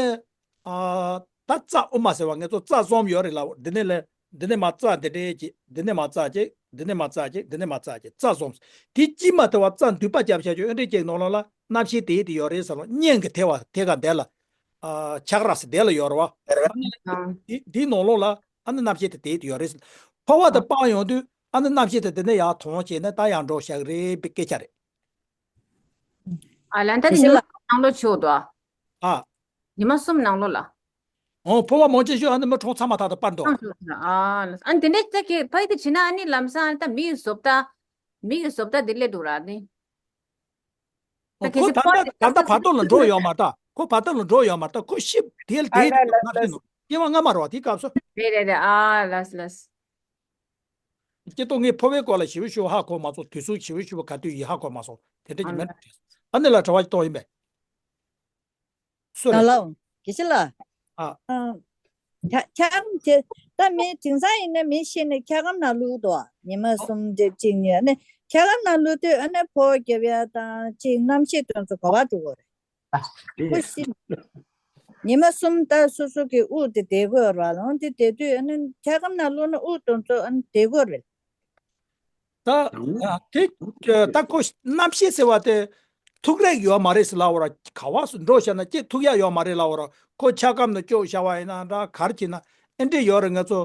ཨ། ད་རྩ་དབུ་མ་ཟེར་བ་ང་ཚོ་རྩ་གསུམ་ཡོད་རེད་ལབ། འདི་ནས་ལས་འདི་ནས་མར་རྩ་འདི་འདྲའི་ཅིག་འདི་ནས་མར་རྩ་ཅིག་འདི་ནས་མར་རྩ་ཅིག་འདི་ནས་མར་རྩ་ཅིག་རྩ་གསུམ། དེ་དཀྱིལ་མ་དེ་བ་རྩ་མདུད་པ་རྒྱབ་བྱ་ཆོག་ཨེ་འདྲའི་ཅིག་ནང་ལོགས་ལ་རྣམ་ཤེས་དེ་དེ་ཡོད་རེད་ཟེར་ལོ། གཉེན་གྱི་ཐེ་བ་ཐེ་ག་འདི་ལ། ཨ། ཆག་ར་སི་དེ་ལ་ཡོད་རེད་བ། ཨ་ནི་ཨ། དེ་དེའི་ནང་ལོགས་ལ་ཨ་ནི་རྣམ་ཤེས་དེ་དེ་དེ་ཡོད་རེད་ཟེར། ཕོ་བ་དེ་ཨ། སྤར་ཡོང་དུས་ཨ་ནི་རྣམ་ཤེས་དེ་དེ་ནས་ཡར་ཐོན་བྱས་ནས་ད་ཡར་འགྲོ་བཞག་རེད་པའི་སྐད་ཆ་རེད། ཨ་ལན་ད་དེ་ཉི་མ་ནང་ལོགས་ཆོག་འདུག་ཨ། ཨ། ཉི་མ་གསུམ་ནང་ལོགས་ལ། ཨོ། ཕོ་བ་མང་ཆེ་ཤོས་ཨ་ནི་མི་གྲོངས་ཚར་མ་ཐག་ཏུ་སྤར་འདུག་ཨ་ལ་ཨ་ནི་དེ་འདྲའི་ཅག་གི་ཕ་ཡི་དེ་བྱེད་ན་ཨ་ནི་ལམ་སང་ཨ་ནི་ད་མི་ཡི་བཟོ་ལྟ། མི་ཡི་བཟོ་ལྟ་དེ་སླེབས་འདུག་ར་ནི། ཨོ། ད་གལ་ཁོ་སྲིད་ད་ཕོ་བ་ལྟ་དེ་ད་ལྟ་བར་དོ་ལ་འགྲོ་ཡོད་མ་ད། ཁོ་བར་ཐག་ལ་འགྲོ་ཡོད་མ་རེད། ད་ཁོ་ཤི་དེ་ཨ་དེ་ལ་ལ་ལ་ལ། སྐྱེ་བ་སྔ་མ་རེད་བ། དེའི་སྐབས་སུ། རེད་རེད་རེད། ཨ་ལགས་སོ་ལགས་སོ། སྐྱེ་སྟོབས་ངས་ཕོ་བའི་སྐོར་ལ་ཞེ་པོ་ཞེ་པོ་ཧ་གོ་མ་སོང་། དུས་ཚོད་ཞེ་པོ་ཞེ་པོ་ག་དུས་ཡིན་ཧ་གོ་མ་སོང་། དེ་འདྲ་ཨ་ཅིག་མེད་ལགས། ན་དྲན། ཨ་ནི་ལ་དྲི་བ་ཅིག་གཏོང་ཡིན་པས། སུ་རེད། ལགས་ལགས། དགེ་བཤེས་ལགས། ཨ། ཨ། ཁྱ་ཁྱ་རང་ཁྱེད་ད་མི་དེང་སང་ཡིན་ན་མི་ཤི་ནས་འཁྱག་སྒམ་ནང་བླུགས་འདུག་ཉི་མ་གསུམ་དེ་གཅིག་གཉིས། ཨ་ནི་འཁྱག་སྒམ་ནང་བླུགས་དུས་ཨ་ནི་ཕོ་བ་རྒྱབ་ཡ་དང་གཅིག་རྣམ་ཤེས་དོན་ཚོ་ག་པར་འགྲོ་གི་རེད། ཁོ་ཤི་ཉི་མ་གསུམ་ལྟར་སོ་སོ་གི་དབུགས་དེ་བདེ་དགོས་ར། ལོང་དེ་བདེ་དུས་ཨ་ནི་འཁྱག་སྒམ་ནང་བླུགས་ན་དབུགས་དོན་ཚོ་ཨ་ནི་བདེ་དགོས་རེད། ད་ཨ། དེ་ད་ཁོ་རྣམ་ཤེས་ཟེར་བ་དེ་ཐུག་རེག་ཡོད་མ་རེད་ཟེར་ལབ་པ་ར། ག་པར་འགྲོ་བཞག་ན་ཅིག་ཐུག་ཡ་ཡོད་མ་རེད་ལབ་པ་ར། ཁོ་འཁྱག་སྒམ་ནང་བཅུག་བཞག་པ་ཡིན་ན་འདྲ། ག་རེ་བྱས་ན་ཨེ་འདྲས་ཡོད་རེད། ང་ཚོ་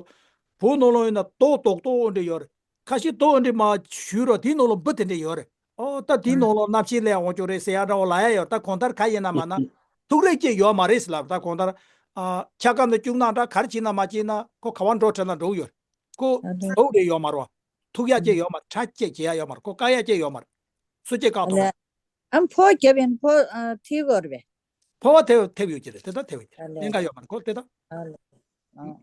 བུ་ནང་ལོགས་ཡིན་ན་རྡོ་རྡོག་རྡོག་ཨེ་འདྲས་ཡོད་རེད། ཁ་ཤས་རྡོ་ཨེ་འདྲས་མར་གཞུས་ར་དེའི་ནང་ལོགས་འབུ་དེ་འདྲས་ཡོད་རེད། ཨོ་ད་དེའི་ནང་ལོགས་རྣམ་ཤེས་སླེབས་འོང་རྒྱུ་རེད་ཟེར་ཡ་འདྲ་བོ་ལབ་ཡ་ཡོད། ད་གང་ལྟར་ག་ཡིན་ན་མ་ན་ཐུག་རེག་ཅིག་ཡོད་མ་རེད་ཟེར་ལབ། ད་གང་ལྟར་ཨ་འཁྱག་སྒམ་ནང་བཅུག་ན་འདྲ། ག་རེ་བྱས་ན་མ་བྱས་ན་ཁོ་ག་པར་འགྲོ་དྲན་ན་འགྲོ་གི་ཡོད། ཁོ་ཨ་ནི་ཟློག་རེ་ཡོད་མ་རེད་བ། ཐུག་ཡ་ཅིག་ཡོད་མ་རེད། ཁྲག་ཅིག་བྱེད་ཡ་ཡོད་མ་རེད། ཁོ་བཀག་ཡ་ཅིག་ཡོད་མ་རེད། སུ་གཅིག་བཀག་ཨ་ཐུབ་ལེ། ཨ་ཕོ་རྒྱབ་ཡིན་ཕོ་ཨ་ཐིག་གོ་རེད་པས། ཕོ་བ་ཐེབས་ཐེབས་ཡོད་ཀྱི་རེད། དེ་ད་ཐེབས་ཡོད་ཀྱི་རེད། ཨ་ལེ། གནད་འགག་ཡོད་མ་རེད། ཁོ་དེ་ད། ཨ་ལེ། ཨ།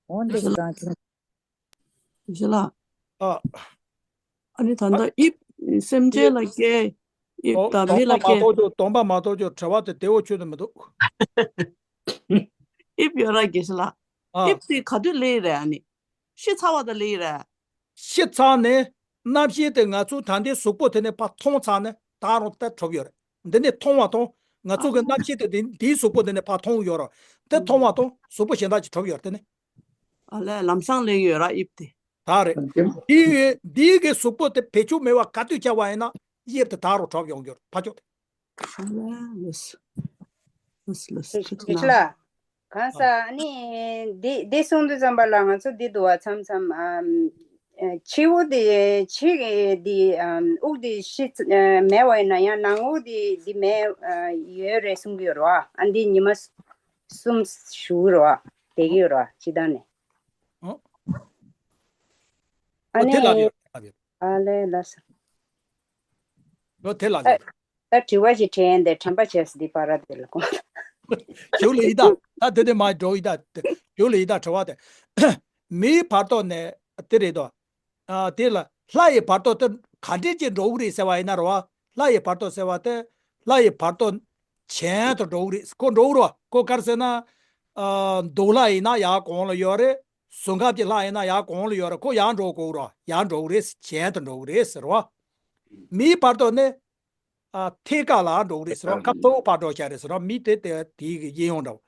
འོ་འདི་གང་ཅི། ཞི་ལ། ཨ། ཨ་ནི་ད་ལྟ་དབྱིབས་སེམས་ཅན་ལ་སྐྱེ། དབྱིབས་ཨོ་དང་མི་ལ་སྐྱེ། སྡོམ་པ་མ་ཐོབ་ཀྱང་། སྡོམ་པ་མ་ཐོབ་ཀྱང་དྲི་བ་དེ་བདེ་བོ་ཁྱོན་ནས་མི་འདུག་དབྱིབས་ཡོད་ར་དགེ་བཤེས་ལགས། ཨ། དབྱིབས་དེ་ག་དུས་སླེབས་རེད། ཨ་ནི་ཤི་ཚར་བ་དང་སླེབས་རེད། ཤི་ཚར་ནས་རྣམ་ཤེས་དེ་ང་ཚོ་ད་ལྟའི་གཟུགས་པོ་དེ་ནས་ཕར་མཐོང་ཚར་ནས་ད་རུང་དེ་གྲུབ་ཡོད་རེད། འདི་ནས་མཐོང་བ་དང་ང་ཚོ་གི་རྣམ་ཤེས་དེ་འདི་འདིའི་གཟུགས་པོ་འདི་ནས་ཕར་མཐོང་ཡོད་རེད། དེ་མཐོང་བ་དང་གཟུགས་པོ་གཞན་དག་ཅིག་གྲུབ་ཡོད་རེད། དེ་ནས། ཨ་ལས། ལམ་སང་སླེབས་ཡོད་ར་དབྱིབས་དེ། ད་རེད། འདི་ཡི་འདི་གི་གཟུགས་པོ་དེ་བེད་སྤྱོད་མེད་པ་ག་དུས་བྱ་བ་ཡིན་ན་དབྱིབས་དེ་ད་རུང་གྲུབ་ཡོང་རྒྱུ་རེད། ཕར་ཕྱོགས་དེ། ཨ་ལས། ལགས་སོ། ལགས་སོ། ལགས་སོ། ཁྱེད་ཅག་ལ། གང་ཟག་ཨ་ནི་འདི་འདི་གསུང་དུས་ཙམ་པ་ལ་ང་ཚོ་འདི་འདུག་བ། མཚམས་མཚམས་ཨམ། ཨ། ཕྱི་དབུགས་དེ་ཕྱི་གི་འདི་ཨམ་དབུགས་དེ་ཤི་ཨ་མེད་པ་ཡིན་ན་ཡང་ནང་དབུགས་དེ་འདི་མེད་ཨ་ཡོད་རེད་གསུང་གི་ཡོད་རེད་བ། ཨ་འདི་ཉི་མ་གསུམ་བཞུགས་རེད་བ། བསྡད་ཀྱི་ཡོད་རེད་བ་སྤྱིར་བཏང་ནས། ཨ་ཨ་དེ་ལབ་ནི་ཡོད། ལབ་ཡོད། ཨ་ལས། ལགས་སོ། ལོ་དེ་ལ་ཨ། ལས། ད་དྲི་བ་ཞིག་དྲན་ཏེ་དྲན་པ་བྱས་སོང་། འདི་པར་དེ་ལ་གོ། ཞུ་ལ་ཡི་ད། ད་དེ་དེ་མ་འགྲོ་ཡི་ད། ཞུ་ལ་ཡི་ད། དྲི་བ་དེ། མིའི་བར་ཐོག་ནས་དེ་རེད་དོ། ཨ། དེ་ལ་ལྷ་ཡི་བར་ཐོག་དེ་ག་འདྲས་ཀྱི་འགྲོ་གི་རེད་ཟེར་བ་ཡིན་ན་རེད་བ། ལྷ་ཡི་བར་ཐོག་ཟེར་བ་དེ་ལྷ་ཡི་བར་ཐོག་གཞན་དུ་འགྲོ་གི་རེད། ཁོ་འགྲོ་གི་རེད་བ། ཁོ་ག་རེ་ཟེར་ན། ཨ། གདུགས་ལྷ་ཡིན་ན་ཡར་གོང་ལ་ཡོད་རེད། གཟུགས་ཁམས་ཀྱི་ལྷ་ཡིན་ན་ཡར་གོང་ལ་ཡོད་རེད། ཁོ་ཡར་འགྲོ་དགོས་རེད་བ། ཡར་འགྲོ་གི་རེད། གཞན་དུ་འགྲོ་གི་རེད་ཟེར་བ། མིའི་བར་ཐོག་ནི། ཨ། ཐད་ཀར་ལ་འགྲོ་གི་རེད་ཟེར་བ། ཁ་ཕྱོགས་ཕར་འགྲོ་བཞག་རེད་ཟེར་བ། མི་དེ་དེ་དེའི་གི་གཡས་གཡོན་འདྲ་བོ།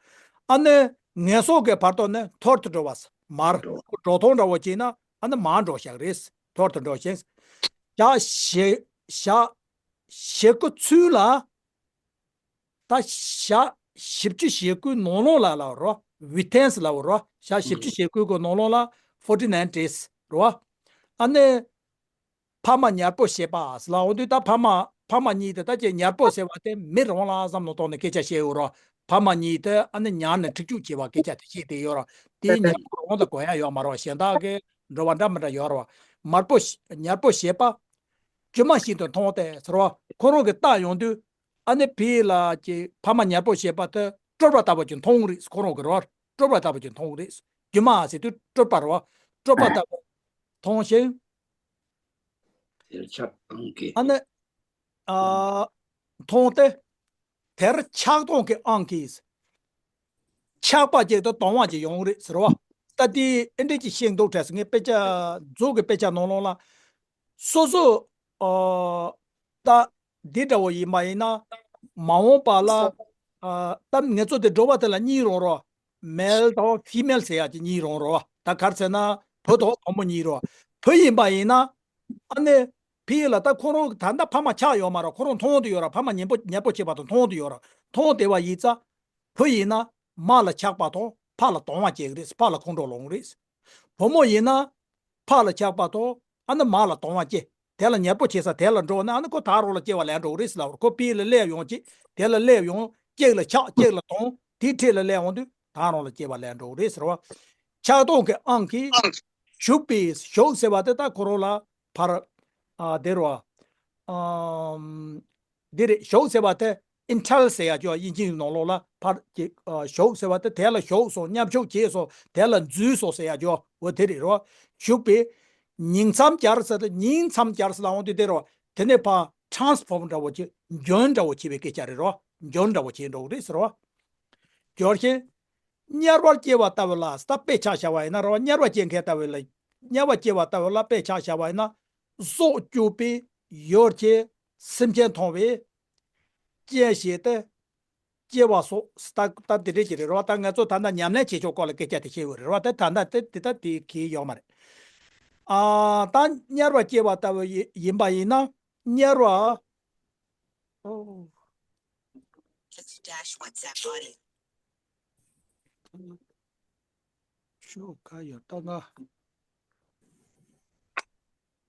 ཨ་ནི་ངན་སོང་གི་བར་ཐོག་ནི་འཐོར་དུ་འགྲོ་བ། མར་འགྲོ་སྟངས་འདྲ་བོ་བྱས་ན་ཨ་ནི་མར་འགྲོ་བཞག་རེད། འཐོར་དུ་འགྲོ་ཞིང་། ཞག་ཞེ་ཞག་ཞེ་དགུ་ཚུན་ལ། ད་ཞག་བཞི་བཅུ་ཞེ་དགུའི་ནང་ལོགས་ལ་ལབ་རོ། ཝི་ཐེན་སི་ལབ་རོ། ཞག་བཞི་བཅུ་ཞེ་དགུ་གི་ནང་ལོགས་ལ་ཕོར་ཊི་ནའིན་ཌེ་ཡི་སི་རོ། ཨ་ནི། ཕ་མ་ཉལ་པོ་བྱེད་པ་ཟེར་ལབ་འོང་དུས། ད་ཕ་མ་ཕ་མ་གཉིས་དེ་ད་ཅིག་ཉལ་པོ་ཟེར་བ་དེ་མི་རང་ལ་བསམ་བློ་གཏོང་ནས་སྐད་ཆ་བཤད་ཡོད་རོ། ཕ་མ་གཉིས་དེ་ཨ་ནི་ཉལ་ནས་འཁྲིག་སྤྱོད་བྱེད་པ་སྐད་ཆ་དེ་བཤད་བསྡད་ཡོད་རོ། དེའི་ཉལ་པོ་རང་དང་གོ་ཡ་ཡོད་མ་རེད་བ། གཞན་དག་གི་འགྲོ་བ་འདྲ་མི་འདྲ་ཡོད་རེད་བ། མར་པོ་ཉལ་པོ་བྱེད་པ། སྒྱུ་མ་བཞིན་དུ་མཐོང་སྟེ་ཟེར་བ། ཁོ་རང་གིས་བལྟ་ཡོང་དུས་ཨ་ནི་ཕི་ལ་ཅིག་ཕ་མ་ཉལ་པོ་བྱེད་པ་དེ་སྤྲུལ་པ་ལྟ་བུ་ཅིག་མཐོང་གི་རེད། ཁོ་རང་གིས་རོ། སྤྲུལ་པ་ལྟ་བུ་ཅིག་མཐོང་གི་རེད། སྒྱུ་མ་ཟེར་དུས་སྤྲུལ་པ་རོ། སྤྲུལ་པ་ལྟ་བུ་མཐོང་ཞིང་། དེར་ཆགས་སྡང་གི། ཨ་ནི། ཨ། མཐོང་སྟེ། དེར་ཆགས་སྡང་གི་དབང་གིས། ཆགས་པ་ཅིག་དང་སྡང་བ་ཅིག་ཡོང་གི་རེད་ཟེར་བ། ད་དེ་ཨེ་འདྲས་ཅིག་ཤེས་འདུག་དྲན་སོང་། ངས་དཔེ་ཆ་མཛོད་ཀྱི་དཔེ་ཆ་ནང་ལོགས་ལ། སོ་སོ། ཨ། ད་འདི་འདྲ་བོ་ཡིན་པ་ཡིན་ན། མ་འོངས་པ་ལ། ཨ། ད་ངེད་ཚོ་དེ་འགྲོ་བ་དེ་ལ་གཉིས་རང་རོ། མེལ་དང་ཕི་མེལ་ཟེར་ཡ་ཅིག་གཉིས་རང་རོ། ད་ག་རེ་ཟེར་ན་བུ་དང་བུ་མོ་གཉིས་རོ། བུ་ཡིན་པ་ཡིན་ན། ཨ་ནི། ཕི་ལ་ད་ཁོ་རང་ད་ལྟ་ཕ་མ་ཆགས་ཡོད་མ་རེད། ཁོ་རང་མཐོང་དུ་ཡོད་ར། ཕ་མ་ཉལ་པོ་ཉལ་པོ་བྱེད་པ་དང་མཐོང་དུ་ཡོད་ར། མཐོང་བསྡད་པ་ཡིན་ཙང་། བུ་ཡིན་ན་མ་ལ་ཆགས་པ་དང་ཕ་ལ་སྡང་བ་སྐྱེ་གི་རེད། ཕ་ལ་ཁོང་ཁྲོ་ལངས་གི་རེད། བུ་མོ་ཡིན་ན་ཕ་ལ་ཆགས་པ་དང་ཨ་ནི་མ་ལ་སྡང་བ་སྐྱེ། དེ་ལ་ཉལ་པོ་བྱེད་ས་དེ་ལ་འགྲོ་ན་ཨ་ནི་ཁོ་ད་རང་ལ་སྐྱེ་བ་ལེན་འགྲོ་གི་རེད་ཟེར་ལབ་ར། ཁོ་ཕི་ལ་སླེབས་ཡོང་ཅིག་དེ་ལ་སླེབས་ཡོང་། གཅིག་ལ་ཆགས་གཅིག་ལ་སྡང་། དེའི་འཁྲིས་ལ་སླེབས་འོང་དུས་ད་རང་ལ་སྐྱེ་བ་ལེན་འགྲོ་གི་རེད་ཟེར་བ། ཆགས་སྡང་གི་དབང་གིས་ཞུགས་པའི། ཞུགས་ཟེར་བ་དེ་ད་ཁོ་རང་ལ་ཕར། ཨ། དེ་རོ། ཨམ། འདི་རེད། ཞུགས་ཟེར་བ་དེ་ ཨིན་ཊལ་ཟེར་ཡ་ཅོ་དབྱིན་ཇིའི་ནང་ལོགས་ལ་ཕར་གྱི་ཨ་ཞུགས་ཟེར་བ་དེ་དེ་ལ་ཞུགས་སོང་མཉམ་ཞུགས་བྱས་སོང་དེ་ལ་འཛུལ་སོང་ཟེར་ཡ་ཅོ་འོ་དེ་རེད་རོ། ཞུགས་པའི་ཉིང་མཚམས་སྦྱར་ཟེར་ཏེ་ཉིང་མཚམས་སྦྱར་ཟེར་ལ་འོང་དུས་དེ་རོ། དེ་ནས་ཕར་ཊ་རན་སི་ཕོརམ་འདྲ་བོ་ཅིག་འབྱོན་འདྲ་བོ་བྱེད་པའི་སྐད་ཆ་རེད་རོ། འབྱོན་འདྲ་བོ་བྱེད་འགྲོ་གི་རེད་ཟེར་རོ། སྦྱོར་ཞིང་། དམྱལ་བར་སྐྱེ་བ་ལྟ་བུ་ལ་ད་དཔེ་ཆ་བཞག་པ་ཡིན་ན་རོ། དམྱལ་བར་སྐྱེ་མཁན་ལྟ་བུ་ལ། དམྱལ་བར་སྐྱེ་བ་ལྟ་བུ་ལ་དཔེ་ཆ་བཞག་པ་ཡིན་ན། སྲོག་གཅོད་པའི་ཡུལ་གྱི་སེམས་ཅན་མཐོང་བས། རྐྱེན་བྱས་ཏེ། སྐྱེ་བ་སོགས་ད་ད་དེ་འདྲས་ཀྱི་རེད་རོ། ད་ང་ཚོ་ད་ལྟ་ཉམས་ལེན་བྱེད་ཕྱོགས་སྐོར་ལ་སྐད་ཆ་དེ་བཤད་ཡོད་རེད་རོ། ད་ད་ལྟ་དེ་དེ་ད་དེ་གི་ཡོད་མ་རེད། ཨ་ད་དམྱལ་བར་སྐྱེ་བ་ལྟ་བུ་ཡི་ཡིན་པ་ཡིན་ན་དམྱལ་བ། ཨོ། ཤོ་ཁ་ཡོད་ད་ང་།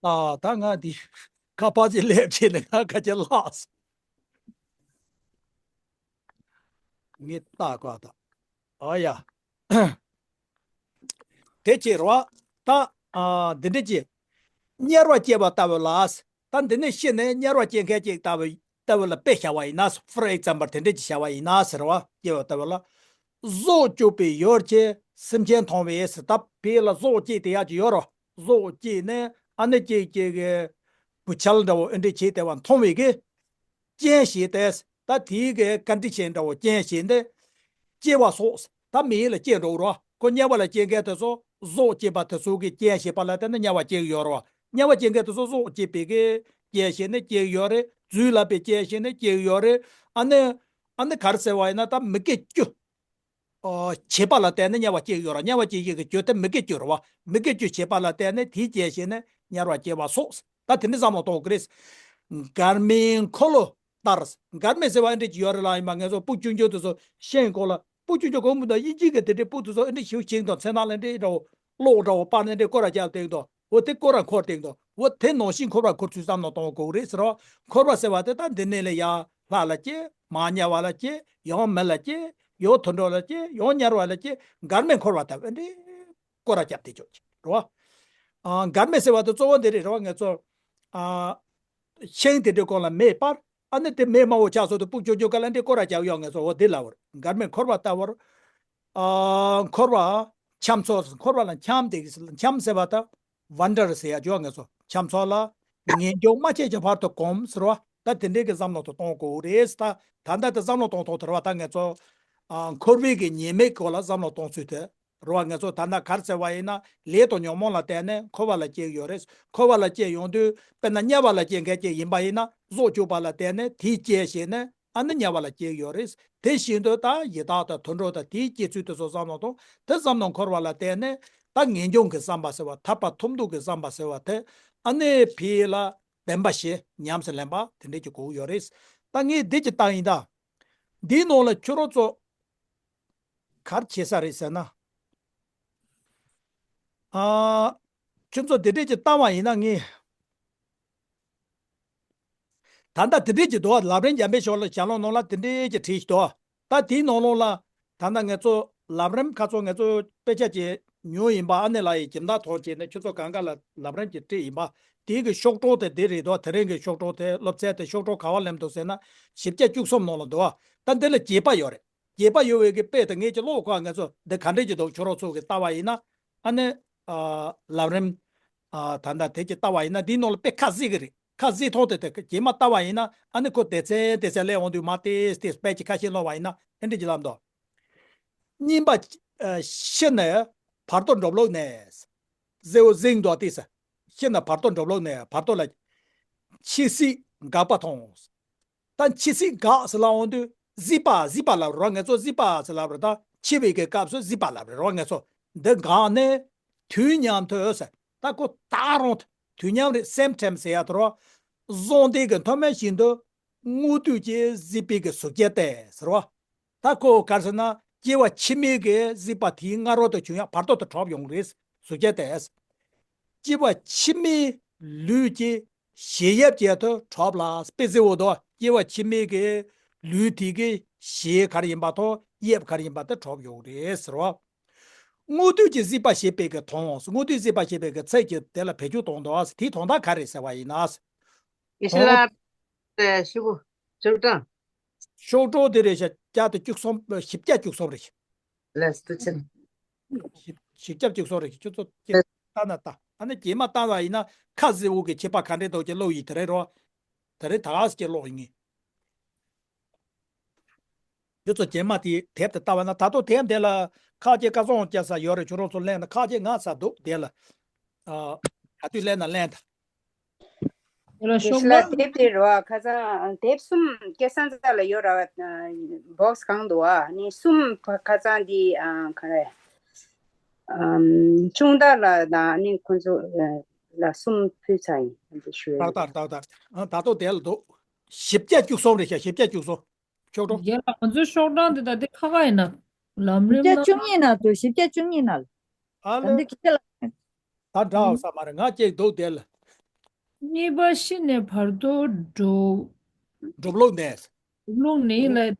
ཨ་ད་ང་འདི་ཁ་པར་ཅིག་སླེབས་བྱས་ནས་ང་ཁ་ཆེ་ལགས་སོ། ངས་ལྟ་དགོས་ད། ཨ་ཡ། དེ་ཅི་རེད་བ། ད་ཨ་འདི་འདྲ་ཅི། དམྱལ་བར་སྐྱེ་བ་ལྟ་བུ་ལ། ད་འདི་ནས་ཤི་ནས་དམྱལ་བར་སྐྱེ་མཁན་ཅིག་ལྟ་བུ་ལྟ་བུ་ལ་དཔེ་བྱ་བ་ཡིན་ན། ཕོར་ཨེག་ཛམ་པལ་དེ་འདྲ་ཅིག་བྱ་བ་ཡིན་ན་ཟེར་བ་སྐྱེ་བ་ལྟ་བུ་ལ། སྲོག་གཅོད་པའི་ཡུལ་གྱི་སེམས་ཅན་མཐོང་བས་ཟེར། ད་དཔེ་ལ་སྲོག་བཅད་དེ་ཡག་ཅིག་ཡོད་རོ། སྲོག་བཅད་ནས་ཨ་ནི་ཅིག་ཅིག་གི་བུ་ཆལ་འདྲ་བོ་ཨེ་འདྲ་བྱས་དེ་བ་མཐོང་བས་གི། རྐྱེན་བྱས་ཏེ། ད་དེའི་གི་ཀོན་ཌི་ཤན་འདྲ་བོ་རྐྱེན་བྱས་ཏེ། སྐྱེ་བ་སོགས་ད་མི་ཡི་ལ་སྐྱེ་འགྲོ་རོ། ཁོ་དམྱལ་བ་ལ་སྐྱེ་མཁན་དེ་ཚོ་སྲོག་བཅད་པ་དེ་ཚོ་གི་རྐྱེན་བྱས་པ་ལ་བརྟེན་ནས་དམྱལ་བ་སྐྱེ་གི་ཡོད་རོ། དམྱལ་བ་སྐྱེ་མཁན་དེ་ཚོ་སྲོག་བཅད་པའི་གི་རྐྱེན་བྱས་ནས་སྐྱེ་གི་ཡོད་རེད། རྫུས་ལབ་པའི་རྐྱེན་བྱས་ནས་སྐྱེ་གི་ཡོད་རེད། ཨ་ནི་ཨ་ནི་ག་རེ་ཟེར་བ་ཡིན་ན་ད་མི་དགེ་བཅུ། ཨོ། བྱེད་པ་ལ་བརྟེན་ནས་དམྱལ་བ་སྐྱེ་གི་ཡོད་རེད། དམྱལ་བ་སྐྱེ་ཡི་གི་རྒྱུ་དེ་མི་དགེ་བཅུ་རེད་བ། མི་དགེ་བཅུ་བྱེད་པ་ལ་བརྟེན་ནས་དེའི་རྐྱེན་བྱས་ནས་དམྱལ་བ་སྐྱེ་བ་སོགས། ད་དེ་འདྲ་བསམ་བློ་གཏོང་དགོས་རེད། མགར་མའི་འཁོར་ལོ་ལྟར། མགར་མེ་ཟེར་བ་ཨེ་འདྲ་ཅིག་ཡོད་རེད་ལ། ཡིན་པ་ང་ཚོ་སྤུ་གུ་ཆུང་ཆུང་དེ་ཚོ་ཤེས་གོ་ལ། སྤུ་གུ་ཆུང་ཆུང་གོ་མི་འདུག་དབྱིན་ཇི་གི་དེ་འདྲའི་སྤུ་དེ་ཚོ་ཨེ་འདྲ་ཞིག་བྱེད་འདུག་མཚན་ནག་ལ་འདྲ་འདྲ་བོ། གློག་འདྲ་བོ་སྤར་ནས་འདྲ་སྐོར་ར་རྒྱབ་བསྡད་འདུག་འོ་དེ་སྐོར་ར་འཁོར་བསྡད་འདུག་འོ་དེ་ནང་བཞིན་འཁོར་བར་འཁོར་ཚུལ་བསམ་བློ་གཏོང་དགོས་རེད་ཟེར་རོ། འཁོར་བ་ཟེར་བ་དེ་ད་འདི་ནས་ལས་ཡར་ལྷ་ལ་སྐྱེ། མར་དམྱལ་བ་ལ་སྐྱེ། ཡང་མི་ལ་སྐྱེ། ཡང་དུད་འགྲོ་ལ་སྐྱེ། ཡང་དམྱལ་བ་ལ་སྐྱེ། མགར་མེ་འཁོར་བ་ལྟ་བུ་འདི་སྐོར་ར་རྒྱབ་བསྡད་ཆོག་རེད་བ། ཨ། མགར་མེ་ཟེར་བ་དེ་གཙོ་བོ་འདི་རེད་རེད་བ། ང་ཚོ་ཨ་ཤིང་དེ་འདྲའི་སྐོར་ལ་མེ་སྤར། ཨ་ནི་དེ་མེ་དམར་བོ་ཆགས་སོང་དུས་སྤུ་གུ་ཆུང་ཆུང་ག་ལ་འདྲའི་སྐོར་ར་རྒྱག་ཡོང་། ང་ཚོ་འོ་དེ་ལབ་པ་རེད། མགར་མེ་འཁོར་བ་ལྟ་བུར། ཨ། འཁོར་བ་འཁྱམས་སོང་། འཁོར་བ་ལ་འཁྱམས་བསྡད་ཀྱི། འཁྱམས་ཟེར་བ་ད་ཝན་ཌར་ཟེར་ཡ་ཅོ་ང་ཚོ་འཁྱམས་སོང་ལ་ངེས་འབྱུང་མ་སྐྱེས་ཀྱི་བར་དུ་གོམས་ཟེར་བ། ད་དེ་འདྲའི་གི་བསམ་བློ་དེ་གཏོང་དགོས་རེད། ད་ད་ལྟ་དེ་བསམ་བློ་གཏོང་ཐོག་དེ་རེད་བ། ད་ང་ཚོ་ཨ་འཁོར་བའི་གི་ཉེས་དམིགས་སྐོར་ལ་བསམ་བློ་གཏོང་ཚུལ་དེ་རེད་བ། ང་ཚོ་ད་ལྟ་ག་རེ་ཟེར་བ་ཡིན་ན་ལས་དང་ཉོན་མོངས་ལ་བརྟེན་ནས་འཁོར་བ་ལ་སྐྱེ་གི་ཡོད་རེད། འཁོར་བ་ལ་སྐྱེ་ཡོང་དུས་དཔེར་ན་དམྱལ་བ་ལ་སྐྱེ་མཁན་ཅིག་ཡིན་པ་ཡིན་ན་སྲོག་གཅོད་པ་ལ་བརྟེན་ནས་དེའི་རྐྱེན་བྱས་ནས། ཨ་ནི་དམྱལ་བ་ལ་སྐྱེ་གི་ཡོད་རེད། དེ་བཞིན་དུ་ད་ཡི་དྭགས་དང་དུད་འགྲོ་དང་དེའི་སྐྱེ་ཚུལ་དེ་ཚོ་བསམ་བློ་གཏོང་། དེ་བསམ་བློ་འཁོར་བ་ལ་བརྟེན་ནས་ད་ངེས་འབྱུང་གི་བསམ་པ་ཟེར་བ། ཐར་པ་ཐོབ་འདོད་ཀྱི་བསམ་པ་ཟེར་བ་དེ་ཨ་ནི་ཕི་ལ་བདེན་པ་བཞི་ཉམས་སུ་ལེན་པ་དེ་འདྲས་ཀྱི་དགོས་ཀྱི་ཡོད་རེད། ད་ངས་འདི་ཅིག་བཏང་ཡིན། ད་འདིའི་ནང་ལ་ཁྱོད་རང་ཚོ་ག་རེ་བྱེད་ས་རེད་ཟེར་ན། ཨ། ཁྱོད་ཚོ་དེ་འདྲས་ཀྱི་བཏང་བ་ཡིན་ན་ངས། ད་ལྟ་དེ་འདྲས་ཀྱི་འདུག་ལམ་རིམ་འཇམ་པའི་ཞོར་ལ་ཞལ་ལུང་ནང་ལ་དེ་འདྲས་ཀྱི་བྲིས་ཤིག་འདུག་ད་དེའི་ནང་ལོགས་ལ་ད་ལྟ་ང་ཚོ་ལམ་རིམ་ཁ་ཚོ་ང་ཚོ་དཔེ་ཆ་ཅིག་ཉོས་ཡིན་པ། ཨ་ནེ་ལགས་ཡིས་ཁྱིམ་བདག་ཐོག་བྱས་ནས་ཁྱོད་ཚོ་གང་ག་ལ་ལམ་རིམ་ཅིག་བྲིས་ཡིན་པ། དེའི་གི་ཤོག་གྲངས་དེ་འདི་རེད་འདུག་དེ་རིང་གི་ཤོག་གྲངས་དེ་སློབ་ཚན་དེ་ཤོག་གྲངས་ག་བ་སླེབས་འདུག་ཟེར་ན་བཞི་བརྒྱ་བཅུ་གསུམ་ནང་ལ་འདུག་ད་འདི་ལ་རྒྱས་པ་ཡོད་རེད། རྒྱས་པ་ཡོད་པའི་གི་དཔེ་དེ་ངས་ཅིག་ཀློག་གོ། ང་ཚོ་འདི་ག་འདྲས་ཀྱི་འདུག་ཁྱོད་རང་ཚོ་གི་ལྟ་བ་ཡིན་ན། ཨ་ནི་ཨ་ལམ་རིམ་ཨ་ད་ལྟ་དེ་ཀྱི་ལྟ་བ་ཡིན་ན་འདིའི་ནང་ལ་དཔེ་ཁ་གཟིགས་ཀྱི་རེད། ཁ་གཟིགས་ཐོག་དེ་དེ་རྗེས་མ་ལྟ་བ་ཡིན་ན་ཨ་ནི་ཁོ་སྡེ་ཚན་སྡེ་ཚན་སླེབས་འོང་དུས་མ་ཏེས་ཏེས་དཔེ་ཀྱི་ཁ་ཤས་ཀློག་པ་ཡིན་ན་ཨེ་འདྲས་ཀྱི་ལབ་འདུག་སྙིམ་པ་ཨ་ཤི་ནས་བར་དོ་འགྲུབ་ལུགས་ནས། ཟེར་བོ་གཟིགས་འདུག་ཏེས། ཤི་ནས་བར་དོ་འགྲུབ་ལུགས་ནས་བར་དོ་ལ་འཆི་སྲིད་འགག་པ་མཐོང་། ད་འཆི་སྲིད་འགག་ཟེར་ལབ་འོང་དུས་གཟིགས་པ་གཟིགས་པ་ལབ་རོ། ང་ཚོ་གཟིགས་པ་ཟེར་ལབ་རོ། ད་འཆི་བའི་གི་སྐབས་སུ་གཟིགས་པ་ལབ་རེད་རོ། ང་ཚོ་འདི་འགག་ནས་དུས་མཉམ་དུ་ཟེར། ད་ཁོ་ད་རུང་དུས་མཉམ་རེད། སེམ་ཊེམ་ཟེར་ཡ་དེ་རོ། བཟང་ལྟས་ཀྱི་མཐོ་དམན་བཞིན་དུ་སྔོན་དུས་ཀྱི་གཟིགས་པའི་གི་གཟུགས་ཅན་ཏེ་ཟེར་རོ། ད་ཁོ་ག་རེ་ཟེར་ན་སྐྱེ་བ་ཕྱི་མའི་གི་གཟིགས་པ་དེའི་སྔ་རོལ་དུ་བྱུང་ཡ་བར་དོ་དེ་གྲུབ་ཡོང་རེད། གཟུགས་ཅན་ཏེ། སྐྱེ་བ་ཕྱི་མའི་ལུས་ཀྱི་གཞལ་ཡས་བྱེད་དུ་གྲུབ་ལ། དཔེ་གཟིགས་འོ་དོ། སྐྱེ་བ་ཕྱི་མའི་གི་ལུས་དེ་གི་གཞལ་ག་རེ་ཡིན་པ་དང་དབྱིབས་ག་རེ་ཡིན་པ་དེ་གྲུབ་ཡོང་རེད་ཟེར་བ། སྔོན་དུས་ཀྱི་གཟིགས་པ་ཞེས་པའི་གི་དོན། སྔོན་དུས་གཟིགས་པ་ཞེས་པའི་གི་ཚིག་གི་དེ་ལ་བེད་སྤྱོད་གཏོང་དོ། དེའི་དོན་དག་ག་རེ་ཟེར་བ་ཡིན་ན། ཡེ་ཤེས་ལགས། ཤུ་གུ། ཅོ་ཀྲང་། གཤོག་སྒྲོ་དེ་རེད་ཤག་བརྒྱ་དང་བཅུ་གསུམ། བཞི་བརྒྱ་བཅུ་གསུམ་རེད་ཤག་ལགས་སོ་ཐུགས་རྗེ་ཆེ། བཞི་བཞི་བརྒྱ་བཅུ་གསུམ་རེད་ཤག་ཁྱོད་ཚོ་ལགས། ལྟ་ན་ལྟ། ཨ་ནི་རྗེས་མ་བཏང་བ་ཡིན་ན་ཁ་བཟེ་བོ་གི་ཁྱད་པར་ག་འདྲས་འདུག་ཅེས་ཀློག་ཡིན་དེ་རེད་རོ། དེ་རིང་ད་ག་སེ་ཅིག་ཀློག་ཡིན་ངེས། འདི་ཚོ་རྗེས་མ་དེའི་དེབ་དེ་ལྟ་བ་ན་ད་དུང་དེབ་འདི་ལ་ཁག་ཅིག་བཀའ་བཟང་བསྐྱལ་ས་ཡོད་རེད། ཁྱོད་རང་ཚོ་ལེན་ན། ཁག་ཅིག་ང་ཚ་འདུག་དེ་ལ། ཨ། ག་དུས་ལེན་ན་ལེན་ད། དེ་ལ་དེ་ཤོག་ཤི་ལ་ལམ་དེབ་དེ་རེད་བ། ཁ་སང་དེབ་གསུམ་སྐལ་བཟང་རྩ་ལ་ཡོད་རེད་བ། བོག་སི་གང་འདུག་བ། ནི་གསུམ་ཁ་སང་འདི་ཨ་ག་རེ། ཨམ། ཆུང་བདག་ལ་དང་ནི་ཁོ་ཚོ་ལ་གསུམ་ཕུལ་ཚར་ཡིན་འདི་ཞུ་ཡ་ཏག་ཡིན། ཏག་ཏག་ཏག་ཏག་ཨ། ད་དུང་དེ་ལ་འདུག་བཞི་བརྒྱ་བཅུ་གསུམ་རེད་ཤག་བཞི་བརྒྱ་བཅུ་གསུམ། ཆོག་འགྲོ། རྒན་ལགས། ང་ཚོའི་ཤོག་གྲངས་འདི་ད་འདི་ཁ་ཁ་ཡིན་ན། ལམ་རིམ་བཞི་བརྒྱ་བཅུ་གཉིས་ནང་དུ། བཞི་བརྒྱ་བཅུ་གཉིས་ནང་ལ། ཨ་ད་ལེ། འདི་ཁྱེད་ལ། ད་འདྲ་བ་ས་མ་རེད། ང་ཅིག་འདུག་དེ་ལ། གཉིས་པ་ཤི་ནས་བར་དོ་འགྲོ། འགྲོ་ལུགས་ནས། འགྲོ་ལུགས་ནས་ལ་དེ།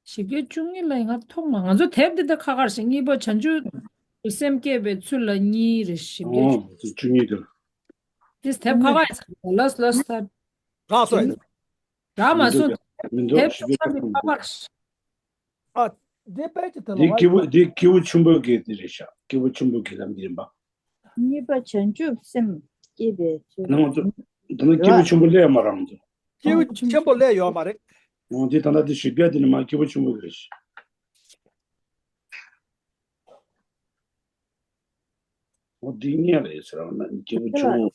བཞི་བརྒྱ་བཅུ་གཉིས་ལ་ང་མཐོང་མ། ང་ཚོ་དེབ་འདི་ད་ཁ་ཁར་ཞིག་གཉིས་པ་བྱང་ཆུབ་སེམས་བསྐྱེད་པའི་ཚུལ་ལ་གཉིས་རེད། བཞི་བརྒྱ་བཅུ་གཉིས་དེ། དེ་དེབ་ཁ་ཁར་ཡིན་ས་རེད། ལགས་ལགས་ད། རག་སོང་ཡིན། རག་མ་སོང་། མི་འདུག་དེབ་ཁ་ཁར་མི་ཁ་ཁར། ཨ། འདི་དཔེ་ཅིག་དེ་ལ་འདི་སྐྱེས་བུ། འདི་སྐྱེས་བུ་ཆེན་པོའི་གི་དེ་རེད་ཤག་སྐྱེས་བུ་ཆེན་པོའི་གི་ལམ་འདི་ཡིན་པ། གཉིས་པ་བྱང་ཆུབ་སེམས་བསྐྱེད་པའི་ཚུལ། ནང་དུ། འདི་ནི་སྐྱེས་བུ་ཆེན་པོ་སླེབས་ཡོད་མ་རེད། ང་ཚོ། སྐྱེས་བུ་ཆེན་པོ་སླེབས་ཡོད་མ་རེད། འོ་འདི་ད་ལྟ་འདི་བཞི་བརྒྱ་འདི་ནི་མ་སྐྱེས་བུ་ཆེན་པོ་གི་རེད་ཤག་འོ་འདི་ངས་རེད་ཟེར་བ་ན་སྐྱེས་བུ་ཆུང་ངུ།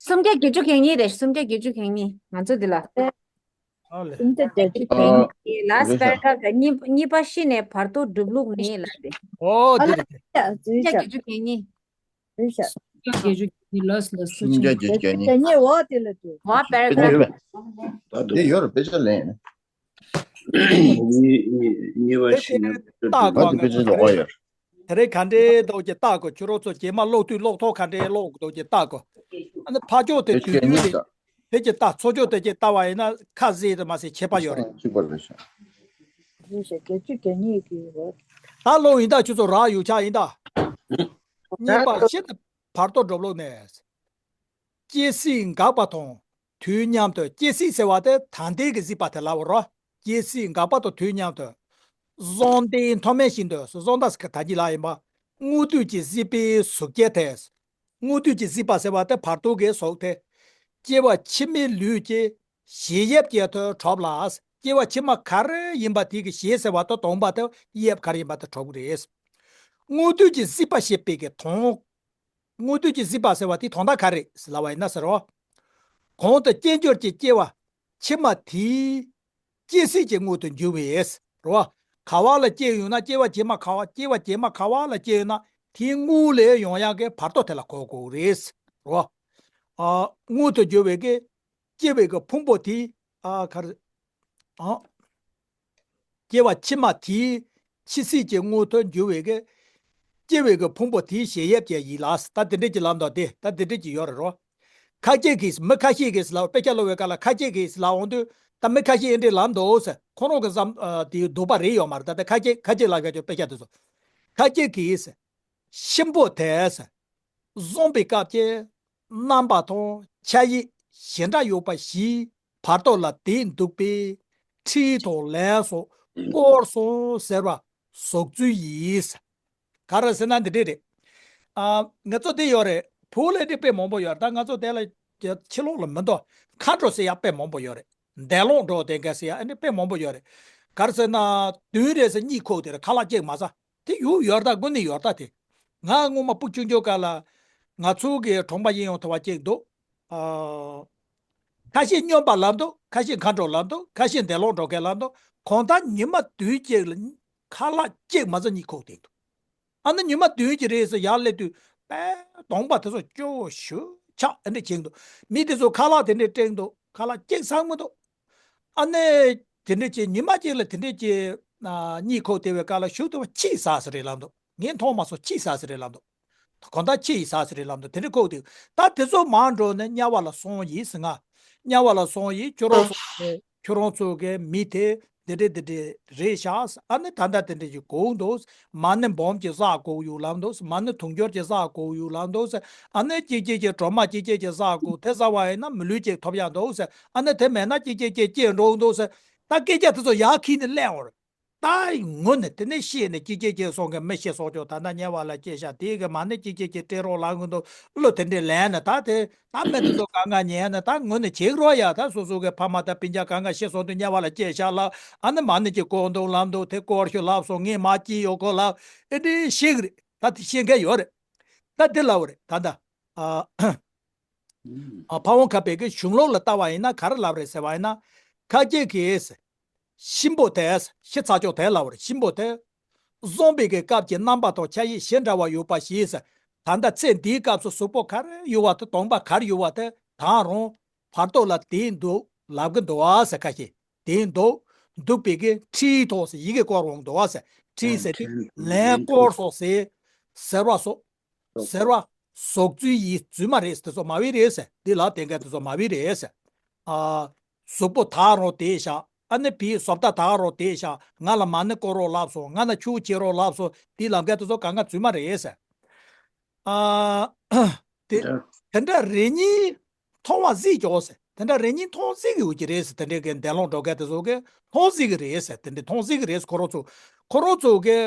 སུམ་བརྒྱ་བརྒྱད་ཅུ་གྱ་གཉིས་རེད། སུམ་བརྒྱ་བརྒྱད་ཅུ་གྱ་གཉིས། ང་ཚོ་འདི་ལ། ཨ་ལེ། སུམ་བརྒྱ་བརྒྱད་ཅུ་གྱ་གཉིས། ལཱསི་ཊི་པེ་ར་གྷ་རབ་གཉིས། གཉིས་པ་ཤི་ནས་བར་དོ་སྒྲུབ་ལུགས་ནི་ལབ་རེད། ཨོ་འདི་རེད། སུམ་བརྒྱ་བརྒྱད་ཅུ་གྱ་གཉིས། རེད་ཤག་སུམ་བརྒྱ་བརྒྱད་ཅུ་གྱ་གཉིས། ལགས་ལགས། སུམ་བརྒྱ་བརྒྱད་ཅུ་གྱ་གཉིས། གྱ་གཉིས། འོ་དེ་ལ་འདུག་འོ་པེ་ར་གྷ་རབ། ད་འདུག་དེ་ཡོད་རེད། དཔེ་ཆ་ལེན། གཉིས་གཉིས་གཉིས་པ་ཤི་ནས། ད་གོ་ང་ཚོ་དེ་རིང་ག་འདྲའི་འདུག་ཅེས་ལྟ་གོ། ཁྱོད་རང་ཚོ་རྗེས་མ་ཀློག་དུས་ཀློག་ཐོག་ག་འདྲའི་ཀློག་འདུག་ཅེས་ལྟ་གོ། ཨ་ནི་ཕར་ཕྱོགས་དེ་དུས་རྒྱུན་རེད། དེ་ཅིག་ལྟ། ཚུར་ཕྱོགས་དེ་ཅིག་ལྟ་བ་ཡིན་ན་ཁ་བཟེད་དེ་མ་ཟད་ཁྱད་པར་ཡོད་རེད། གཅིག་པ་རེད་ཤག་རེད་ཤག་བརྒྱད་ཅུ་གྱ་གཉིས་ཀྱི་འོག་ད་ཀློག་ཡིན་ད། ཁྱོད་ཚོ་རག་ཡོད་ཆགས་ཡིན་ད། གཉིས་པ་ཤི་ནས་བར་དོ་སྒྲུབ་ལུགས་ནས། སྐྱེ་སྲིད་འགག་པ་དང་དུས་མཉམ་དུ། སྐྱེ་སྲིད་ཟེར་བ་དེ་ད་ལྟའི་གི་གཟིགས་པ་དེ་ལབ་པ་རེད། སྐྱེ་སྲིད་འགག་པ་དང་དུས་མཉམ་དུ། གཟོང་ལྡན་མཐོ་དམན་ཤིན་ཏུ་གཟོང་ད་ཟེར་ག་ད་གི་ལ་ཡིན་པ། དངོས་དུས་ཀྱི་གཟིགས་པའི་གཟུགས་བརྒྱད་དེ། དངོས་དུས་ཀྱི་གཟིགས་པ་ཟེར་བ་དེ་བར་དོ་གི་གཟུགས་དེ། སྐྱེ་བ་ཕྱི་མའི་ལུས་ཀྱི་གཞལ་ཡས་བརྒྱད་དུ་གྲུབ་ལ། སྐྱེ་བ་ཕྱི་མ་ག་རེ་ཡིན་པ་དེ་གི་གཞལ་ཟེར་བ་དེ་སྟོང་པ་དེ་ཡས་ག་རེ་ཡིན་པ་དེ་གྲུབ་ཀྱི་རེད། དངོས་དུས་ཀྱི་གཟིགས་པ་ཞེས་པའི་གི་དོན། དངོས་དུས་ཀྱི་གཟིགས་པ་ཟེར་བ་དེ་དོན་དག་ག་རེ་ལབ་པ་ཡིན་ན་ཟེར་རོ། གོང་དུ་སྐྱེ་འགྱུར་གྱི་སྐྱེ་བ་ཕྱི་མ་དེའི་སྐྱེ་སྲིད་ཀྱི་དངོས་དུ་འགྱུར་བས་རོ། ག་བ་ལ་སྐྱེ་ཡོང་ན། སྐྱེ་བ་རྗེས་མ་ག་བ། སྐྱེ་བ་རྗེས་མ་ག་བ་ལ་སྐྱེ་ཡོང་ན་དེའི་དངོས་ལས་ཡོང་ཡག་གི་བར་དོ་དེ་ལ་གོ་དགོས་རེད་རོ། ཨ། དངོས་དུ་འགྱུར་བའི་གི་སྐྱེ་བའི་གི་ཕུང་པོ་དེ། ཨ། ག་རེ། ཨ། སྐྱེ་བ་ཕྱི་མ་དེའི་འཆི་སྲིད་ཀྱི་དངོས་དུ་འགྱུར་བའི་གི་སྐྱེ་བའི་གི་ཕུང་པོ་དེའི་གཞལ་ཡས་བརྒྱད་ཡིན་ལ། ད་དེ་འདྲས་ཀྱི་ལབ་འདུག་སྟེ། ད་དེ་འདྲས་ཀྱི་ཡོད་རེད་རོ། ཁ་ཅིག་གིས། མི་ཁ་ཤས་ཀྱིས་ལབ། དཔེ་ཆ་ཀློག་པའི་སྐབས་ལ་ཁ་ཅིག་གིས་ལབ་འོང་དུས། ད་མི་ཁ་ཤས་ཨེ་འདྲས་ལབ་འདུག་ཟེར། ཁོ་རང་གི་བསམ། ཨ། དེའི་འདོད་པ་རེད་ཡོད་མ་རེད། ད་ལྟ་ཁ་ཅིག་ཁ་ཅིག་ལབ་ཡག་ཅིག་དཔེ་ཆ་དེ་ཚོ། ཁ་ཅིག་གིས་གཤིན་པོ་དེ་ཟེར། གཟོང་པའི་སྐབས་ཀྱི་རྣམ་པ་དང་ཆ་ཡི་ཞེ་འདྲ་ཡོད་པ་ཞིག་བར་དོ་ལ་དེ་འདུག་པས། ཁྲིད་དང་ལན་སོགས་བསྐོར་སོང་ཟེར་བ་ཟུག་ཚུལ་ཡིན། ག་རེ་ཟེར་ན་འདི་འདྲས་རེད། ཨ། ང་ཚོ་དེ་ཡོད་རེད། བོད་ལ་འདི་དཔེ་མང་པོ་ཡོད་རེད། ད་ང་ཚོ་དེ་ལ་ཕྱི་ལོགས་ལ་མི་འདུག་མཁའ་འགྲོ་ཟེར་ཡག་དཔེ་མང་པོ་ཡོད་རེད། འདས་ལོག་འགྲོ་དེ་འགའ་ཟེར་ཡག་ཨ་ནི་དཔེ་མང་པོ་ཡོད་རེད། ག་རེ་ཟེར་ན་བདུན་རེ་ཟེར་གཉིད་ཁུག་དེ་རེད། ཁ་ལག་གཅིག་མ་ཟ། དེ་ཡོད། ཡོད་རེད། ད་དངོས་གནས་ཡོད་རེད། ད་དེ། ང་སྔོན་མ་སྤུ་གུ་ཆུང་ཆུང་སྐབས་ལ་ང་ཚོ་གི་གྲོང་པ་ཡིན་ཡང་ཐོ་བ་གཅིག་འདུག་ཨ། ཁ་ཤས་སྨྱོན་པ་ལབ་འདུག་ཁ་ཤས་མཁའ་འགྲོ་ལབ་འདུག་ཁ་ཤས་འདས་ལོག་འགྲོ་མཁན་ལབ་འདུག་གང་ལྟར་ཉི་མ་དུས་གཅིག་ལ་ཁ་ལག་གཅིག་མ་ཟ་གཉིད་ཁུག་བསྡད་འདུག་ཨ་ནི་ཉི་མ་བདུན་གྱི་རེས་སུ་ཡར་སླེབས་དུས་དཔེ་གདོང་པ་དེ་ཚོ་སྐྱོ་བོ་ཞེ་དྲག་ཨེ་འདྲ་བྱེད་འདུག་མི་དེ་ཚོ་ཁ་ལག་དེ་འདྲས་སྤྲད་འདུག་ཁ་ལག་གཅིག་ཟ་མི་འདུག་ཨ་ནི་དེ་འདྲས་ཀྱི་ཉི་མ་གཅིག་ལ་དེ་འདྲས་ཀྱི་ཨ་གཉིད་ཁུག་བསྡད་པའི་སྐབས་ལ་ཞུ་དུ་བ་ཁྱི་ཟ་ས་རེད་ལབ་འདུག་ངས་མཐོང་མ་སོང་། ཁྱི་ཟ་ས་རེད་ལབ་འདུག་གང་ལྟར་ཁྱི་ཡིས་ཟ་ས་རེད་ལབ་འདུག་དེ་འདྲས་ཁུག་བསྡད། ད་དེ་ཚོ་མར་འགྲོ་ནས་དམྱལ་བ་ལ་སོང་ཡིན་ཟེར། ང་དམྱལ་བ་ལ་སོང་ཡིན། ཁྱོད་རང་ཚོ་གི་ཁྱོད་རང་ཚོ་གི་མི་དེ་ འདི་འདྲ་འདི་འདྲ་རེད་ཤག་ཨ་ནི་ད་ལྟ་དེ་འདྲ་ཞིག་གོ་འདུག་མ་ཎི་སྦོམ་གྱི་ས་གོ་ཡོད་ལབ་འདུག་མ་ཎི་དུང་ཕྱུར་གྱི་ས་གོ་ཡོད་ལབ་འདུག་ཨ་ནི་གཅིག་གཅིག་གི་སྒྲོལ་མ་གཅིག་གཅིག་གི་ས་གོ་དེ་ཟ་བ་ཡིན་ན་མི་ལུས་གཅིག་ཐོབ་ཡག་འདུག་ཨ་ནི་དེ་མེད་ན་གཅིག་གཅིག་གི་སྐྱེ་འགྲོ་འདུག་ད་སྐད་ཆ་དེ་ཚོ་ཡར་ཁྱེར་ནས་གླེང་བར། ད་ངོ་ནས་དེ་ནས་ཤེས་ནས་ཀྱི་ཀྱི་ཀྱི་སོང་གི་མི་ཤེས་སོགས་ཀྱང་ད་ལྟ་དམྱལ་བ་ལ་སྐྱེས་ཤག་དེའི་གི་མ་ཎི་ཀྱི་ཀྱི་ཀྱི་སྤྲད་རོགས་ལབ་གི་འདུག་བློ་དེ་འདྲས་ལེན་ནས་ད་དེ་ད་མི་དེ་ཚོ་གང་ག་ཉན་ནས་ད་ངོ་ནས་བྱེད་རོགས་ཡ། ད་སོ་སོ་གི་ཕ་མ་དང་སྤུན་ཀྱག་གང་ག་ཤི་སོང་དུས་དམྱལ་བ་ལ་སྐྱེས་ཤག་ལབ་ཨ་ནི་མ་ཎི་ཀྱི་སྐོར་འདུག་ལབ་འདུག་དེ་སྐོར་ཞུ་ལབ་སོང་ངས་མ་སྐྱེས་ཡོད་གོ་ལབ་ཨེ་འདྲས་ཤེས་གི་རེད། ད་དེ་ཤེས་མཁན་ཡོད་རེད། ད་དེ་ལབ་རེད་ད་ད། ཨ། ཨ། ཕ་བོང་ཁ་པའི་གི་གཞུང་ལུགས་ལ་ལྟ་བ་ཡིན་ན་ག་རེ་ལབ་རེད་ཟེར་བ་ཡིན་ན། ཁ་སྐྱེས་ཀྱི་གཤིན་པོ་དེ་ཤི་ཚར་ཆོག་དེ་ལབ་རེད། གཤིན་པོ་དེ་བཟུང་བའི་གི་སྐབས་ཀྱི་རྣམ་པ་དང་ཆ་ཤས་ཞེ་འདྲ་བ་ཡོད་པ་ཞིག་ཟེར། ད་ལྟ་ཚེ་འདིའི་སྐབས་སུ་གཟུགས་པོ་ག་རེ་ཡོད་པ་དེ་གདོང་པ་ག་རེ་ཡོད་པ་དེ་ད་རུང་བར་དོ་ལ་དེ་འདུག་ལབ་གི་འདུག་ཨ་ཟེར། ཁ་ཤས་དེ་འདུག་འདུག་པའི་གི་ཁྲིའི་ཐོག་ཟེར་ཡི་གེ་སྐོར་འོང་འདུག་ཨ་ཟེར། ཁྲིའི་ཟེར་དེ་ལན་སྐོར་སོགས་ཟེར་ཟེར་བ་སོགས། ཟེར་བ། ཟོག་རྫུས་ཡིན་རྫུས་མ་རེད་དེ་ཚོ་མ་བི་རེད་ཟེར། འདི་ལ་བསྟན་མཁན་དེ་ཚོ་མ་བི་རེད་ཟེར། ཨ། གཟུགས་པོ་དག་རོགས་དེ་བཞག་ཨ་ནི་བི་བཟོ་ལྟ་དག་རོགས་དེ་བཞག་ང་ལ་མ་ཎི་བསྐོར་རོགས་ལབ་སོང་། ང་ལ་ཆུ་བྱེད་རོགས་ལབ་སོང་། འདི་ལབ་མཁན་དེ་ཚོ་གང་ག་རྫུས་མ་རེད་ཟེར། ཨ། དེ་དེ་འདྲ་རེ་གཉིས་མཐོང་བ་གཟིགས་ཀྱོག་ཟེར། དེ་འདྲ་རེ་གཉིས་མཐོང་གཟིགས་ཀྱི་ཡོད་ཀྱི་རེད་ཟེར། དེ་འདྲའི་གི་འདས་ལོག་འགྲོ་མཁན་དེ་ཚོ་གི་མཐོང་གཟིགས་ཀྱི་རེད་ཟེར། དེ་འདྲའི་མཐོང་གཟིགས་ཀྱི་རེད་ཟེར། ཁོ་རང་ཚོ་ཁོ་རང་ཚོ་གི་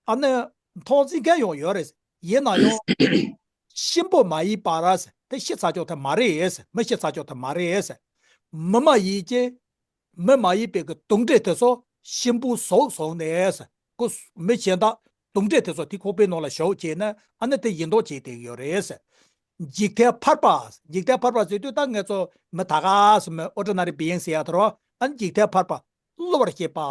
ཨ་ནི་མཐོང་གཟིགས་མཁན་ཡང་ཡོད་རེད། ཡིན་ན་ཡང་གཤིན་པོ་མ་ཡིན་པ་ར་ཟེར། དེ་ཤི་ཚར་ཆོག་དེ་མ་རེད་ཟེར། མི་ཤི་ཚར་ཆོག་དེ་མ་རེད་ཟེར། མི་མ་ཡིན་ཅེ། མི་མ་ཡིན་པའི་གི་དུག་འདྲེ་དེ་ཚོ་གཤིན་པོའི་ཟོག་བཟུང་ནས་ཟེར། ཁོ་མི་གཞན་དག་དུག་འདྲེ་དེ་ཚོ་དེ་ཁོག་པའི་ནང་ལ་ཞོག་བྱས་ན་ཨ་ནི་དེ་ཡིན་མདོག་བྱས་བསྡད་ཀྱི་ཡོད་རེད་ཟེར། འཇིག་རྟེན་ཕལ་པ། འཇིག་རྟེན་ཕལ་པ་ཟེར་དུས་ད་ངེད་ཚོ་མི་ད་ག་ཟེར་མི་ordinary being ཟེར་ཡ་དེ་རོ། ཨ་ནི་འཇིག་རྟེན་ཕལ་པ། བསླུ་བར་བྱེད་པ།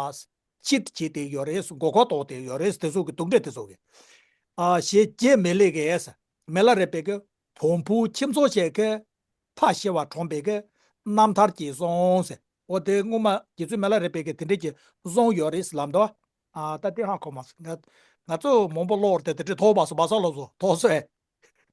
ཕྱིར་བྱེད་དེ་ཡོད་རེད། མགོ་སྐོར་གཏོང་དེ་ཡོད་རེད། དེ་ཚོ་གི་དུག་འདྲེ་དེ་ཚོ་གི། ཨ་ཞེས་རྗེ་མི་ལས་ཀྱིས། མི་ལ་རས་པའི་གི་བོང་བུ་ཁྱིམ་ཚང་ཞིག་གི་ཕ་ཤི་བ་གྲོངས་པའི་གི་རྣམ་ཐར་གྱི་གསུང་ཟེར། འོ་དེ་སྔོན་མ་རྗེ་བཙུན་མི་ལ་རས་པའི་གི་དེ་འདྲས་ཀྱི་གསུང་ཡོད་རེད་ལབ་འདུག་ཨ་ད་དེ་ཧ་གོ་མ་སོང་། ང་ང་ཚོ་མང་པོ་ཀློག་དེ་དེ་འདྲས་ཐོག་པ་སོ་བ་ས་ལོ་སོ་ཐོག་སོ་ཨེ།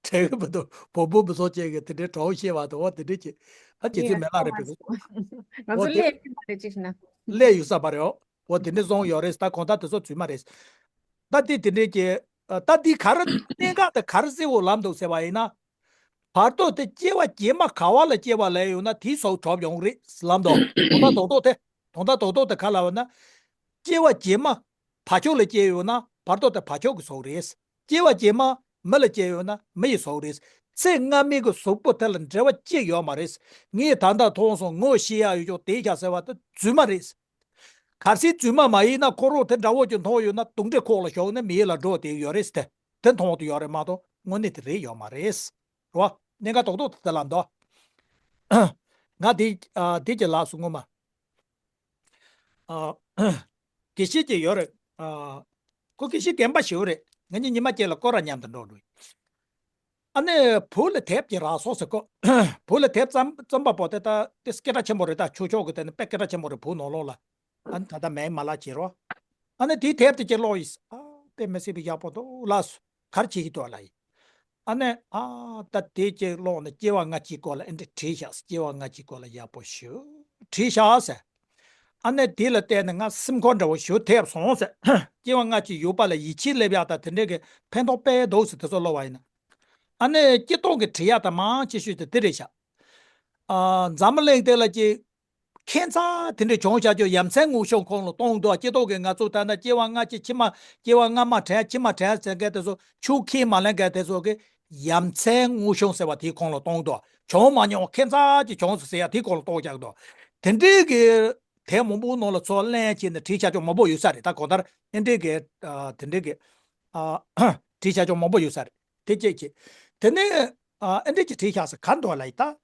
དྲན་གི་མི་འདུག་བོང་བུ་མི་ཚོ་ཅན་གྱི་དེ་འདྲའི་གྲོགས་ཤེས་པ་དང་འོ་དེ་འདྲའི་ཅིག་ཨ་ཁྱེད་ཚོས་མེ་ལག་རེད་པས། ང་ཚོ་ལས་ཡོད་པ་རེད་ཅེས་ཤི་ན། ལས་ཡོད་ས་མ་རེད། འོ་དེ་འདྲའི་བཟང་ཡོད་རེད། ད་གོང་ད་དེ་ཚོ་རྫུན་མ་རེད། ད་དེ་དེ་འདྲའི་ཅིག་ད་དེ་ག་རེ་གནད་འགག་དེ་ག་རེ་གསལ་བོ་ལབ་འདུག་ཟེར་བ་ཡིན་ན། བར་དོ་དེ་སྐྱེ་བ་རྗེས་མ་ག་བ་ལ་སྐྱེ་བ་ལས་ཡོད་ན་དེའི་སོགས་གྲོབ་ཡོང་རེད་ལབ་འདུག་དོན་དག་རྡོག་རྡོག་དེ་དོན་དག་རྡོག་རྡོག་དེ་ག་ལབ་ན། སྐྱེ་བ་རྗེས་མ་བ་ཕྱུགས་ལ་སྐྱེས་ཡོད་ན་བར་དོ་དེ་བ་ཕྱུགས་ཀྱི་སོགས་རེད། སྐྱེ་བ་རྗེས་མ་མི་ལ་སྐྱེས་ཡོད་ན་མི་ཡི་སོགས་རེད། ཚེ་སྔ་མའི་གི་གཟུགས་པོ་དེ་ལ་འབྲེལ་བ་གཅིག་ཡོད་མ་རེད། ངས་ད་ལྟ་མཐོང་སོང་ངོ་ཤེས་ཡ་ཡོད་ཅོག་དེ་ཤ་ཟེར་བ་དེ་རྫུན་མ་རེད། གལ་སྲིད་རྫུན་མ་མ་ཡིན་ན་ཁོ་རང་དེ་འདྲ་བོ་ཅིག་མཐོང་ཡོད་ན་དུག་འདྲེ་ཁོག་ལ་ཞོག་ནས་མི་ཡི་ལ་འགྲོ་བསྡད་ཡོད་རེད་དེ། དེ་མཐོང་དུ་ཡོད་རེད་མ་གཏོགས་དངོས་གནས་དེ་རེད་ཡོད་མ་རེད། རོ། གནད་འགག་རྡོག་རྡོག་དེ་ལ་འདུག་ང་དེ་ཨ་དེ་གྱི་ལགས་སུ་ངོ་མ། ཨ། དགེ་བཤེས་ཀྱི་ཡོད་རེད། ཨ། ཁོ་དགེ་བཤེས་རྒན་པ་ཞིག་རེད། ང་གཉིས་ཉི་མ་གཅིག་ལ་སྐོར་ར་མཉམ་དུ་འགྲོ་འགྲོ། ཨ་ནི་བུ་ལ་དེབ་ཀྱི་རག་སོང་ཟེར་ཁོ། བུ་ལ་དེབ་རྩོམ་རྩོམ་པ་པོ་དེ་ད་དེ་སྐད་གྲགས་ཆེན་པོ་རེད། ད་ཆོས་ཕྱོགས་ཀྱི་དེ་ནི་དཔེ་སྐད་གྲགས་ཆེན་པོ་རེད། བུ་ནོར་ལོང་ལ། ཨ་ནི་ད་ལྟ་མིང་མ་ལབ་བྱེད་རོགས། ཨ་ནི་དེའི་དེབ་དེ་ཅིག་ཀློག་ཡིན། ཨ་དཔེ་མི་སྲིད་པའི་ཡག་པོ་འདུག་ལགས་སོ། ག་རེ་བྱེད་ཀྱི་འདུག་ལབ་ཡིན། ཨ་ནི་ཨ་ད་དེ་ཅིག་ཀློག་ནས་སྐྱེ་བ་སྔ་ཕྱིའི་སྐོར་ལ་ཨེ་འདྲ་བྲིས་ཤག་སྐྱེ་བ་སྔ་ཕྱིའི་སྐོར་ལ་ཡག་པོ་ཞེ་པོ་བྲིས་ཤག་ཟེར། ཨ་ནི་དེ་ལ་བལྟས་ནས་ང་སེམས་ཁུར་འདྲ་བོ་ཞེ་པོ་ཐེབས་སོང་ཟེར། སྐྱེ་བ་སྔ་ཕྱི་ཡོད་པ་ལ་ཡིད་ཆེས་སླེབས་ཡག་དང་དེ་འདྲའི་གི་ཕན་ཐོགས་དཔེ་འདུག་ཟེར་དེ་ཚོ་ཀློག་པ་ཡིན་ན། ཨ་ནི་སྤྱིར་བཏང་གི་བྲིས་ཡག་དང་མང་ཆེ་ཤོས་དེ་དེ་རེད་ཤག་ཨ། འཛམ་བུ་གླིང་དེ་ལ་ཅིག་ཁྱད་མཚར་དེ་འདྲ་བྱུང་བཞག་རྒྱུ་ཡ་མཚན་དངོས་བྱུང་ཁོང་ལ་གཏོང་འདུག་སྤྱིར་བཏང་གི་ང་ཚོ་ད་ནི་སྐྱེ་བ་སྔ་ཕྱི་ཕྱི་མ་སྐྱེ་བ་སྔ་མ་དྲན་ཕྱི་མ་དྲན་ཟེར་མཁན་དེ་ཚོ་ཆུ་ཁས་མ་ལེན་མཁན་དེ་ཚོ་གི་ཡ་མཚན་དངོས་བྱུང་ཟེར་བ་དེ་ཁོང་ལ་གཏོང་འདུག་བྱུང་མ་མྱོང་ཁྱད་མཚར་ཅིག་བྱུང་སོང་ཟེར་ཡ་དེ་ཁོང་ལ་གཏོང་བཞག་འདུག་དེ་འདྲའི་གི་དེབ་མང་པོའི་ནང་ལ་ཚུར་ལེན་བྱས་ནས་བྲིས་བཞག་རྒྱུ་མང་པོ་ཡོད་ས་རེད། ད་གང་ལྟར་ཨེ་འདྲའི་གི་ཨ། དེ་འདྲའི་གི་ཨ། བྲིས་བཞག་རྒྱུ་མང་པོ་ཡོད་ས་རེད། དེ་གཅིག་བྱས། དེ་ནས་ཨ་ཨེ་འདྲས་ཀྱི་བྲིས་བཞག་ས་ག་འདུག་ལ་ཡི་ད།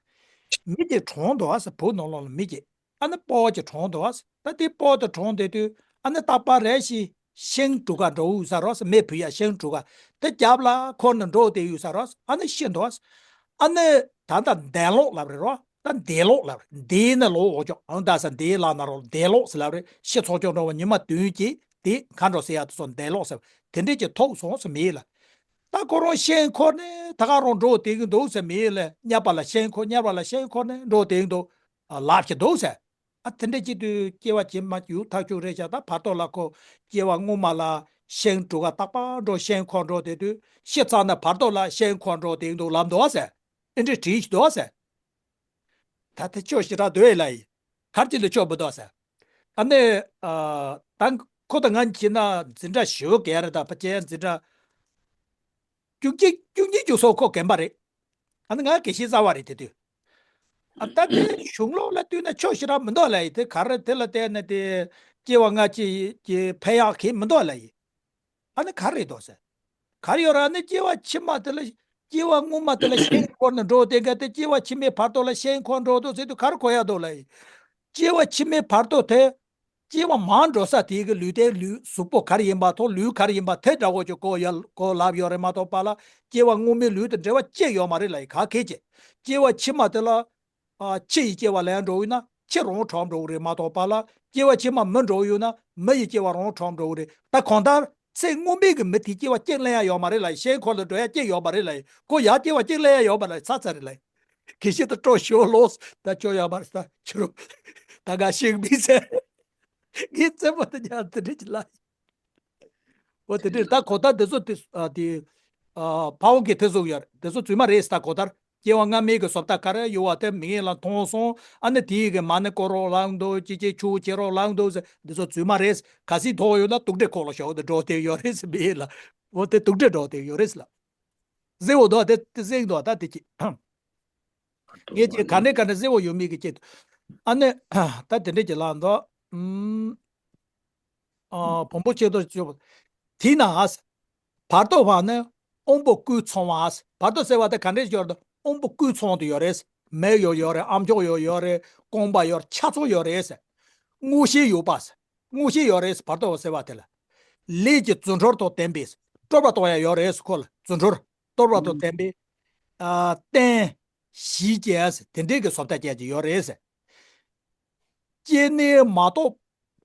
མི་གཅིག་གྲོངས་འདུག་ཟེར། བུ་ནོར་ལོང་ལ་མི་གཅིག་ཨ་ནི་སྤོ་བོ་གཅིག་གྲོངས་འདུག་ཟེར། ད་དེ་སྤོ་བོ་དེ་གྲོངས་བསྡད་དུས་ཨ་ནི་རྟག་པར་རེ་ཞིག་ཤིང་གྲུ་ཁ་འགྲོ་ཡོད་ས་རོ་ཟེར། མེ་ཕུ་ཡ་ཤིང་གྲུ་ཁ་དེ་རྒྱབ་ལ་འཁོར་ནས་འགྲོ་བསྡད་ཡོད་ས་རོ་ཟེར། ཨ་ནི་ཤི་འདུག་ཟེར། ཨ་ནི་ད་ལྟ་འདས་ལོག་ལབ་རེད་རོ། ད་འདས་ལོག་ལབ་རེད། འདས་ནི་ལོག་འོ་ཅོག་ཨང་ད་ས་འདས་ལ་ན་རོ་འདས་ལོག་ཟེར་ལབ་རེད། ཤི་ཚོགས་ཆོག་འགྲོ་བ་ཉི་མ་བདུན་གྱིས་དེ་མཁའ་འགྲོ་ཟེར་ཡ་དེ་ཚོ་འདས་ལོག་ཟེར། དེ་འདྲས་ཀྱི་ཐོག་སོང་ཟེར་མི་ཡིན་ལ། ད་ཁོ་རང་ཤིང་འཁོར་ནས་ད་ག་རང་འགྲོ་བསྡད་ཀྱི་འདུག་ཟེར་མི་ཡིན་ལ། དམྱལ་བ་ལ་ཤིང་འཁོར་དམྱལ་བ་ལ་ཤིང་འཁོར་ནས་འགྲོ་བསྡད་ཀྱི་འདུག་ལབ་ཀྱི་འདུག་ཟེར། ཨ་དེ་འདྲ་བྱེད་དུས་སྐྱེ་བ་ཕྱི་མ་ཡུལ་ཐག་ཆོད་རེད་བཞག་ད་བར་དོ་ལ་ཁོ་སྐྱེ་བ་སྔོན་མ་ལ་ཤན་དྲུག་ག་རྟག་པར་འགྲོ་ཤན་འཁོར་འགྲོ་དེ་དུས་ཤི་ཚར་ན་བར་དོ་ལ་ཤན་འཁོར་འགྲོ་དེ་འདུག་ལབ་འདུག་ཟེར། ཨེ་འདྲ་བྲིས་འདུག་ཟེར། ད་དེ་ཆོས་ཞེ་དྲག་འདུག་ལ་ཡིན། གར་གྱི་ལ་ཆོས་མི་འདུག་ཟེར། ཨ་ནི། ད་ཁོ་དང་ང་གཉིས་ན་འཛིན་གྲྭ་བཞི་བ་གས་རེད་ད་ཕ་ཆེན་འཛིན་གྲྭ། བཅུ་གཅིག་བཅུ་གཉིས་བཅུ་གསུམ་ཁོ་རྒན་པ་རེད། ཨ་ནི་ང་དགེ་བཤེས་གསར་བ་རེད་དེ་དུས། ཨ་ད་དེ་གཞུང་ལུགས་ལ་བསྟུན་ན་ཆོས་ཞེ་དྲག་མི་འདུག་ལ་ཡིན་དེ་ག་རེ་དེ་ལ་བལྟས་ན་དེ་སྐྱེ་བ་སྔ་ཕྱི་གི་ཕན་ཡག་གི་མི་འདུག་ལ་ཡིན། ཨ་ནི་ག་རེ་འདུག་ཟེར། ག་རེ་ཡོད་ར་ཨ་ནི་སྐྱེ་བ་ཕྱི་མ་དེ་ལ་སྐྱེ་བ་སྔོན་མ་དེ་ལ་ཤན་འཁོར་ནས་འགྲོ་དེ་ག་དེ་སྐྱེ་བ་ཕྱི་མའི་བར་དོ་ལ་ཤན་འཁོར་འགྲོ་དོ་ཟེར་དུས་ག་རེ་གོ་ཡ་འདུག་ལ་ཡིན། སྐྱེ་བ་ཕྱི་མའི་བར་དོ་དེ། སྐྱེ་བ་མར་འགྲོ་ས་དེའི་གི་ལུས་རྟེན་ལུས་གཟུགས་པོ་ག་རེ་ཡིན་པ་དང་ལུས་ག་རེ་ཡིན་པ་དེ་འདྲ་བོ་ཅིག་གོ་ཡ་གོ་ལབ་ཡོད་རེད་མ་གཏོགས་པ་ལ་སྐྱེ་བ་སྔོན་མའི་ལུས་དང་འབྲེལ་བ་ཅི་ཡོད་མ་རེད་ལ་ཡི་ག་གེ་ཅི། སྐྱེ་བ་ཕྱི་མ་དེ་ལ། ཨ་ཕྱི་ཡི་སྐྱེ་བ་ལེན་འགྲོ་ཡོད་ན་ཕྱི་རང་གྲོངས་འགྲོ་གི་རེད་མ་གཏོགས་པ་ལ་སྐྱེ་བ་ཕྱི་མ་མི་འགྲོ་ཡོད་ན་མི་ཡི་སྐྱེ་བ་རང་གྲོངས་འགྲོ་གི་རེད་ད་གང་ལྟར་ཚེ་སྔོན་མའི་གི་མི་དེ་སྐྱེ་བ་གཅིག་ལེན་ཡ་ཡོད་མ་རེད་ལ་ཡི་ཤན་འཁོར་ལ་འགྲོ་ཡ་གཅིག་ཡོད་མ་རེད་ལ་ཡི་ཁོ་ཡ་སྐྱེ་བ་གཅིག་ལེན་ཡ་ཡོད་མ་རེད་ལ་ཡི་ཚ་ཚ་རེད་ལ་ཡི། དགེ་བཤེས་དང་སྤྲོ་ཞོ་ལོས་ད་ཆོ་ཡོད་མ་རེད་ད་ཕྱི་རུ་ད་ག་ཤིག་མི་ཚེ་ངའི་བཙན་པོ་དེ་ཉག་དེ་འདྲ་ཅིག་ལ་ཡི། འོ་དེ་འདྲས་ད་གོ་ད་དེ་ཚོ་དེ་ཨ་དེ་ཨ་ཕ་བོང་གི་དེ་ཚོ་ཡོད་རེད་དེ་ཚོ་རྫུན་མ་རེད་ད་གོ་ད་སྐྱེ་བ་སྔ་མའི་གི་བཟོ་ལྟ་ག་རེ་ཡོད་བ་དེ་མི་ངན་ལ་མཐོང་སོང་ཨ་ནི་དེའི་གི་མ་ཎི་བསྐོར་རོགས་ལབ་འདུག་ཅི་ཅི་ཆུ་བྱེད་རོགས་ལབ་འདུག་ཟེར་འདི་ཚོ་རྫུན་མ་རེད་ག་སྲིད་མཐོང་ཡོད་ན་དུག་སྦྲེལ་ཁོག་ལ་ཞོག་དེ་འགྲོ་དེ་ཡོད་རེད་ཟེར་མི་ཡིན་ལ་འོ་དེ་དུག་སྦྲེལ་འགྲོ་དེ་ཡོད་རེད་ཟེར་ལ་གཟིགས་འོ་དོ་དེ་དེ་གཟིགས་འདུག་ད་དེ་ཅི་ངས་ཅི་ག་འདྲས་ག་འདྲས་གཟིགས་འོ་ཡོད་མི་གི་ཅི་ཨ་ནི་ད་དེ་འདྲས་ཅི་ལབ་འདུག་ཨུམ། ཨ་བོན་པོ་ཆེ་དོ་ཅོ། དེས་ན། བར་དོ་བ་ནི་དབང་པོ་ཀུན་ཚང་བ། བར་དོ་ཟེར་བ་དེ་ག་འདྲས་ཡོད་དོ་དབང་པོ་ཀུན་ཚང་དུ་ཡོད་རེད། མེ་ཡོད་ཡོད་རེད་ཨམ་ཅོག་ཡོད་ཡོད་རེད་རྐང་པ་ཡོད་ཆ་ཚང་ཡོད་རེད། དངོས་གཞི་ཡོད་པ། དངོས་གཞི་ཡོད་རེད་བར་དོ་བ་ཟེར་བ་དེ་ལ། ལས་ཀྱི་རྫུ་འཕྲུལ་དང་ལྡན་པའི་སྤྲོ་བ་གཏོང་ཡ་ཡོད་རེད་ཁོ་ལ་རྫུ་འཕྲུལ་སྤྲོ་བ་དང་ལྡན་པའི། ཨ་རྟེན། གཞི་བཅས་དེ་འདྲས་ཀྱི་བཟོ་ལྟ་ཅན་གྱི་ཡོད་རེད། སྐྱེ་གནས་མ་གཏོགས།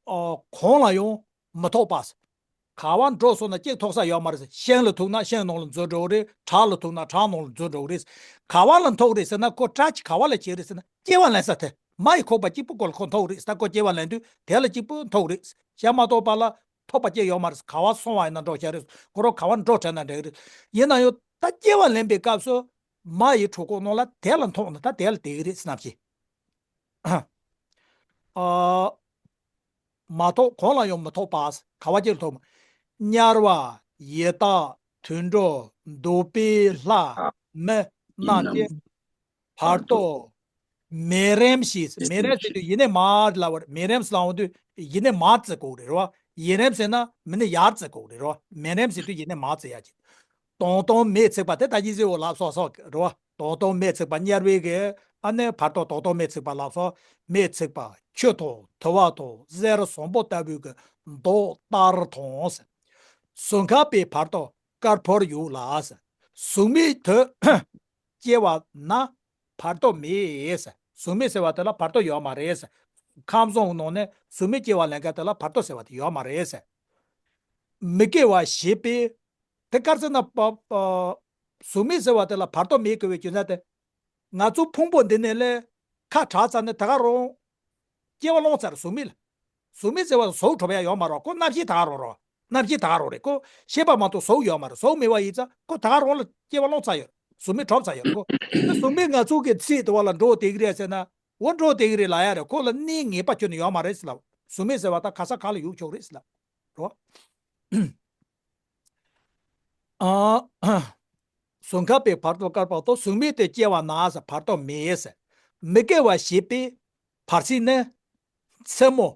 ཨ་གང་ལ་ཡང་མི་ཐོགས་པ། ག་བ་འགྲོ་སོང་ན་གཅིག་ཐོགས་ས་ཡོད་མ་རེད། ཤིང་ལ་ཐུག་ན་ཤིང་ནང་ལ་འཛུལ་འགྲོ་གི་རེད། བྲག་ལ་ཐུག་ན་བྲག་ནང་ལ་འཛུལ་འགྲོ་གི་རེད། ག་བ་ལ་ཐོགས་རེད་ཟེར་ན་ཁོ་བྲག་ཅིག་ག་བ་ལ་ཁྱེར་རེད་ཟེར་ན་སྐྱེ་བ་ལེན་ས་དེ་མ་ཡི་ཁོག་པ་གཅིག་པུ་སྐོར་ལ་ཁོ་ཐོགས་རེད་ད་ཁོ་སྐྱེ་བ་ལེན་དུས་དེ་ལ་གཅིག་པུ་ཐོགས་རེད། ཤ་མ་གཏོགས་པ་ལ་ཐོགས་པ་སྐྱེ་ཡོད་མ་རེད། ག་བ་སོང་བ་ཡིན་ན་འགྲོ་ཤ་རེད། ཁོ་རང་ག་བ་འགྲོ་དྲན་ན་འགྲིག་རེད། ཡིན་ན་ཡང་ད་སྐྱེ་བ་ལེན་པའི་སྐབས་སུ་མ་ཡི་གྲོད་ཁོག་ནང་ལ་དེ་ལ་ཐོགས་ན་ད་དེ་ལ་བསྡད་ཀྱི་རེད་ཟེར་ནམ་ཞིག་ཨ། མ་ཐོགས་གང་ལ་ཡང་མི་ཐོགས་པ། ག་བ་ཅིག་ལ་ཐོགས་མ། དམྱལ་བ། ཡི་དྭགས། དུད་འགྲོ། གདོལ་པའི་ལྷ། མི། ནག་ཅན། བར་དོ། མེ་རེམ་ཞེས། མེ་རེམ་ཟེར་དུས་ཡེ་ནས་མ་ལབ་པ་རེད། མེ་རེམ་ལབ་འོང་དུས་ཡེ་ནས་མ་ཙི་གོ་རེད་རོ། ཡེ་རེམ་ཟེར་ན་མི་ནི་ཡར་ཙི་གོ་རེད་རོ། མེ་རེམ་ཟེར་དུས་ཡེ་ནས་མ་ཙི་ཡ་ཅིག་དོང་དུ་མེས་ཚིག་པ་དེ་ད་ཅི་ཟེར་བོ་ལབ་སོགས་སོགས་རེད་བ། དོང་དུ་མེས་ཚིག་པ་དམྱལ་བའི་གི་ཨ་ནི་བར་དོ་དོང་དུ་མེས་ཚིག་པ་ལབ་སོགས་མེས་ཚིག་པ་ཆུ་དང་དུ་བ་དང་གཟེར་བཟང་པོ་ལྟ་བུའི་གི་མདོག་ལྟར་མཐོང་ཟེར། གཟུགས་ཁམས་པའི་བར་དོ་དཀར་ཕོར་ཡུག་ལ་ཟེར། གཟུགས་མེད་དུ་སྐྱེ་བ་ན་བར་དོ་མེད་ཟེར། གཟུགས་མེད་ཟེར་བ་དེ་ལ་བར་དོ་ཡོད་མ་རེད་ཟེར། ཁམས་གསུམ་ནང་ནས་གཟུགས་མེད་སྐྱེ་བ་ལེན་མཁན་དེ་ལ་བར་དོ་ཟེར་བ་དེ་ཡོད་མ་རེད་ཟེར། མི་སྐྱེ་བ་ཞེས་པའི། དེ་ག་རེ་ཟེར་ན་པ་པ། གཟུགས་མེད་ཟེར་བ་དེ་ལ་བར་དོ་མེད་དགོས་པའི་རྒྱུ་མཚན་དེ། ང་ཚོ་ཕུང་པོ་འདི་ནས་ལས་ཁ་གྲག་ཙམ་ནས་ད་ག་རང་། སྐྱེ་བ་ལོངས་ཚར་གཟུགས་མེད་ལ། གཟུགས་མེད་ཟེར་བ་གཟུགས་གྲུབ་ཡ་ཡོད་མ་རེད། ཁོ་རྣམ་ཤེས་ད་ག་རང་རོ། རྣམ་ཤེས་ད་ག་རང་རེད། ཁོ་ཤེས་པ་མ་གཏོགས་གཟུགས་ཡོད་མ་རེད། གཟུགས་མེད་པ་ཡིན་ཙང་ཁོ་ད་ག་རང་ལ་སྐྱེ་བ་ལོངས་ཚར་ཡོད། གཟུགས་མེད་གྲུབ་ཚར་ཡོད་ཁོ། གཟུགས་མེད་ང་ཚོ་གི་ཚེ་དུ་བ་ལ་འགྲོ་བསྡད་ཀྱི་རེད་ཟེར་ན། འོ་འགྲོ་བསྡད་ཀྱི་རེད་ལབ་ཡ་རེད། ཁོ་ལ་གནས་ངེས་པ་ཁྱོན་ནས་ཡོད་མ་རེད་ཟེར་ལབ། གཟུགས་མེད་ཟེར་བ་ད་ག་ས་ག་ལ་ཡོད་ཆོག་རེད་ཟེར་ལབ། རོ། ཨ། གཟུགས་ཁམས་པའི་བར་དོ་དཀར་པོ་དང་གཟུགས་མེད་དུ་སྐྱེ་བ་ན་ཟེར་བར་དོ་མེད་ཟེར། མི་སྐྱེ་བ་ཞེས་པའི་བར་ཚིག་ནི། མཚན་མོ།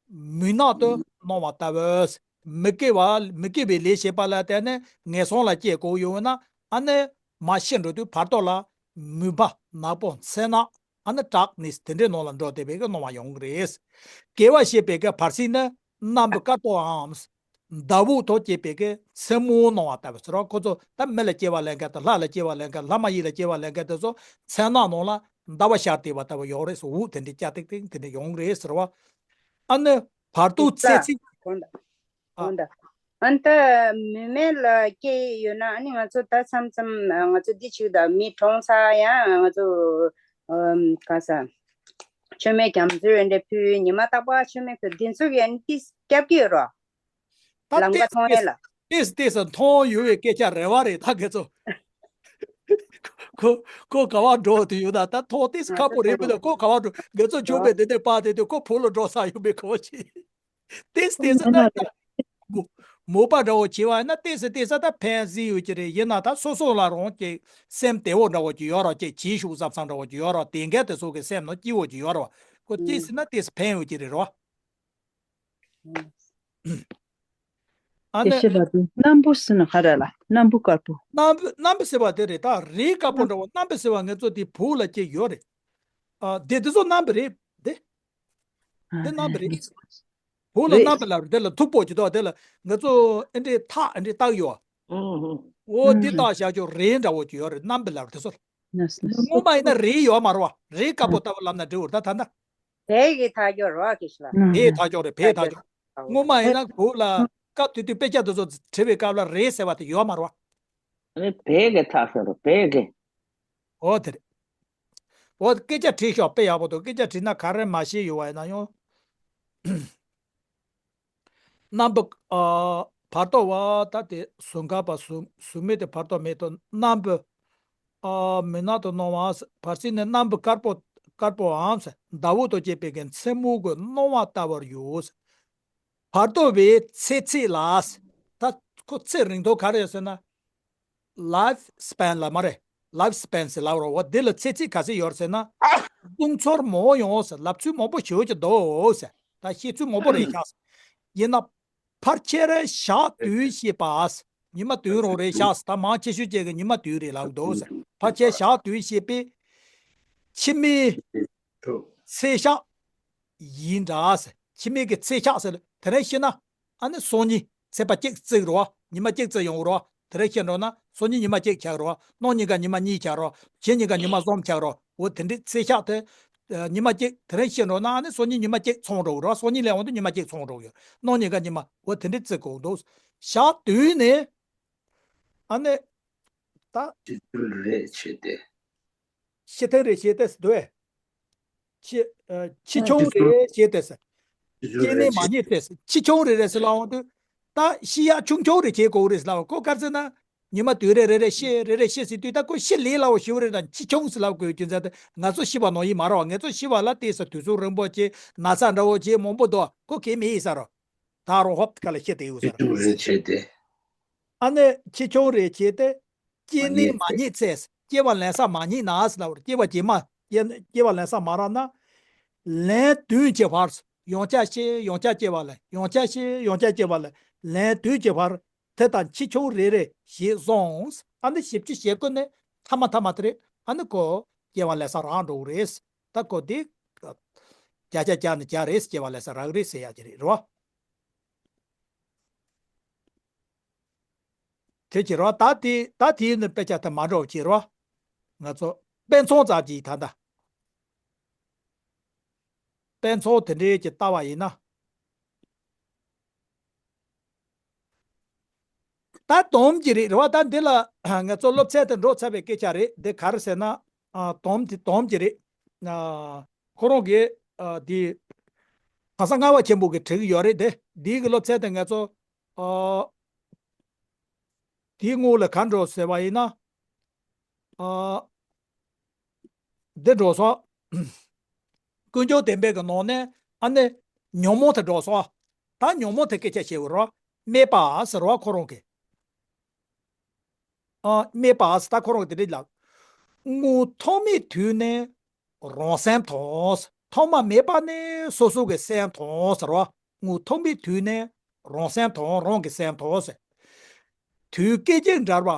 མུན་ནག་ཏུ་སྣང་བ་ལྟ་བུ། མི་སྐྱེ་བ་མི་སྐྱེ་བའི་ལས་བྱེད་པ་ལ་བརྟེན་ནས་ངན་སོང་ལ་སྐྱེ་དགོས་ཡོང་ན་ཨ་ནི་མ་ཤི་འགྲོ་དུས་བར་དོ་ལ་མུན་པ་ནག་པོ་མཚན་ནག་ཨ་ནི་བྲག་ནི་དེ་འདྲའི་ནང་ལ་འགྲོ་བསྡད་པའི་གི་སྣང་བ་ཡོང་གི་རེད། སྐྱེ་བ་ཞེས་པའི་གི་བར་ཚིག་ནི་གནམ་དཀར་པོའམ། ཟླ་འོད་ཐོག་སྐྱེས་པའི་གི་མཚན་མོ་སྣང་བ་ལྟ་བུ་ཟེར་རོ། ཁོ་ཚོ་ད་མི་ལ་སྐྱེ་བ་ལེན་མཁན་དང་ལྷ་ལ་སྐྱེ་བ་ལེན་མཁན་ལྷ་མ་ཡིན་ལ་སྐྱེ་བ་ལེན་མཁན་དེ་ཚོ་མཚན་ནག་ནང་ལ་ཟླ་བ་ཤར་བསྡད་པ་ལྟ་བུ་ཡོང་རེད་ཟེར། འོད་དེ་འདྲའི་སྐྱ་ཏིག་ཏིག་དེ་འདྲ་ཡོང་གི་རེད་ཟེར་བ། ཨ་ནི་བར་དོ་ཚེ་ཚིག་དགོངས་དག་ཨ། དགོངས་དག་ཨ་ནི་ད་མི་མེད་ལ་སྐྱེས་ཡོད་ན་ཨ་ནི་ང་ཚོ་ད་མཚམས་མཚམས་ང་ཚོ་འདི་བྱེད་ད་མི་གྲོངས་ཚར་ཡང་ང་ཚོ་ཨམ་ག་ས་ མཆོད་མེ་རྒྱ་མཚོའི་འདྲ་ཕུལ། ཉི་མ་རྟག་པར་མཆོད་མེ་ཕུལ། འདི་ཚོ་གི་ཨ་ནི་ཏིས་སྐྱབས་ཀྱི་ཡོད་རོ། ད་ལམ་ཀ་ཏིས་མཐོང་ཡས་ལ། ཏིས་ཏིས་མཐོང་ཡོད་པའི་སྐད་ཆ་རེ་བ་རེད་ད་ཁྱེད་ཚོ། ཁོ་ཁོ་ག་བ་འགྲོ་དུ་ཡོད་ད། ད་མཐོང་ཏིས་ཁག་པོ་རེད་མི་འདུག་ཁོ་ག་བ་འགྲོ། ངེད་ཚོ་ཆོག་པའི་དེ་ནས་པ་དེ་དུས་ཁོ་བུ་ལ་འགྲོ་ས་ཡོད་པའི་ག་བ་ཆེ། ཏིས་ཏིས་ན་ད་མོ་མོ་པ་འདྲ་བོ་བྱེད་པ་ཡིན་ན་ཏིས་ཏིས་ད་ཕན་སྲིད་ཡོད་ཀྱི་རེད། ཡིན་ན་ད་སོ་སོ་ལ་རང་གི་སེམས་བདེ་བོ་འདྲ་བོ་ཅིག་ཡོད་རོགས། ཅིག་བྱིས་ཤུགས་བཟབ་ཚང་འདྲ་བོ་ཅིག་ཡོད་རོགས། དེ་འགས་དེ་ཚོ་གི་སེམས་ནང་སྐྱིད་བོ་ཅིག་ཡོད་རོགས། ཁོ་ཏིས་ན་ཏིས་ཕན་ཡོད་ཀྱི་རེད་རོ། ཨ་དེ་ནི་ཤེས་པ་དེ་སྣམ་བུ་ཟེར་ན་ག་རེ་ལ། སྣམ་བུ་དཀར་པོ། སྣམ་བུ་སྣམ་བུ་ཟེར་བ་དེ་རེད། ད་རི་དཀར་པོ་འདྲ་བོ་སྣམ་བུ་ཟེར་བ་ངེད་ཚོ་དེ་བོད་ལ་སྐྱེས་ཡོད་རེད། ཨ་དེ་དེ་ཚོ་སྣམ་བུ་རེད་དེ། དེ་སྣམ་བུ་རེད། བོད་ལ་རེད། སྣམ་བུ་ལ་རེད། དེ་ལ་མཐུག་པོ་ཅིག་འདུག་དེ་ལ་ངེད་ཚོ་ཨེ་འདྲས་ཐག་ཨེ་འདྲས་བཏགས་ཡོད། འོ་དེ་བཏགས་བཞག་ཅོག་རི་འདྲ་བོ་ཅིག་ཡོད་རེད། སྣམ་བུ་ལ་རེད་དེ་ཚོ། སྔོན་མ་ཡིན་ན་རི་ཡོད་མ་རེད་བ། རི་དཀར་པོ་ལྟ་བུ་ལབ་ན་འགྲིག་གི་རེད་ད་ད་ལྟ། བལ་གྱི་ཐག་ཅོག་རེད་བ་ཁྱེད་ཤི་ལ། བལ་ཐག་ཅོག་རེད། བལ་ཐག་ཅོག་སྔོན་མ་ཡིན་ན་བོད་ལ་སྐབས་དེ་དུས་དཔེ་ཆ་དེ་ཚོ་བྲིས་པའི་སྐབས་ལ་རེད་ཟེར་བ་དེ་ཡོད་མ་རེད་བ། ཨ་ནི་བལ་གྱི་ཐག་ཟེར་རོ་བལ་གྱི། འོ་དེ་རེད། འོ་སྐད་ཆ་དྲིས་ཤོག་དཔེ་ཡག་པོ་འདུག་སྐད་ཆ་དྲིས་ན་ག་རེ་མ་ཤེས་ཡོད་བ་ཡིན་ན་ཡང་། སྣམ་བུ་ཨ་བར་དོ་བ་ད་དེ་ཟུང་ཁ་པ་ཟུང་ཟུང་མེད་དེ་བར་དོ་མེད་དོ། སྣམ་བུ་ཨ་མུན་ནག་ཏུ་སྣང་བ། བར་སྲིད་ནི་སྣམ་བུ་དཀར་པོ་དཀར་པོའམ་ཟླ་འོད་དང་བཅས་པའི་གི་མཚན་མོ་གི་སྣང་བ་ལྟ་བུར་ཡོད། བར་དོ་བའི་ཚེ་ཚད་ལ། ད་ཁོ་ཚེ་རིང་ཐོག་ག་རེ་ཟེར་ན། ལའིཕ་སི་པེན་ལ་མ་རེད། ལའིཕ་སི་པེན་སི་ལབ་རོགས། འོ་དེ་ལ་ཚེ་ཚད་ག་ཚད་ཡོད་ཟེར་ན། གསུང་ཚོར་མང་ཡོང་ཟེར། ལབ་ཚུལ་མང་པོ་ཞེ་པོ་ཅིག་འདུག་ཟེར། ད་བཤད་ཚུལ་མང་པོ་རེད་ཤག་ཡིན་ན། ཕལ་ཆེར་ཞག་བདུན་བཤད་པ། ཉི་མ་བདུན་རང་རེད་ཤག་ད་མང་ཆེ་ཤོས་ཅིག་གིས་ཉི་མ་བདུན་རེད་ལབ་འདུག་ཟེར། ཕལ་ཆེར་ཞག་བདུན་བཤད་པས། ཕྱི་མའི་ཚེས་ཞག་ཡིན་འདྲ་ཟེར། ཕྱི་མའི་གི་ཚེས་ཞག་ཟེར་དེ་རིང་ཤི་ན། ཨ་ནི་སང་ཉིན་ཚེས་པ་གཅིག་བརྩིགས་རོ། ཉི་མ་གཅིག་བརྩིགས་ཡོང་རོ། དེ་རིང་ཤི་འགྲོ་ན་སང་ཉིན་ཉི་མ་གཅིག་ཆགས་རོ། གནངས་ཉིན་ཀ་ཉི་མ་གཉིས་ཆགས་རོ། གཞེས་ཉིན་ཀ་ཉི་མ་གསུམ་ཆགས་རོ། འོ་དེ་འདྲའི་ཚེས་ཞག་དེ། ཨ་ཉི་མ་གཅིག་དེ་རིང་ཤི་འགྲོ་ན་ཨ་ནི་སང་ཉིན་ཉི་མ་གཅིག་ཚང་འགྲོ་རོ། སང་ཉིན་སླེབས་འོང་དུས་ཉི་མ་གཅིག་ཚང་འགྲོ་ཡོད། གནངས་ཉིན་ཀ་ཉི་མ་འོ་དེ་འདྲའི་བརྩི་དགོས་འདུག་ཞག་བདུན་ནས། ཨ་ནི། ད། ཕྱི་ཚུལ་རེད་བྱས་ཏེ། ཕྱི་ཐེངས་རེ་བྱས་ཏེ་སྡོད། ཕྱི་ཨ་ཕྱི་ཆུང་རེ་བྱས་ཏེ་ཟེར། སྐྱེས་ནས་མ་རྙེད་ཚེ་ཟེར། ཕྱི་ཆུང་རེ་རེ་ཟེར་ལབ་འོང་དུས། ད་ཤི་ཡག་ཆུང་ཆུང་རེ་བྱེད་དགོས་རེད་ཟེར་ལབ་པ་ཁོ་ག་རེ་ཟེར་ན། ཉི་མ་དུས་རེ་རེ་རེ་ཤི་རེ་རེ་ཤི་ཟེར་དུས་ད་ཁོ་ཤི་ལས་སླ་བོ་ཞེ་པོ་རེད། ད་ཕྱི་ཆུང་ཟེར་ལབ་དགོས་རྒྱུ་མཚན་དེ་ང་ཚོ་ཤི་བ་ནང་བཞིན་མ་རེད་བ། ང་ཚོ་ཤི་བ་ལ་བལྟས་ས་དུས་ཚོད་རིང་པོ་བྱས་ན་ཚ་འདྲ་བོ་བྱས་མང་པོ་འདུག་ཁོ་གས་མེད་ཡིན་ས་རོ། ད་རོ་ཧོབ་ཁ་ལ་ཤི་དེ་ཡོད་ས་རོ། ཕྱི་ཆུང་རེ་བྱས་ཏེ། ཨ་ནི་ཕྱི་ཆུང་རེ་བྱས་ཏེ། སྐྱེས་ནས་མ་རྙེད་ཚེ། སྐྱེ་བ་ལེན་ས་མ་རྙེད་ན་ཟེར་ལབ་པ་རེད། སྐྱེ་བ་རྗེས་མ། སྐྱེ་སྐྱེ་བ་ལེན་ས་མ་རག་ན། ལན་བདུན་གྱི་བར། ཡང་བསྐྱར་ཤི་ཡང་བསྐྱར་སྐྱེ་བ་ལེན། ཡང་བསྐྱར་ཤི་ཡང་བསྐྱར་སྐྱེ་བ་ལེན། ལན་བདུན་གྱི་བར། དེ་དང་ཕྱི་ཆུང་རེ་རེ་ཞེས་གསུངས། ཨ་ནི་བཞི་བཅུ་ཞེ་དགུ་ནས་ཐ་མ་ཐ་མ་དེ་རེད། ཨ་ནི་ཁོ་སྐྱེ་བ་ལེན་ས་རག་འགྲོ་གི་རེད། ད་ཁོ་དེ་བརྒྱ་ཆ་བརྒྱ་ནས་བརྒྱ་རེད། སྐྱེ་བ་ལེན་ས་རག་གི་རེད་ཟེར་ཡག་གི་རེད་རོ། དེ་བྱེད་རོགས། ད་དེ་ད་དེའི་ནི་དཔེ་ཆ་དེ་མ་འགྲོ་བྱེད་རོགས། ང་ཚོ་དཔེ་མཚོན་ཙམ་གྱིས་ད་ལྟ་དཔེ་མཚོན་དེ་འདྲའི་གྱི་ལྟ་བ་ཡིན་ན། ད་དོམ་གྱི་རེད་རེད་བ། ད་འདི་ལ་ང་ཚོ་སློབ་ཚན་དེ་འགྲོ་ཚར་བའི་སྐད་ཆ་རེད། འདི་ག་རེ་ཟེར་ན། ཨ་དོམ་དེ་དོམ་གྱི་རེད། ཨ་ཁོ་རང་གིས་ཨ་དེ་གང་ཟག་ལྔ་པ་ཆེན་པོ་གིས་བྲིས་ཀྱི་ཡོད་རེད་དེ། འདི་གི་སློབ་ཚན་དེ་ང་ཚོ། ཨ། དེའི་སྔོན་ལ་ག་འགྲོ་ཟེར་བ་ཡིན་ན། ཨ། འདི་འགྲོ་སོང་། ཀུན་འབྱུང་བདེན་པའི་གི་ནང་ནས་ཨ་ནི་ཉོན་མོངས་དེ་འགྲོ་སོང་། ད་ཉོན་མོངས་དེ་སྐད་ཆ་བཤད་འོ་རོགས། སྨད་པ་ཟེར་བ་ཁོ་རང་གི། ཨ། སྨད་པ་ཟེར་ད་ཁོ་རང་གི་དེ་འདྲ་ལབ། སྔོན་ཐོག་མའི་དུས་ནས། རང་སེམས་དང་། ཐོག་མ་མེད་པ་ནས་སོ་སོ་གི་སེམས་དང་ཟེར་བ། སྔོན་ཐོག་མའི་དུས་ནས་རང་སེམས་དང་རང་གི་སེམས་དང་ཟེར། དུས་སྐད་ཅིག་འབྲལ་བ་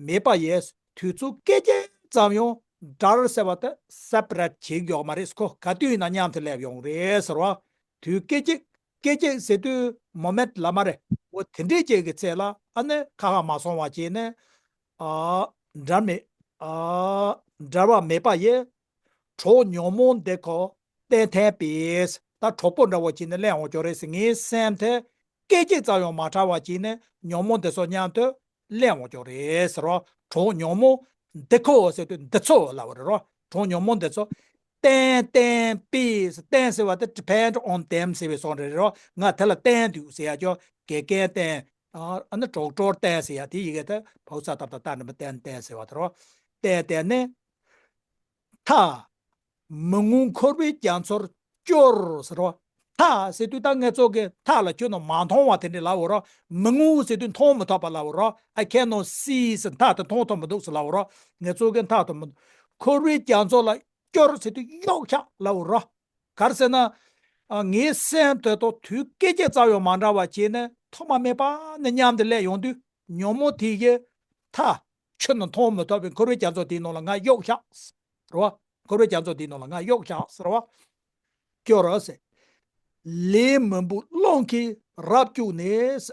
མེད་པ་ཡིས། དུས་ཚོད་སྐད་ཅིག་ཙམ་ཡང་འབྲལ་ཟེར་བ་དེ་སེ་པ་རེ་ཊི་བྱེད་ཀྱི་ཡོད་མ་རེད། ཁོ་ག་དུས་ཡིན་ན་མཉམ་དུ་སླེབས་ཡོང་རེད་ཟེར་བ། དུས་སྐད་ཅིག་སྐད་ཅིག་ཟེར་དུས་མོ་མེན་ཊི་ལ་མ་རེད། འོ་དེ་འདྲས་ཅིག་གི་ཚེ་ལ་ཨ་ནི་ཁ་ཁ་མ་སོང་བ་བྱས་ནས། ཨ། འབྲལ་མེད། ཨ། འབྲལ་བ་མེད་པ་ཡིས། གྲོགས་ཉོན་མོངས་འདི་ཁོ་བསྟེན་ཐེངས་པས། ད་གྲོགས་པོ་འདྲ་བོ་བྱས་ནས་སླེབས་འོང་ཆོག་རེད་ཟེར། ངའི་སེམས་དེ་སྐད་ཅིག་ཙམ་ཡང་མ་བྲལ་བ་བྱས་ནས་ཉོན་མོངས་འདི་ཚོ་མཉམ་དུ་སླེབས་འོང་ཆོག་རེད་ཟེར་རོ། གྲོགས་ཉོན་མོངས་འདི་ཁོ་ཟེར་དུས་འདི་ཚོ་ལབ་པ་རེད་རོ། གྲོགས་ཉོན་མོངས་འདི་ཚོ། བརྟེན་བརྟེན་པའི་བརྟེན་ཟེར་བ་དེ་depend on them ཟེར་བའི་བཟོ་འདྲ་རེད་རོ། ང་དེ་ལ་བརྟེན་འདུག་ཟེར་ཡ་ཅོ་དགེ་རྒན་བརྟེན། ཨ་ནི་doctor བརྟེན་ཟེར་ཡ་དེ་ཡི་གེ་དེ་ཕོ་ས་ཏབ་ཏ་ཏ་ནི་མི་བརྟེན་བརྟེན་ཟེར་བ་དེ་རོ། བརྟེན་བརྟེན་ནི། མཐའ། མི་ངོམས་འཁོར་བའི་རྒྱ་མཚོར་སྐྱོར་ཟེར་བ། མཐའ་ཟེར་དུས་ད་ངེད་ཚོ་གི་མཐའ་ལ་ཁྱོད་ནི་མ་མཐོང་བ་དེ་འདྲ་ལབ་འོ་རོ། མི་ངོམས་ཟེར་དུས་མཐོང་མི་ཐུབ་པ་ལབ་འོ་རོ། I cannot see ཟེར་མཐའ་དེ་མཐོང་ཐུབ་མི་འདུག་ཟེར་ལབ་འོ་རོ། ངེད་ཚོ་གི་མཐའ་དེ་མི་འཁོར་བའི་རྒྱ་མཚོ་ལ་སྐྱོར་ཟེར་དུས་གཡོག་ཤག་ལབ་འོ་རོ། ག་རེ་ཟེར་ན། ཨ་ངའི་སེམས་དེ་དང་དུས་སྐད་ཅིག་རྩ་བའི་མ་འདྲ་བ་བྱས་ནས་ཐོག་མ་མེད་པ་ནས་མཉམ་དུ་སླེབས་ཡོང་དུས་ཉོན་མོངས་དེ་ཡི་མཐའ། ཁྱོན་ནས་མཐོང་མི་ཐུབ་པའི་འཁོར་བའི་རྒྱ་མཚོ་དེའི་ནང་ལ་ང་གཡོག་ཤག་ཟེར་བ། འཁོར་བའི་རྒྱ་མཚོ་དེའི་ནང་ལ་ང་གཡོག་ཤག་ཟེར་བ། སྐྱོར་རོ་ཟེར། ལས་མི་འབུལ་རླུང་གིས་རབ་བསྐྱུགས་ནས།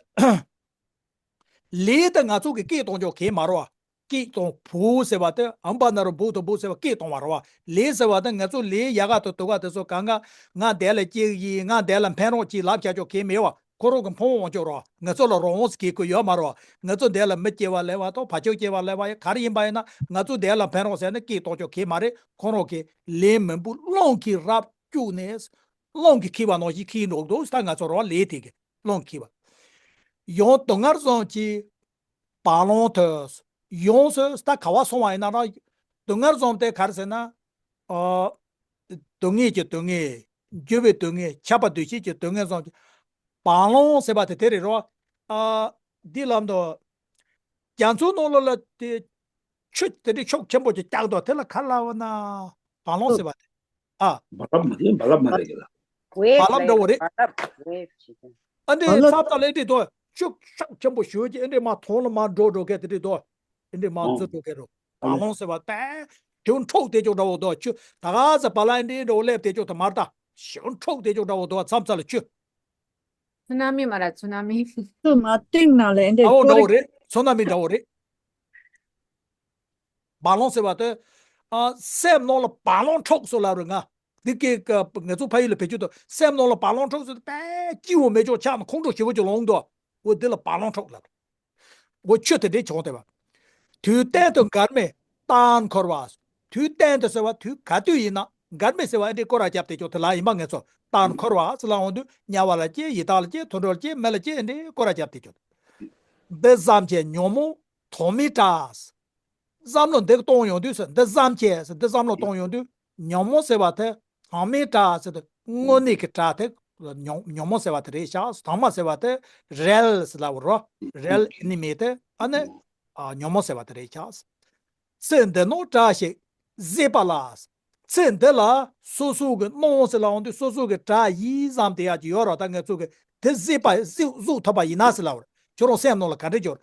ལས་དེ་ང་ཚོ་གི་སྐད་གཏོང་ཆོག་གི་མ་རེད་བ། སྐད་གཏོང་བུ་ཟེར་བ་དེ་ཨམ་པ་ན་རུ་བུ་དང་བུ་ཟེར་བ་སྐད་གཏོང་བ་རེད་བ། ལས་ཟེར་བ་དེ་ང་ཚོ་ལས་ཡག་ག་དང་སྡུག་ག་དེ་ཚོ་གང་ག་ང་འདས་ལ་སྐྱེ་གི་ཡིན། ང་འདས་ལ་ཕན་རོགས་ཀྱིས་ལབ་བྱ་ཆོག་གི་མེད་བ། ཁོ་རང་གི་ཕུང་པོ་འོང་ཆོག་རོགས། ང་ཚོ་ལ་རང་དབང་ཟེར་གི་ཡོད་མ་རེད་བ། ང་ཚོ་འདས་ལ་མི་སྐྱེ་བ་ལེན་བ་དང་བར་ཆད་སྐྱེ་བ་ལེན་བ་ཡ་ག་རེ་ཡིན་པ་ཡིན་ན་ང་ཚོ་འདས་ལ་ཕན་རོགས་ཟེར་ནས་སྐད་གཏོང་ཆོག་གི་མ་རེད། ཁོ་རང་གི་ལས་མི་འབུལ་རླུང་གིས་རབ་བསྐྱུགས་ནས། རླུང་གིས་འཁྱེར་བ་ནང་བཞིན་འཁྱེར་འགྲོ་གི་འདུག་ད་ང་ཚོ་རོགས་ལས་དེ་གི་རླུང་གིས་འཁྱེར་བ། ཡང་སྡུག་བསྔལ་བཟུམ་གྱི་བ་ལང་དུ། ཡོངས་སུ་ད་ག་བ་སོང་བ་ཡིན་ན་རང་སྡུག་བསྔལ་བཟུམ་དེ་ག་རེ་ཟེར་ན། ཨ། སྡུག་བསྔལ་གྱི་སྡུག་བསྔལ། འགྱུར་བའི་སྡུག་བསྔལ། ཆགས་པ་འདུ་ཤེས་ཀྱི་སྡུག་བསྔལ་བཟུམ་གྱི། བ་ལང་ཟེར་བ་དེ་དེ་རེད་རོ། ཨ། འདི་ལམ་དུ། རྒྱ་མཚོའི་ནང་ལོགས་ལ་དེ། ཆུ་དེ་འདྲའི་ཤུགས་ཆེན་པོ་ཅིག་བཀྱག་འདུག་དེ་ལ་ག་ལབ་ན། བ་ལང་ཟེར་བ་དེ། ཨ། རྦ་རླབས་མ་རེད། རྦ་རླབས་མ་རེད་གི་ལ། རྦ་རླབས་འདྲ་བོ་རེད། རྦ་རླབས་wave་ཞིག་དང་། ཨ་འདྲའི་རྦ་རླབས་ཚབ་ཚ་ལ་ཨེ་འདྲའི་དོ། ཤུགས་ཤུགས་ཆེན་པོ་ཞུ་གི་ཨེ་འདྲའི་མ་མཐོང་ལ་མ་འགྲོ་འགྲོ་གི་དེ་འདྲའི་དོ། ཨེ་འདྲའི་མ་འཛུལ་འགྲོ་གི་རོ། ཨ་བ་ལོང་ཟེར་བ་དེ། དེ་འཕྲོག་དེ་ཅོག་འདྲ་བོ་དོ། ཆུ་ད་ག་ཟེར་བ་ལ་ཨེ་འདྲའི་འགྲོ་སླེབས་དེ་ཅོག་དེ་མར་ད། ཞེ་འཕྲོག་དེ་ཅོག་འདྲ་བོ་དོ་ཚབ་ཚ་ལ་ཆུ། སུ་ན་མི་མ་ར་སུ་ན་མི། སུ་མ་སྟེང་ན་ལ་ཨེ་འདྲའི་ཨ་བོ་འདྲ་བོ་རེད། སུ་ན་མི་འདྲ་བོ་རེད། བ་ལོང་ཟེར་བ་དེ། ཨ། སེམས་ནང་ལ་བ་ལོང་འཕྲོག་སོ་ལབ་རེད་ང་། འདི་སྐད་ཀ་ང་ཚོ་ཕ་ཡུལ་ལ་བེད་སྤྱོད་དུ་སེམས་ནང་ལ་བ་ལོང་འཕྲོག་སོ་དེ་དཔེ་སྐྱིད་པོ་མེད་ཅོག་ཆགས་ན་ཁོང་ཁྲོ་ཞེ་པོ་ཅིག་ལངས་འདུག་འོ་འདི་ལ་བ་ལོང་འཕྲོག་ལབ་རེད། འོ་ཆུ་དེ་འདྲའི་བྱུང་བསྡད་པ། དུས་གཏན་དུ་འགལ་མེད་རྟག་འཁོར་བ། དུས་གཏན་དུ་ཟེར་བ་དུས་ག་དུས་ཡིན་ན་འགལ་མེད་ཟེར་བ་ཨེ་འདྲའི་སྐོར་ར་བརྒྱབ་བསྡད་ཅོག་དེ་ལ་ཡིན་པ་ངེས་སོ། རྟག་འཁོར་བ་ཟེར་ལ་འོང་དུས་དམྱལ་བ་ལ་སྐྱེ། ཡི་དྭགས་ལ་སྐྱེ། དུད་འགྲོ་ལ་སྐྱེ། མི་ལ་སྐྱེ། ཨེ་འདྲའི་སྐོར་ར་བརྒྱབ་བསྡད་ཅོག་འདི་ཙམ་གྱིས་ཉོན་མོངས་དོག་མོའི་དགྲ། བསམ་བློ་འདི་གཏོང་ཡོང་དུས་ཟེར། འདི་ཙམ་གྱིས་ཟེར། འདི་བསམ་བློ་གཏོང་ཡོང་དུས་ཉོན་མོངས་ཟེར་བ་དེ་དོག་མོའི་དགྲ་ཟེར་དུས་དངོས་གནས་ཀྱི་དགྲ་དེ་ཉོན་ཉོན་མོངས་ཟེར་བ་དེ་རེད་ཤག་དོག་མོ་ཟེར་བ་དེ་real་ཟེར་ལབ་རོ། real enemy་དེ་ཨ་ནི་ཨ་ཉོན་མོངས་ཟེར་བ་དེ་རེད་ཤག་ཚེ་འདི་ནོ་བཀྲ་ཤིས་གཟིགས་པ་ལ། ཚེ་འདི་ལ་སོ་སོ་གི་ནོ་ཟེར་ལབ་འོང་དུས་སོ་སོ་གི་དགྲ་ཡི་བསམ་དེ་ཡག་ཅིག་ཡོད་ར། ད་ང་ཚོ་གི་དེ་གཟིགས་པ་གཟིགས་གཟུགས་ཐུབ་པ་ཡིན་ན་ཟེར་ལབ་ར། ཁྱོད་རང་སེམས་ནང་ལ་ག་འདྲ་འབྱོར།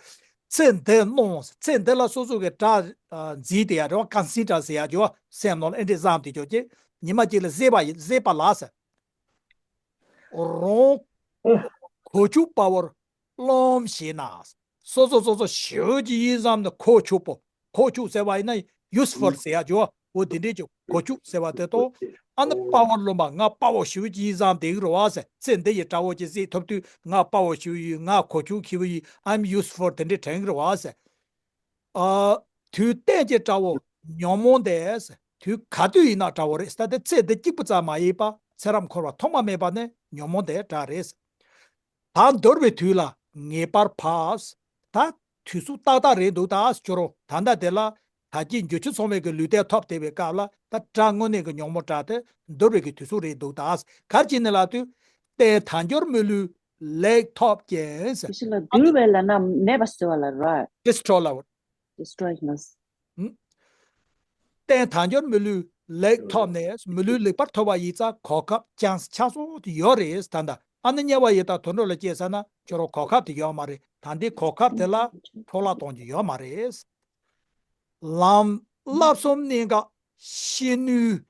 ཚེ་འདི་ནོ། ཚེ་འདི་ལ་སོ་སོ་གི་དགྲ་འཛིན་དེ་ཡག་རེད་བ། consider་ཟེར་ཡག་ཅིག་ཡོད། སེམས་ནང་ལ་ཨེ་འདྲ་བསམ་དེ་ཅོག་ཅིག་ཉི་མ་གཅིག་ལ་གཟིགས་པ་ཡིན། གཟིགས་པ་ལ་ཟེར། རང་གོ་ཆོད་པ་བོར་རློམ་ཞེ་ན། སོ་སོ་སོ་སོ་ཞེ་པོ་ཅིག་ཡིན་བསམ་ནས་གོ་ཆོད་པོ། གོ་ཆོད་ཟེར་བ་ཡིན་ན་useful་ཟེར་ཡག་ཅིག་ཡོད། འོ་དེ་འདྲས་ཀྱི་གོ་ཆོད་ཟེར་བ་དེ་དང་། ཨ་ནི་དཔའ་བོར་རློམ་པ། ང་དཔའ་བོ་ཞེ་པོ་ཅིག་ཡིན་བསམ་བསྡད་ཀྱི་རེད་བ་ཟེར། ཚེ་འདི་ཡི་དགྲ་བོ་ཅིག་གཟིགས་ཐུབ་དུས་ང་དཔའ་བོ་ཞེ་པོ་ཡིན། ང་གོ་ཆོད་ཁེ་པོ་ཡིན། I'm useful་དེ་འདྲས་དྲན་གྱི་རེད་བ་ཟེར། ཨ། དུས་གཏན་གྱི་དགྲ་བོ་ཉོན་མོངས་དེ། དུས་ག་དུས་ཡིན་ན་དགྲ་བོ་རེད། ད་དེ་ཚེ་འདི་གཅིག་པུ་ཙམ་མ་ཡིན་པ་ཚེ་རབས་འཁོར་བ་ཐོག་མ་མེད་པ་ནས་ཉོན་མོངས་དེ་དགྲ་རེད། ད་འདོར་བའི་དུས་ལ་ངེས་པར་བབས། ད་དུས་སུ་ཏག་ཏག་རེད་འདུག་ད་ཁྱོད་རང་ད་ལྟ་དེ་ལ་ད་ཀྱི་འགྱུར་ཕྱིར་སོང་བའི་གི་ལུས་རྟེན་ཐོབ་བསྡད་པའི་སྐབས་ལ་ད་དགྲ་དངོས་གནས་ཀྱི་ཉོན་མོངས་དགྲ་དེ་འདོར་བའི་གི་དུས་སུ་རེད་འདུག་ད་ག་རེ་བྱས་ནས་ལབ་དུས། རྟེན་དལ་འབྱོར་མི་ལུས་ལེགས་ཐོབ་ཀྱང་ཟེར། དེ་ཕྱི་ལ་འདུལ་བའི་ལ་ན་མེད་པ་ཟེར་བ་ལ་ར། Destroy་ལབ། Destroy་ཡིན་ནོ། རྟེན་དལ་འབྱོར་མི་ལུས་ལེགས་ཐོབ་ནས། མི་ལུས་ལེགས་པར་ཐོབ་པ་ཡིན་ཙང་གོ་སྐབས་ཅན་ཆགས་སོ་དེ་ཡོད་རེད། ད་ལྟ་ཨ་ནི་དམྱལ་བ་ཡི་དྭགས་དུད་འགྲོ་ལ་སྐྱེས་ས་ན་ཁྱོད་རང་གོ་སྐབས་དེ་ཡོད་མ་རེད། ད་ལྟའི་གོ་སྐབས་དེ་ལ་འཕྲོ་བརླག་གཏོང་རྒྱུ་ཡོད་མ་རེད། ལམ་བསླབ་གསུམ་གནད་འགག་ཤེས་ནུས་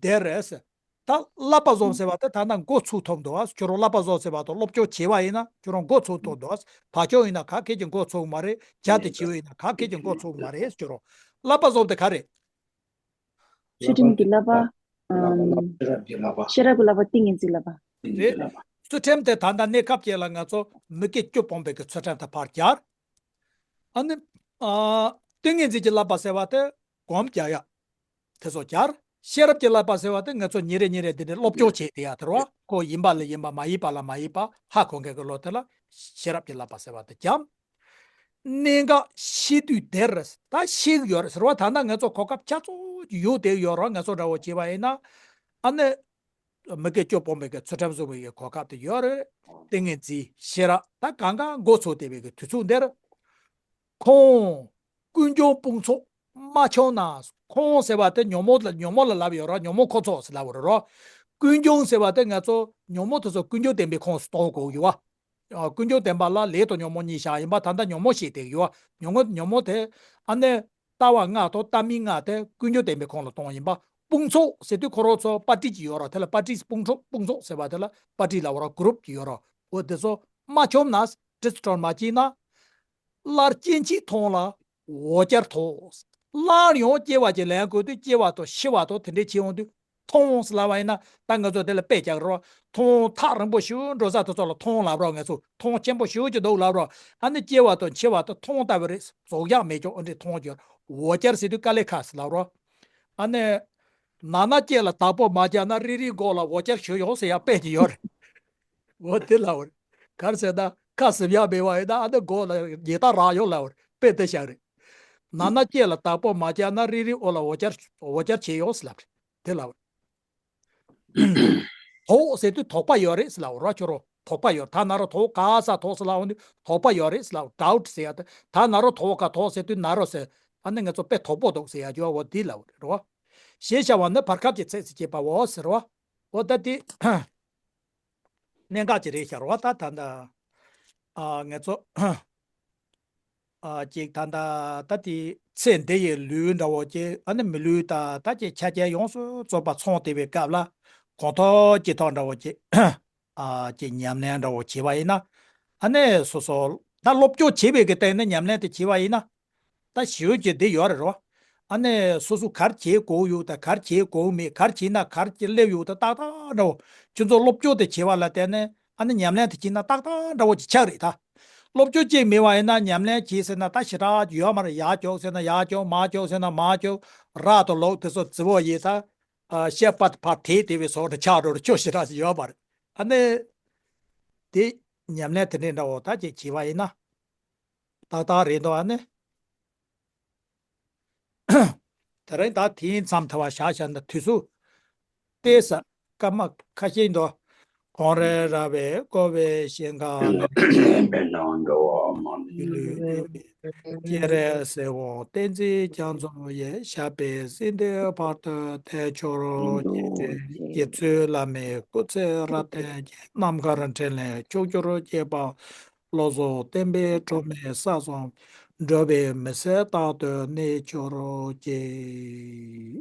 འདིར་ཟེར། ད་བསླབ་པ་བཟོ་ཟེར་བ་དེ་ད་ལྟ་འགོ་ཚུགས་ཐུབ་འདུག་ཨ། ཁྱོད་རང་བསླབ་པ་བཟོ་ཟེར་བ་དང་སློབ་སྦྱོང་བྱས་པ་ཡིན་ན་ཁྱོད་རང་འགོ་ཚུགས་ཐུབ་འདུག་ཨ། བག་ཆགས་ཡིན་ན་ག་གེ་ཅིག་འགོ་ཚུགས་མ་རེད། བྱ་དེ་བྱས་པ་ཡིན་ན་ག་གེ་ཅིག་འགོ་ཚུགས་མ་རེད། ཁྱོད་རང་བསླབ་པ་བཟོ་དེ་ག་རེད། ཚུལ་ཁྲིམས་ཀྱི་བསླབ་པ། ཨམ། ཤེས་རབ་ཀྱི་བསླབ་པ། ཤེས་རབ་ཀྱི་བསླབ་པ་ཏིང་ངེ་འཛིན་བསླབ་པ། རེད། ཚུལ་ཁྲིམས་དེ་ད་ལྟ་གནས་སྐབས་ཅིག་ལ་ང་ཚོ་མི་དགེ་བཅུ་སྤོང་བའི་གི་ཚུལ་ཁྲིམས་དེ་ཕར་སྦྱར། ཨ་ནི། ཨ། ཏིང་ངེ་འཛིན་གྱི་བསླབ་པ་ཟེར་བ་དེ་སྒོམ་རྒྱག་ཡ། དེ་ཚོ་སྦྱར། ཤེས་རབ་ཀྱི་བསླབ་པ་ཟེར་བ་དེ་ང་ཚོ་ཉིན་རེ་ཉིན་རེ་འདི་འདྲའི་སློབ་སྦྱོང་བྱེད་དེ་ཡ་དེ་རེད་བ། ཁོ་ཡིན་པ་ལ་ཡིན་པ་མ་ཡིན་པ་ལ་མ་ཡིན་པ་ཧ་གོ་མཁན་གྱི་བློ་དེ་ལ་ཤེས་རབ་ཀྱི་བསླབ་པ་ཟེར་བ་དེ་བྱམས། གནད་འགག་ཤེས་དུས་དེར་ད་ཤེས་ཀྱི་ཡོད་རེད་ཟེར་བ། ད་ལྟ་ང་ཚོ་གོ་སྐབས་ཆ་ཚང་ཡོད་དེ་ཡོད་རེད། ང་ཚོ་འདྲ་བོ་བྱས་པ་ཡིན་ན་ཨ་ནི། མི་སྐད་སྐྱོ་སྤོང་བའི་གི་ཚུལ་ཁྲིམས་བཟུང་བའི་གི་གོ་སྐབས་དེ་ཡོད་རེད། ཏིང་ངེ་འཛིན་ཤེས་རབ་ད་གང་ག་འགོ་ཚུགས་བསྡད་པའི་གི་དུས་ཚོད་འདིར། ཁོང་། ཀུན་འབྱུང་དཔུང་ཚོགས་མ་འཆམ་ན། ཁོང་ཟེར་བ་དེ་ཉོན་མོངས་ལ་ཉོན་མོངས་ལ་ལབ་ཡོད་ར། ཉོན་མོངས་འཁོར་ཚོགས་ཟེར་ལབ་ཡོད་ར། ཀུན་འབྱུང་ཟེར་བ་དེ་ང་ཚོ་ཉོན་མོངས་དེ་ཚོ་ཀུན་འབྱུང་བདེན་པའི་ཁོངས་སུ་གཏོང་དགོས་ཡོད་བ། ཨ། ཀུན་འབྱུང་བདེན་པ་ལ་ལས་དང་ཉོན་མོངས་གཉིས་བཞག་ཡིན་པ། ད་ལྟ་ཉོན་མོངས་ཞེས་དེ་ཡོད་བ། ཉོན་མོངས་ཉོན་མོངས་དེ་ཨ་ནི། ལྟ་བ་ལྔ་དང་ལྟ་མིན་ལྔ་དེ་ཀུན་འབྱུང་བདེན་པའི་ཁོངས་ལ་གཏོང་ཡིན་པ། དཔུང་ཚོགས་ཟེར་དུས་ཁོ་རང་ཚོ་པར་ཊི་ཅིག་ཡོད་ར། དེ་ལ་པར་ཊི་དཔུང་ཚོགས་དཔུང་ཚོགས་ཟེར་བ་དེ་ལ་པར་ཊི་ལབ་ར། གུ་རུབ་ཅིག་ཡོད་ར། འོ་དེ་ཚོ་མ་འཆམ་ན། ཌིས་ཊོརཊ་མ་བྱས་ན། སླར་སྐྱེ་འཆི་མཐོང་ལ་འོ་བརྒྱལ་དོ། སླར་ཡང་སྐྱེ་བ་ཅིག་ལེན་དགོས་དུས་སྐྱེ་བ་དང་ཤི་བ་དང་དེ་འདྲའི་ཕྱིན་འོང་དུས། མཐོང་ཟེར་ལབ་པ་ཡིན་ན་ད་ང་ཚོ་དེ་ལ་དཔེ་རྒྱག་རོགས། མཐོང་ཐག་རིང་པོ་ཞིག་འགྲོ་ས་དེ་ཚོ་ལ་མཐོང་ལབ་རོགས། ང་ཚོ་མཐོང་ཆེན་པོ་ཞིག་ཅིག་འདུག་ལབ་རོགས། ཨ་ནི་སྐྱེ་བ་དང་འཆི་བ་དང་མཐོང་ལྟ་བུ་རེད། རྫོགས་ཡག་མེད་ཀྱང་ཨ་འདྲས་མཐོང་གི་ཡོད། འོ་བརྒྱལ་ཟེར་དུས་དཀའ་ལས་ཁག་ཟེར་ལབ་རོགས། ཨ་ནི། ནང་ན་སྐྱེས་ལ་བདག་པོ་མ་བརྒྱབ་ན། རིལ་རིལ་མགོ་ལ་འོ་བརྒྱལ་ཞུ་ཡོང་ཟེར་ཡག་དཔེ་ཅིག་ཡོད་རེད། འོ་དེ་ལབ་རེད། ག་རེ་ཟེར་ན་ཁ་ཟིམ་ཡག་མེད་པ་ཡིན་ན་ཨ་ནི་མགོ་ལ་ཉེས་རྡུང་རག་ཡོང་ལབ་རེད། དཔེ་དེ་བཞག་རེད། ནང་ན་སྐྱེས་ལ་བདག་པོ་མ་བརྒྱབ་ན། རིལ་རིལ་མགོ་ལ་འོ་བརྒྱལ་འོ་བརྒྱལ་བྱེད་ཡོང་ཟེར་ལབ་རེད། དེ་ལབ་རེད། དོགས་ཟེར་དུས་དོགས་པ་ཡོད་རེད་ཟེར་ལབ་རོགས། ཁྱོད་རང་དོགས་པ་ཡོད། ད་ན་རོ་དོགས། ག་ས་དོགས་ཟེར་ལབ་འོང་དུས་དོགས་པ་ཡོད་རེད་ཟེར་ལབ། ཌའུཊ་ཟེར་ཡག་དེ། ད་ན་རོ་དོགས། ག་དོགས་ཟེར་དུས་ན་རོ་ཟེར། ཨ་ནི་ང་ཚོ་དཔེ་དོག་པོ་འདུག་ཟེར་ཡག་ཅིག་ཡོད་བ། འོ་དེ་ལབ་རེད་རོ། ཞེས་བྱ་བ་ནི་བར་སྐབས་ཀྱི་ཚིགས་སུ་བཅད་པའོ་ཟེར་བ། འོ་ད་དེ་གནད་འགག་ཅིག་རེད་ཤག་རོ། ད་ད་ད་ཨ་ང་ཚོ་ཨ་ཅིག་ད་ད་ད་དེ་ཚེ་འདི་ཡི་ལུས་འདྲ་བོ་ཅིག་ཨ་ནི་མི་ལུས་ད་ད་ཅིག་ཆ་རྐྱེན་ཡོངས་སུ་རྫོགས་པ་ཚང་བསྡད་པའི་སྐབས་ལ་གང་ཐོག་ཅི་ཐོག་འདྲ་བོ་ཅིག་ཨ་ཅིག་ཉམས་ལེན་འདྲ་བོ་བྱས་པ་ཡིན་ན། ཨ་ནི་སོ་སོ་ད་སློབ་སྦྱོང་བྱས་པའི་གི་སྟེང་ནས་ཉམས་ལེན་དེ་བྱས་པ་ཡིན་ན། ད་ཞེ་པོ་ཅིག་འདི་ཡོད་རེད་རོ། ཨ་ནི་སོ་སོ་ག་རེ་བྱེད་དགོས་ཡོད་དང་ག་རེ་བྱེད་དགོས་མེད། ག་རེ་བྱས་ན་ག་རེ་ཅིག་སླེབས་ཡོད་དང་ཏག་ཏག་འདྲ་བོ། ཁྱོད་ཚོ་སློབ་སྦྱོང་དེ་བྱས་པ་ལ་བརྟེན་ནས་ཨ་ནི་ཉམས་ལེན་དེ་བྱས་ན་ཏག་ཏག་འདྲ་བོ་ཅིག་ཆགས་རེད་ད། སློབ་སྦྱོང་ཅིག་མེད་པ་ཡིན་ན་ཉམས་ལེན་བྱེད་ཟེར་ན་ད་ཞེ་དྲག་ཡོད་མ་རེད། ཡར་ཀྱོག་ཟེར་ན་ཡར་ཀྱོག་མར་ཀྱོག་ཟེར་ན་མར་ཀྱོག་རག་དང་ལུག་དེ་ཚོ་རྫི་བོ་ཡིན་ད། ཨ་བཤད་པ་ཕར་དེད་དེ་བའི་སོགས་ནས་ཆགས་འགྲོ་རེད། ཅོ་ཞེ་དྲག་ཅིག་ཡོད་མ་རེད། ཨ་ནི། དེ་ཉམས་ལེན་དེ་འདྲའི་འདྲ་བོ་ད་ཅིག་བྱས་པ་ཡིན་ན། ཏག་ཏག་རེད་འདུག་ཨ་ནི། དེ་རིང་ད་དེའི་མཚམས་ཐལ་བ་བཞག་བཞག་ན་དུས་སུ། ཏེ་ས། སྐར་མ་ཁ་ཤས་འདུག་གངས་རི་ར་བས་བསྐོར་བའི་ཞིང་ཁམས་ལས། ཡིད་ལུས་སྐྱེ་རེ་སེར་བོང་བསྟན་འཛིན་རྒྱ་མཚོ་ཡི། ཞབས་པད་སྲིད་མཐའི་བར་དུ་ཐལ་འགྱུར་གྱིས། རྗེ་བཙུན་བླ་མའི་སྐུ་ཚེ་རབ་བརྟན་གྱིས། རྣམ་དཀར་འཕྲིན་ལས་ཕྱོགས་བཅུར་རྒྱས་པ། བློ་བཟང་བསྟན་པའི་སྒྲོན་མེ་ས་གསུམ་འགྲོ་བའི་མི་ཚེ་རྟག་ཏུ་གནས་གྱུར་ཅིག